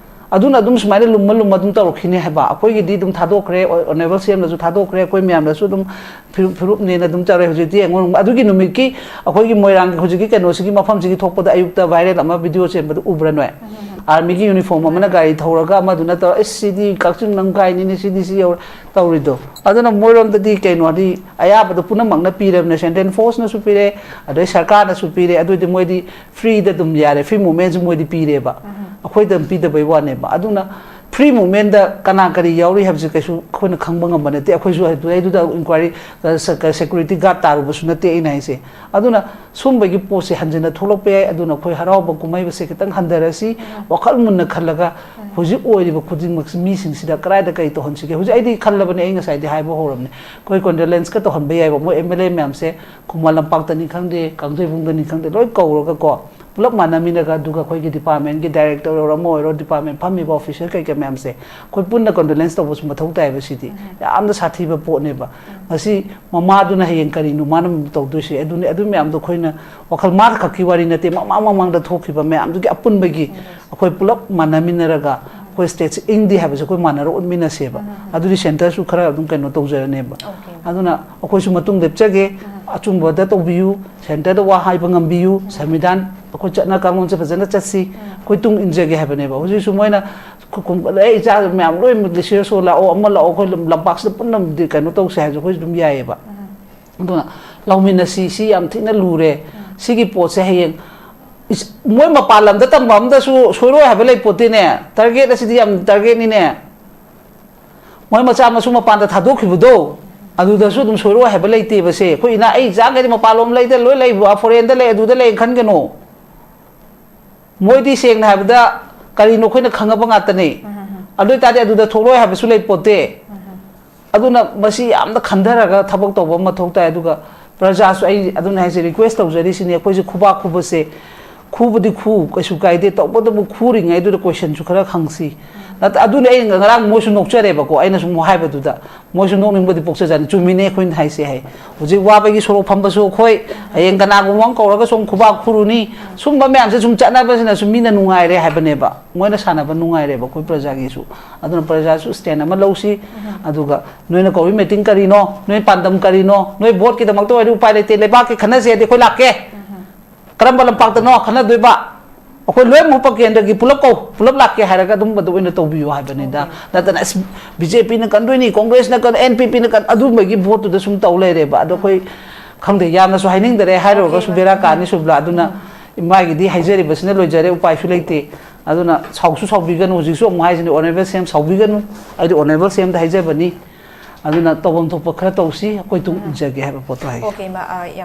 ꯑꯗꯨꯅ ꯑꯗꯨꯝ ꯁꯨꯃꯥꯏꯅ ꯂꯨꯝꯃ ꯂꯨꯝꯃ ꯑꯗꯨꯝ ꯇꯧꯔꯛꯈꯤꯅꯤ ꯍꯥꯏꯕ꯫ ꯑꯩꯈꯣꯏꯒꯤꯗꯤ ꯑꯗꯨꯝ ꯊꯥꯗꯣꯛꯈ꯭ꯔꯦ, ꯑꯣ-, ꯑꯣꯅꯦꯕꯜ ꯁꯤ ꯑꯦꯝꯅꯁꯨ ꯊꯥꯗꯣꯛꯈ꯭ꯔꯦ, ꯑꯩꯈꯣꯏ ꯃꯌꯥꯝꯅꯁꯨ ꯑꯗꯨꯝ ꯐꯤꯔꯨꯞ, ꯐꯤꯔꯨꯞꯅꯦꯅ ꯑꯗꯨꯝ ꯇꯧꯔꯦ꯫ ꯍꯧꯖꯤꯛꯇꯤ ꯌꯦꯡꯉꯣ, ꯑꯗꯨꯒꯤ ꯅꯨꯃꯤꯠꯀꯤ ꯑꯩꯈꯣꯏꯒꯤ ꯃꯣꯏꯔꯥꯡꯒꯤ ꯍꯧꯖꯤꯛꯀꯤ ꯀꯩꯅꯣꯁꯤꯒꯤ ꯃꯐꯝꯁꯤꯒꯤ ꯊꯣꯛꯄꯗ ꯑꯌꯨꯛꯇ ꯚꯥꯏꯔꯦꯜ ꯑꯃ ꯚꯤꯗꯤꯑꯣ ꯆꯦꯟꯕꯗꯣ ꯎꯕ꯭ꯔꯥ ꯅꯣꯏ? ꯎꯝ, ꯎꯝ, ꯎꯝ꯫ ꯑꯥꯔꯃꯤꯒꯤ ꯌꯨꯅꯤꯐꯣꯔꯝ ꯑꯃꯅ ꯒꯥꯔꯤ ꯊꯧꯔꯒ ꯑꯃꯗꯨꯅ ꯇꯧꯔ, "ꯑꯦꯁ, ꯁꯤꯗꯤ ꯀꯛꯆꯤꯡ ꯂꯝꯈꯥꯏꯅꯤꯅꯦ, ꯁꯤꯗꯤ ꯁꯤ ꯌꯧꯔꯦ" ꯇꯧꯔꯤꯗꯣ꯫ ꯑꯗꯨꯅ ꯃꯣꯏꯔꯣꯝꯗꯗꯤ ꯀꯩꯅꯣꯗꯤ ꯑꯌꯥꯕꯗꯣ ꯄꯨꯝꯅꯃꯛꯅ ꯄꯤꯔꯕꯅꯦ, ꯁꯦꯟꯇ꯭ꯔꯦꯜ ꯐꯣꯔꯁꯅꯁꯨ ꯄꯤꯔꯦ, ꯑꯗꯩ ꯁꯔꯀꯥꯔꯅꯁꯨ ꯄꯤꯔꯦ, ꯑꯗꯨꯗꯤ ꯃꯣꯏꯗꯤ ꯐ꯭ꯔꯤꯗ ꯑꯗꯨꯝ ꯌꯥꯔꯦ, ꯐ꯭ꯔꯤ ꯃꯨꯚꯃꯦꯟꯁꯤ ꯃꯣꯏꯗꯤ ꯄꯤꯔꯦꯕ꯫ ꯎꯝ꯫ ꯑꯩꯈꯣꯏꯗ ꯑꯗꯨꯝ ꯄꯤꯗꯕꯩ ꯋꯥꯅꯦꯕ꯫ ꯑꯗꯨꯅ ꯐ꯭ꯔꯤ ꯃꯨꯚꯃꯦꯟꯗ ꯀꯅꯥ ꯀꯔꯤ ꯌꯥꯎꯔꯤ ꯍꯥꯏꯕꯁꯤ ꯀꯩꯁꯨ ꯑꯩꯈꯣꯏꯅ ꯈꯪꯕ ꯉꯝꯕ ꯅꯠꯇꯦ꯫ ꯑꯩꯈꯣꯏꯁꯨ ꯑꯗꯨꯗꯩꯗꯨꯗ ꯏꯟꯀ꯭ꯋꯥꯏꯔꯤ, ꯑ, ꯁ-, ꯀ-, ꯁꯦꯀ꯭ꯌꯨꯔꯤꯇꯤ ꯒꯥꯔꯗ ꯇꯥꯔꯨꯕꯁꯨ ꯅꯠꯇꯦ ꯑꯩꯅ ꯍꯥꯏꯁꯦ꯫ ꯑꯗꯨꯅ ꯁꯨꯝꯕꯒꯤ ꯄꯣꯠꯁꯦ ꯍꯟꯖꯤꯟꯅ ꯊꯣꯛꯂꯛꯄ ꯌꯥꯏ꯫ ꯑꯗꯨꯅ ꯑꯩꯈꯣꯏ ꯍꯔꯥꯎꯕ ꯀꯨꯝꯍꯩꯕꯁꯦ ꯈꯤꯇꯪ ꯍꯟꯊꯔꯁꯤ, ꯎꯝ꯫ ꯋꯥꯈꯜ ꯃꯨꯟꯅ ꯈꯜꯂꯒ ꯎꯝ꯫ ꯍꯧꯖꯤꯛ ꯑꯣꯏꯔꯤꯕ ꯈꯨꯗꯤꯡꯃꯛꯁꯤ ꯃꯤꯁꯤꯡꯁꯤꯗ ꯀꯗꯥꯏꯗ ꯀꯔꯤ ꯇꯧꯍꯟꯁꯤꯒꯦ? ꯍꯧꯖꯤꯛ ꯑꯩꯗꯤ ꯈꯜꯂꯕꯅꯦ, ꯑꯩ ꯉꯁꯥꯏꯗꯤ ꯍꯥꯏꯕ ꯍꯧꯔꯕꯅꯦ꯫ ꯑꯩꯈꯣꯏ ꯀꯣꯟꯗꯣꯂꯦꯟꯁꯀ ꯇꯧꯍꯟꯕ ꯌꯥꯏꯕ, ꯃꯣꯏ ꯑꯦꯝ ꯑꯦꯜ ꯑꯦ ꯃꯌꯥꯝꯁꯦ, ꯈꯨꯃꯟ ꯂꯝꯄꯥꯛꯇꯅꯤ ꯈꯪꯗꯦ, ꯀꯥꯡꯖꯩꯕꯨꯡꯗꯅꯤ ꯈꯪꯗꯦ, ꯂꯣꯏ ꯀꯧꯔꯒꯀꯣ, ꯄꯨꯂꯞ ꯃꯥꯟꯅꯃꯤꯟꯅꯒ, ꯑꯗꯨꯒ ꯑꯩꯈꯣꯏꯒꯤ ꯗꯤꯄꯥꯔꯠꯃꯦꯟꯒꯤ ꯗꯥꯏꯔꯦꯛꯇꯔ ꯑꯣꯏꯔꯣ, ꯑꯃ ꯑꯣꯏꯔꯣ, ꯗꯤꯄꯥꯔꯠꯃꯦꯟ ꯐꯝꯃꯤꯕ ꯑꯣꯐꯤꯁꯔ ꯀꯩꯀꯩ ꯃꯌꯥꯝꯁꯦ ꯑꯩꯈꯣꯏ ꯄꯨꯟꯅ ꯀꯣꯟꯗꯣꯂꯦꯟꯁ ꯇꯧꯕꯁꯨ ꯃꯊꯧ ꯇꯥꯏꯕ꯫ ꯁꯤꯗꯤ ꯎꯝ꯫ ꯌꯥꯝꯅ ꯁꯥꯊꯤꯕ ꯄꯣꯠꯅꯦꯕ꯫ ꯎꯝ꯫ ꯉꯁꯤ ꯃꯃꯥꯗꯨꯅ ꯍꯌꯦꯡ ꯀꯔꯤꯅꯣ ꯃꯥꯅ ꯇꯧꯗꯣꯏꯁꯦ? ꯑꯗꯨꯅꯤ, ꯑꯗꯨ ꯃꯌꯥꯝꯗꯣ ꯑꯩꯈꯣꯏꯅ ꯋꯥꯈꯜ, ꯃꯥ ꯈꯛꯀꯤ ꯋꯥꯔꯤ ꯅꯠꯇꯦ, ꯃꯃꯥꯡ ꯃꯃꯥꯡꯗ ꯊꯣꯛꯈꯤꯕ ꯃꯌꯥꯝꯗꯨꯒꯤ ꯑꯄꯨꯟꯕꯒꯤ ꯎꯝ꯫ ꯑꯩꯈꯣꯏ ꯄꯨꯂꯞ ꯃꯥꯟꯅꯃꯤꯟꯅꯔꯒ ꯑꯩꯈꯣꯏ ꯁ꯭ꯇꯦꯠꯁꯦ ꯏꯪꯗꯦ ꯍꯥꯏꯕꯁꯦ ꯑꯩꯈꯣꯏ ꯃꯥꯟꯅꯔ ꯎꯠꯃꯤꯟꯅꯁꯦꯕ꯫ ꯎꯝ꯫ ꯑꯗꯨꯗꯤ ꯁꯦꯟꯇꯔꯁꯨ ꯈꯔ ꯑꯗꯨꯝ ꯀꯩꯅꯣ ꯇꯧꯖꯔꯅꯦꯕ꯫ ꯑꯣꯀꯦ꯫ ꯑꯗꯨꯅ ꯑꯩꯈꯣꯏꯁꯨ ꯃꯇꯨꯡ ꯂꯦꯞꯆꯒꯦ꯫ ꯎꯝ꯫ ꯑꯆꯨꯝꯕꯗ ꯇꯧꯕꯤꯌꯨ, ꯁꯦꯟꯇꯔꯗ ꯋꯥ ꯍꯥꯏꯕ ꯉꯝꯕꯤꯌꯨ, ꯁꯪꯕꯤꯙꯥꯟ ꯑꯩꯈꯣꯏ ꯆꯠꯅ ꯀꯥꯡꯂꯣꯟꯁꯦ ꯐꯖꯅ ꯆꯠꯁꯤ, ꯑꯩꯈꯣꯏ ꯇꯨꯡ ꯏꯟꯖꯒꯦ ꯍꯥꯏꯕꯅꯦꯕ꯫ ꯍꯧꯖꯤꯛꯁꯨ ꯃꯣꯏꯅ ꯈꯨ-, ꯈꯨ-, ꯑꯦ, ꯏꯆꯥ ꯃꯌꯥꯝ ꯂꯣꯏ ꯂꯤꯁꯤꯔꯁꯨ ꯂꯥꯛꯑꯣ, ꯑꯃ ꯂꯥꯛꯑꯣ, ꯑꯩꯈꯣꯏ ꯂꯝ-, ꯂꯝꯄꯥꯛꯁꯤꯗ ꯄꯨꯟꯅ ꯀꯩꯅꯣ ꯇꯧꯁꯦ ꯍꯥꯏꯔꯁꯨ ꯑꯩꯈꯣꯏꯁꯨ ꯑꯗꯨꯝ ꯌꯥꯏꯌꯦꯕ꯫ ꯑꯗꯨꯅ ꯂꯧꯃꯤꯟꯅꯁꯤ, ꯁꯤ ꯌꯥꯝ ꯊꯤꯅ ꯂꯨꯔꯦ꯫ ꯁꯤꯒꯤ ꯄꯣꯠꯁꯦ ꯍꯌꯦꯡ ꯏꯁ-, ꯃꯣꯏ ꯃꯄꯥꯟ ꯂꯝꯗ ꯇꯝꯕ ꯑꯝꯗꯁꯨ ꯁꯣꯏꯔꯣꯏ ꯍꯥꯏꯕ ꯂꯩ ꯄꯣꯠꯇꯦꯅꯦ꯫ ꯇꯥꯔꯒꯦꯠ ꯑꯁꯤꯗꯤ ꯌꯥꯝ ꯇꯥꯔꯒꯦꯠꯅꯤꯅꯦ꯫ ꯃꯣꯏ ꯃꯆꯥ ꯃꯁꯨ ꯃꯄꯥꯟꯗ ꯊꯥꯗꯣꯛꯈꯤꯕꯗꯣ, ꯑꯗꯨꯗꯁꯨ ꯑꯗꯨꯝ ꯁꯣꯏꯔꯣꯏ ꯍꯥꯏꯕ ꯂꯩꯇꯦꯕꯁꯦ꯫ ꯑꯩꯈꯣꯏ ꯏꯅꯥ, ꯑꯩ ꯏꯆꯥꯈꯩꯗꯤ ꯃꯄꯥꯟꯂꯣꯝ ꯂꯩꯗ ꯂꯣꯏ ꯂꯩꯕ, ꯐꯣꯔꯦꯟꯗ ꯂꯩ, ꯑꯗꯨꯗ ꯂꯩ ꯈꯟꯒꯅꯣ꯫ ꯃꯣꯏꯗꯤ ꯁꯦꯡꯅ ꯍꯥꯏꯕꯗ ꯀꯔꯤꯅꯣ ꯑꯩꯈꯣꯏꯅ ꯈꯪꯉꯕ ꯉꯥꯛꯇꯅꯦ꯫ ꯑꯗꯨ ꯑꯣꯏꯇꯥꯔꯗꯤ ꯑꯗꯨꯗ ꯊꯣꯛꯂꯣꯏ ꯍꯥꯏꯕꯁꯨ ꯂꯩ ꯄꯣꯠꯇꯦ꯫ ꯑꯗꯨꯅ ꯃꯁꯤ ꯌꯥꯝꯅ ꯈꯟꯊꯔꯒ ꯊꯕꯛ ꯇꯧꯕ ꯑꯃ ꯃꯊꯧ ꯇꯥꯏ꯫ ꯑꯗꯨꯒ ꯄ꯭ꯔꯖꯥꯁꯨ, ꯑꯩ ꯑꯗꯨꯅ ꯍꯥꯏꯁꯦ, ꯔꯤꯀ꯭ꯋꯦꯁ ꯇꯧꯖꯔꯤꯁꯤꯅꯦ, ꯑꯩꯈꯣꯏꯁꯦ ꯈꯨꯕꯥꯛ ꯈꯨꯕꯁꯦ, ꯈꯨꯕꯗꯤ ꯈꯨ, ꯀꯩꯁꯨ ꯀꯥꯏꯗꯦ, ꯇꯧꯕꯇꯕꯨ ꯈꯨꯔꯤꯉꯩꯗꯨꯗ ꯀꯣꯏꯁꯟꯁꯨ ꯈꯔ ꯈꯪꯁꯤ꯫ ꯅꯠꯇ-, ꯑꯗꯨꯅ ꯑꯩ ꯉꯔꯥꯡ ꯃꯣꯏꯁꯨ ꯅꯣꯛꯆꯔꯦꯕꯀꯣ, ꯑꯩꯅ ꯁꯨꯝ ꯍꯥꯏꯕꯗꯨꯗ ꯃꯣꯏꯁꯨ ꯅꯣꯛꯅꯤꯡꯕꯗꯤ ꯄꯣꯛꯆꯖꯥꯠꯅꯤ꯫ ꯆꯨꯝꯃꯤꯅꯦ ꯑꯩꯈꯣꯏꯅ ꯍꯥꯏꯁꯦ ꯍꯥꯏ꯫ ꯍꯧꯖꯤꯛ ꯋꯥꯕꯒꯤ ꯁꯣꯔꯣꯛ ꯐꯝꯕꯁꯨ ꯑꯩꯈꯣꯏ, ꯍꯌꯦꯡ ꯀꯅꯥꯒꯨꯝꯕ ꯑꯃ ꯀꯧꯔꯒ ꯁꯨꯝ ꯈꯨꯕꯥꯛ ꯈꯨꯔꯨꯅꯤ, ꯁꯨꯝꯕ ꯃꯌꯥꯝꯁꯦ ꯁꯨꯝ ꯆꯠꯅꯕꯁꯤꯅꯁꯨ ꯃꯤꯅ ꯅꯨꯡꯉꯥꯏꯔꯦ ꯍꯥꯏꯕꯅꯦꯕ, ꯃꯣꯏꯅ ꯁꯥꯟꯅꯕ ꯅꯨꯡꯉꯥꯏꯔꯦꯕ ꯑꯩꯈꯣꯏ ꯄ꯭ꯔꯖꯥꯒꯤꯁꯨ꯫ ꯑꯗꯨꯅ ꯄ꯭ꯔꯖꯥꯁꯨ ꯁ꯭ꯇꯦꯟ ꯑꯃ ꯂꯧꯁꯤ꯫ ꯑꯗꯨꯒ ꯅꯣꯏꯅ ꯀꯧꯔꯤ ꯃꯤꯇꯤꯡ ꯀꯔꯤꯅꯣ, ꯅꯣꯏ ꯄꯥꯟꯗꯝ ꯀꯔꯤꯅꯣ, ꯅꯣꯏ ꯚꯣꯠꯀꯤꯗꯃꯛꯇ ꯑꯣꯏꯔꯗꯤ ꯎꯄꯥꯏ ꯂꯩꯇꯦ, ꯂꯩꯕꯥꯛꯀꯤ ꯈꯟꯅꯁꯦ ꯍꯥꯏꯗꯤ ꯑꯩꯈꯣꯏ ꯂꯥꯛꯀꯦ꯫ ꯀꯔꯝꯕ ꯂꯝꯄꯥꯛꯇꯅꯣ ꯈꯟꯅꯗꯣꯏꯕ? ꯑꯩꯈꯣꯏ ꯂꯣꯏꯅꯃꯛ ꯀꯦꯟꯗ꯭ꯔꯒꯤ ꯄꯨꯂꯞ ꯀꯧ, ꯄꯨꯂꯞ ꯂꯥꯛꯀꯦ ꯍꯥꯏꯔꯒ ꯑꯗꯨꯝꯕꯗꯣ ꯑꯣꯏꯅ ꯇꯧꯕꯤꯌꯨ ꯍꯥꯏꯕꯅꯤꯗ꯫ ꯅꯠꯇꯅ ꯑꯁ, ꯕꯤ ꯖꯦ ꯄꯤꯅ ꯀꯟꯗꯣꯏꯅꯤ, ꯀꯣꯡꯒ꯭ꯔꯦꯁꯅ ꯀꯟ-, ꯑꯦꯟ ꯄꯤ ꯄꯤꯅ ꯀꯟ-, ꯑꯗꯨꯝꯕꯒꯤ ꯚꯣꯠꯇꯨꯗ ꯁꯨꯝ ꯇꯧ ꯂꯩꯔꯦꯕ꯫ ꯑꯗꯣ ꯑꯩꯈꯣꯏ ꯈꯪꯗꯦ, ꯌꯥꯝꯅꯁꯨ ꯍꯥꯏꯅꯤꯡꯗꯔꯦ, ꯍꯥꯏꯔꯨꯔꯒꯁꯨ ꯕꯦꯔꯥ ꯀꯥꯅꯤ ꯁꯨꯕ꯭ꯂꯥ꯫ ꯑꯗꯨꯅ ꯃꯥꯒꯤꯗꯤ ꯍꯥꯏꯖꯔꯤꯕꯁꯤꯅ ꯂꯣꯏꯖꯔꯦ, ꯎꯄꯥꯏꯁꯨ ꯂꯩꯇꯦ꯫ ꯑꯗꯨꯅ ꯁꯥꯎꯁꯨ ꯁꯥꯎꯕꯤꯒꯅꯨ, ꯍꯧꯖꯤꯛꯁꯨ ꯑꯃꯨꯛ ꯍꯥꯏꯁꯤꯅꯤ, ꯑꯣꯅꯔꯦꯕꯜ ꯁꯤ ꯑꯦꯝ ꯁꯥꯎꯕꯤꯒꯅꯨ, ꯑꯩꯗꯤ ꯑꯣꯅꯔꯦꯕꯜ ꯁꯤ ꯑꯦꯝꯗ ꯍꯥꯏꯖꯕꯅꯤ꯫ ꯑꯗꯨꯅ ꯇꯧꯐꯝ ꯊꯣꯛꯄ ꯈꯔ ꯇꯧꯁꯤ, ꯑꯩꯈꯣꯏ ꯇꯨꯡ ꯏꯟꯖꯒꯦ ꯍꯥꯏꯕ ꯄꯣꯠꯇꯣ ꯍꯥꯏꯒꯦ꯫ ꯑꯣꯀꯦ, ꯏꯃꯥ, ꯑ, ꯌꯥꯝ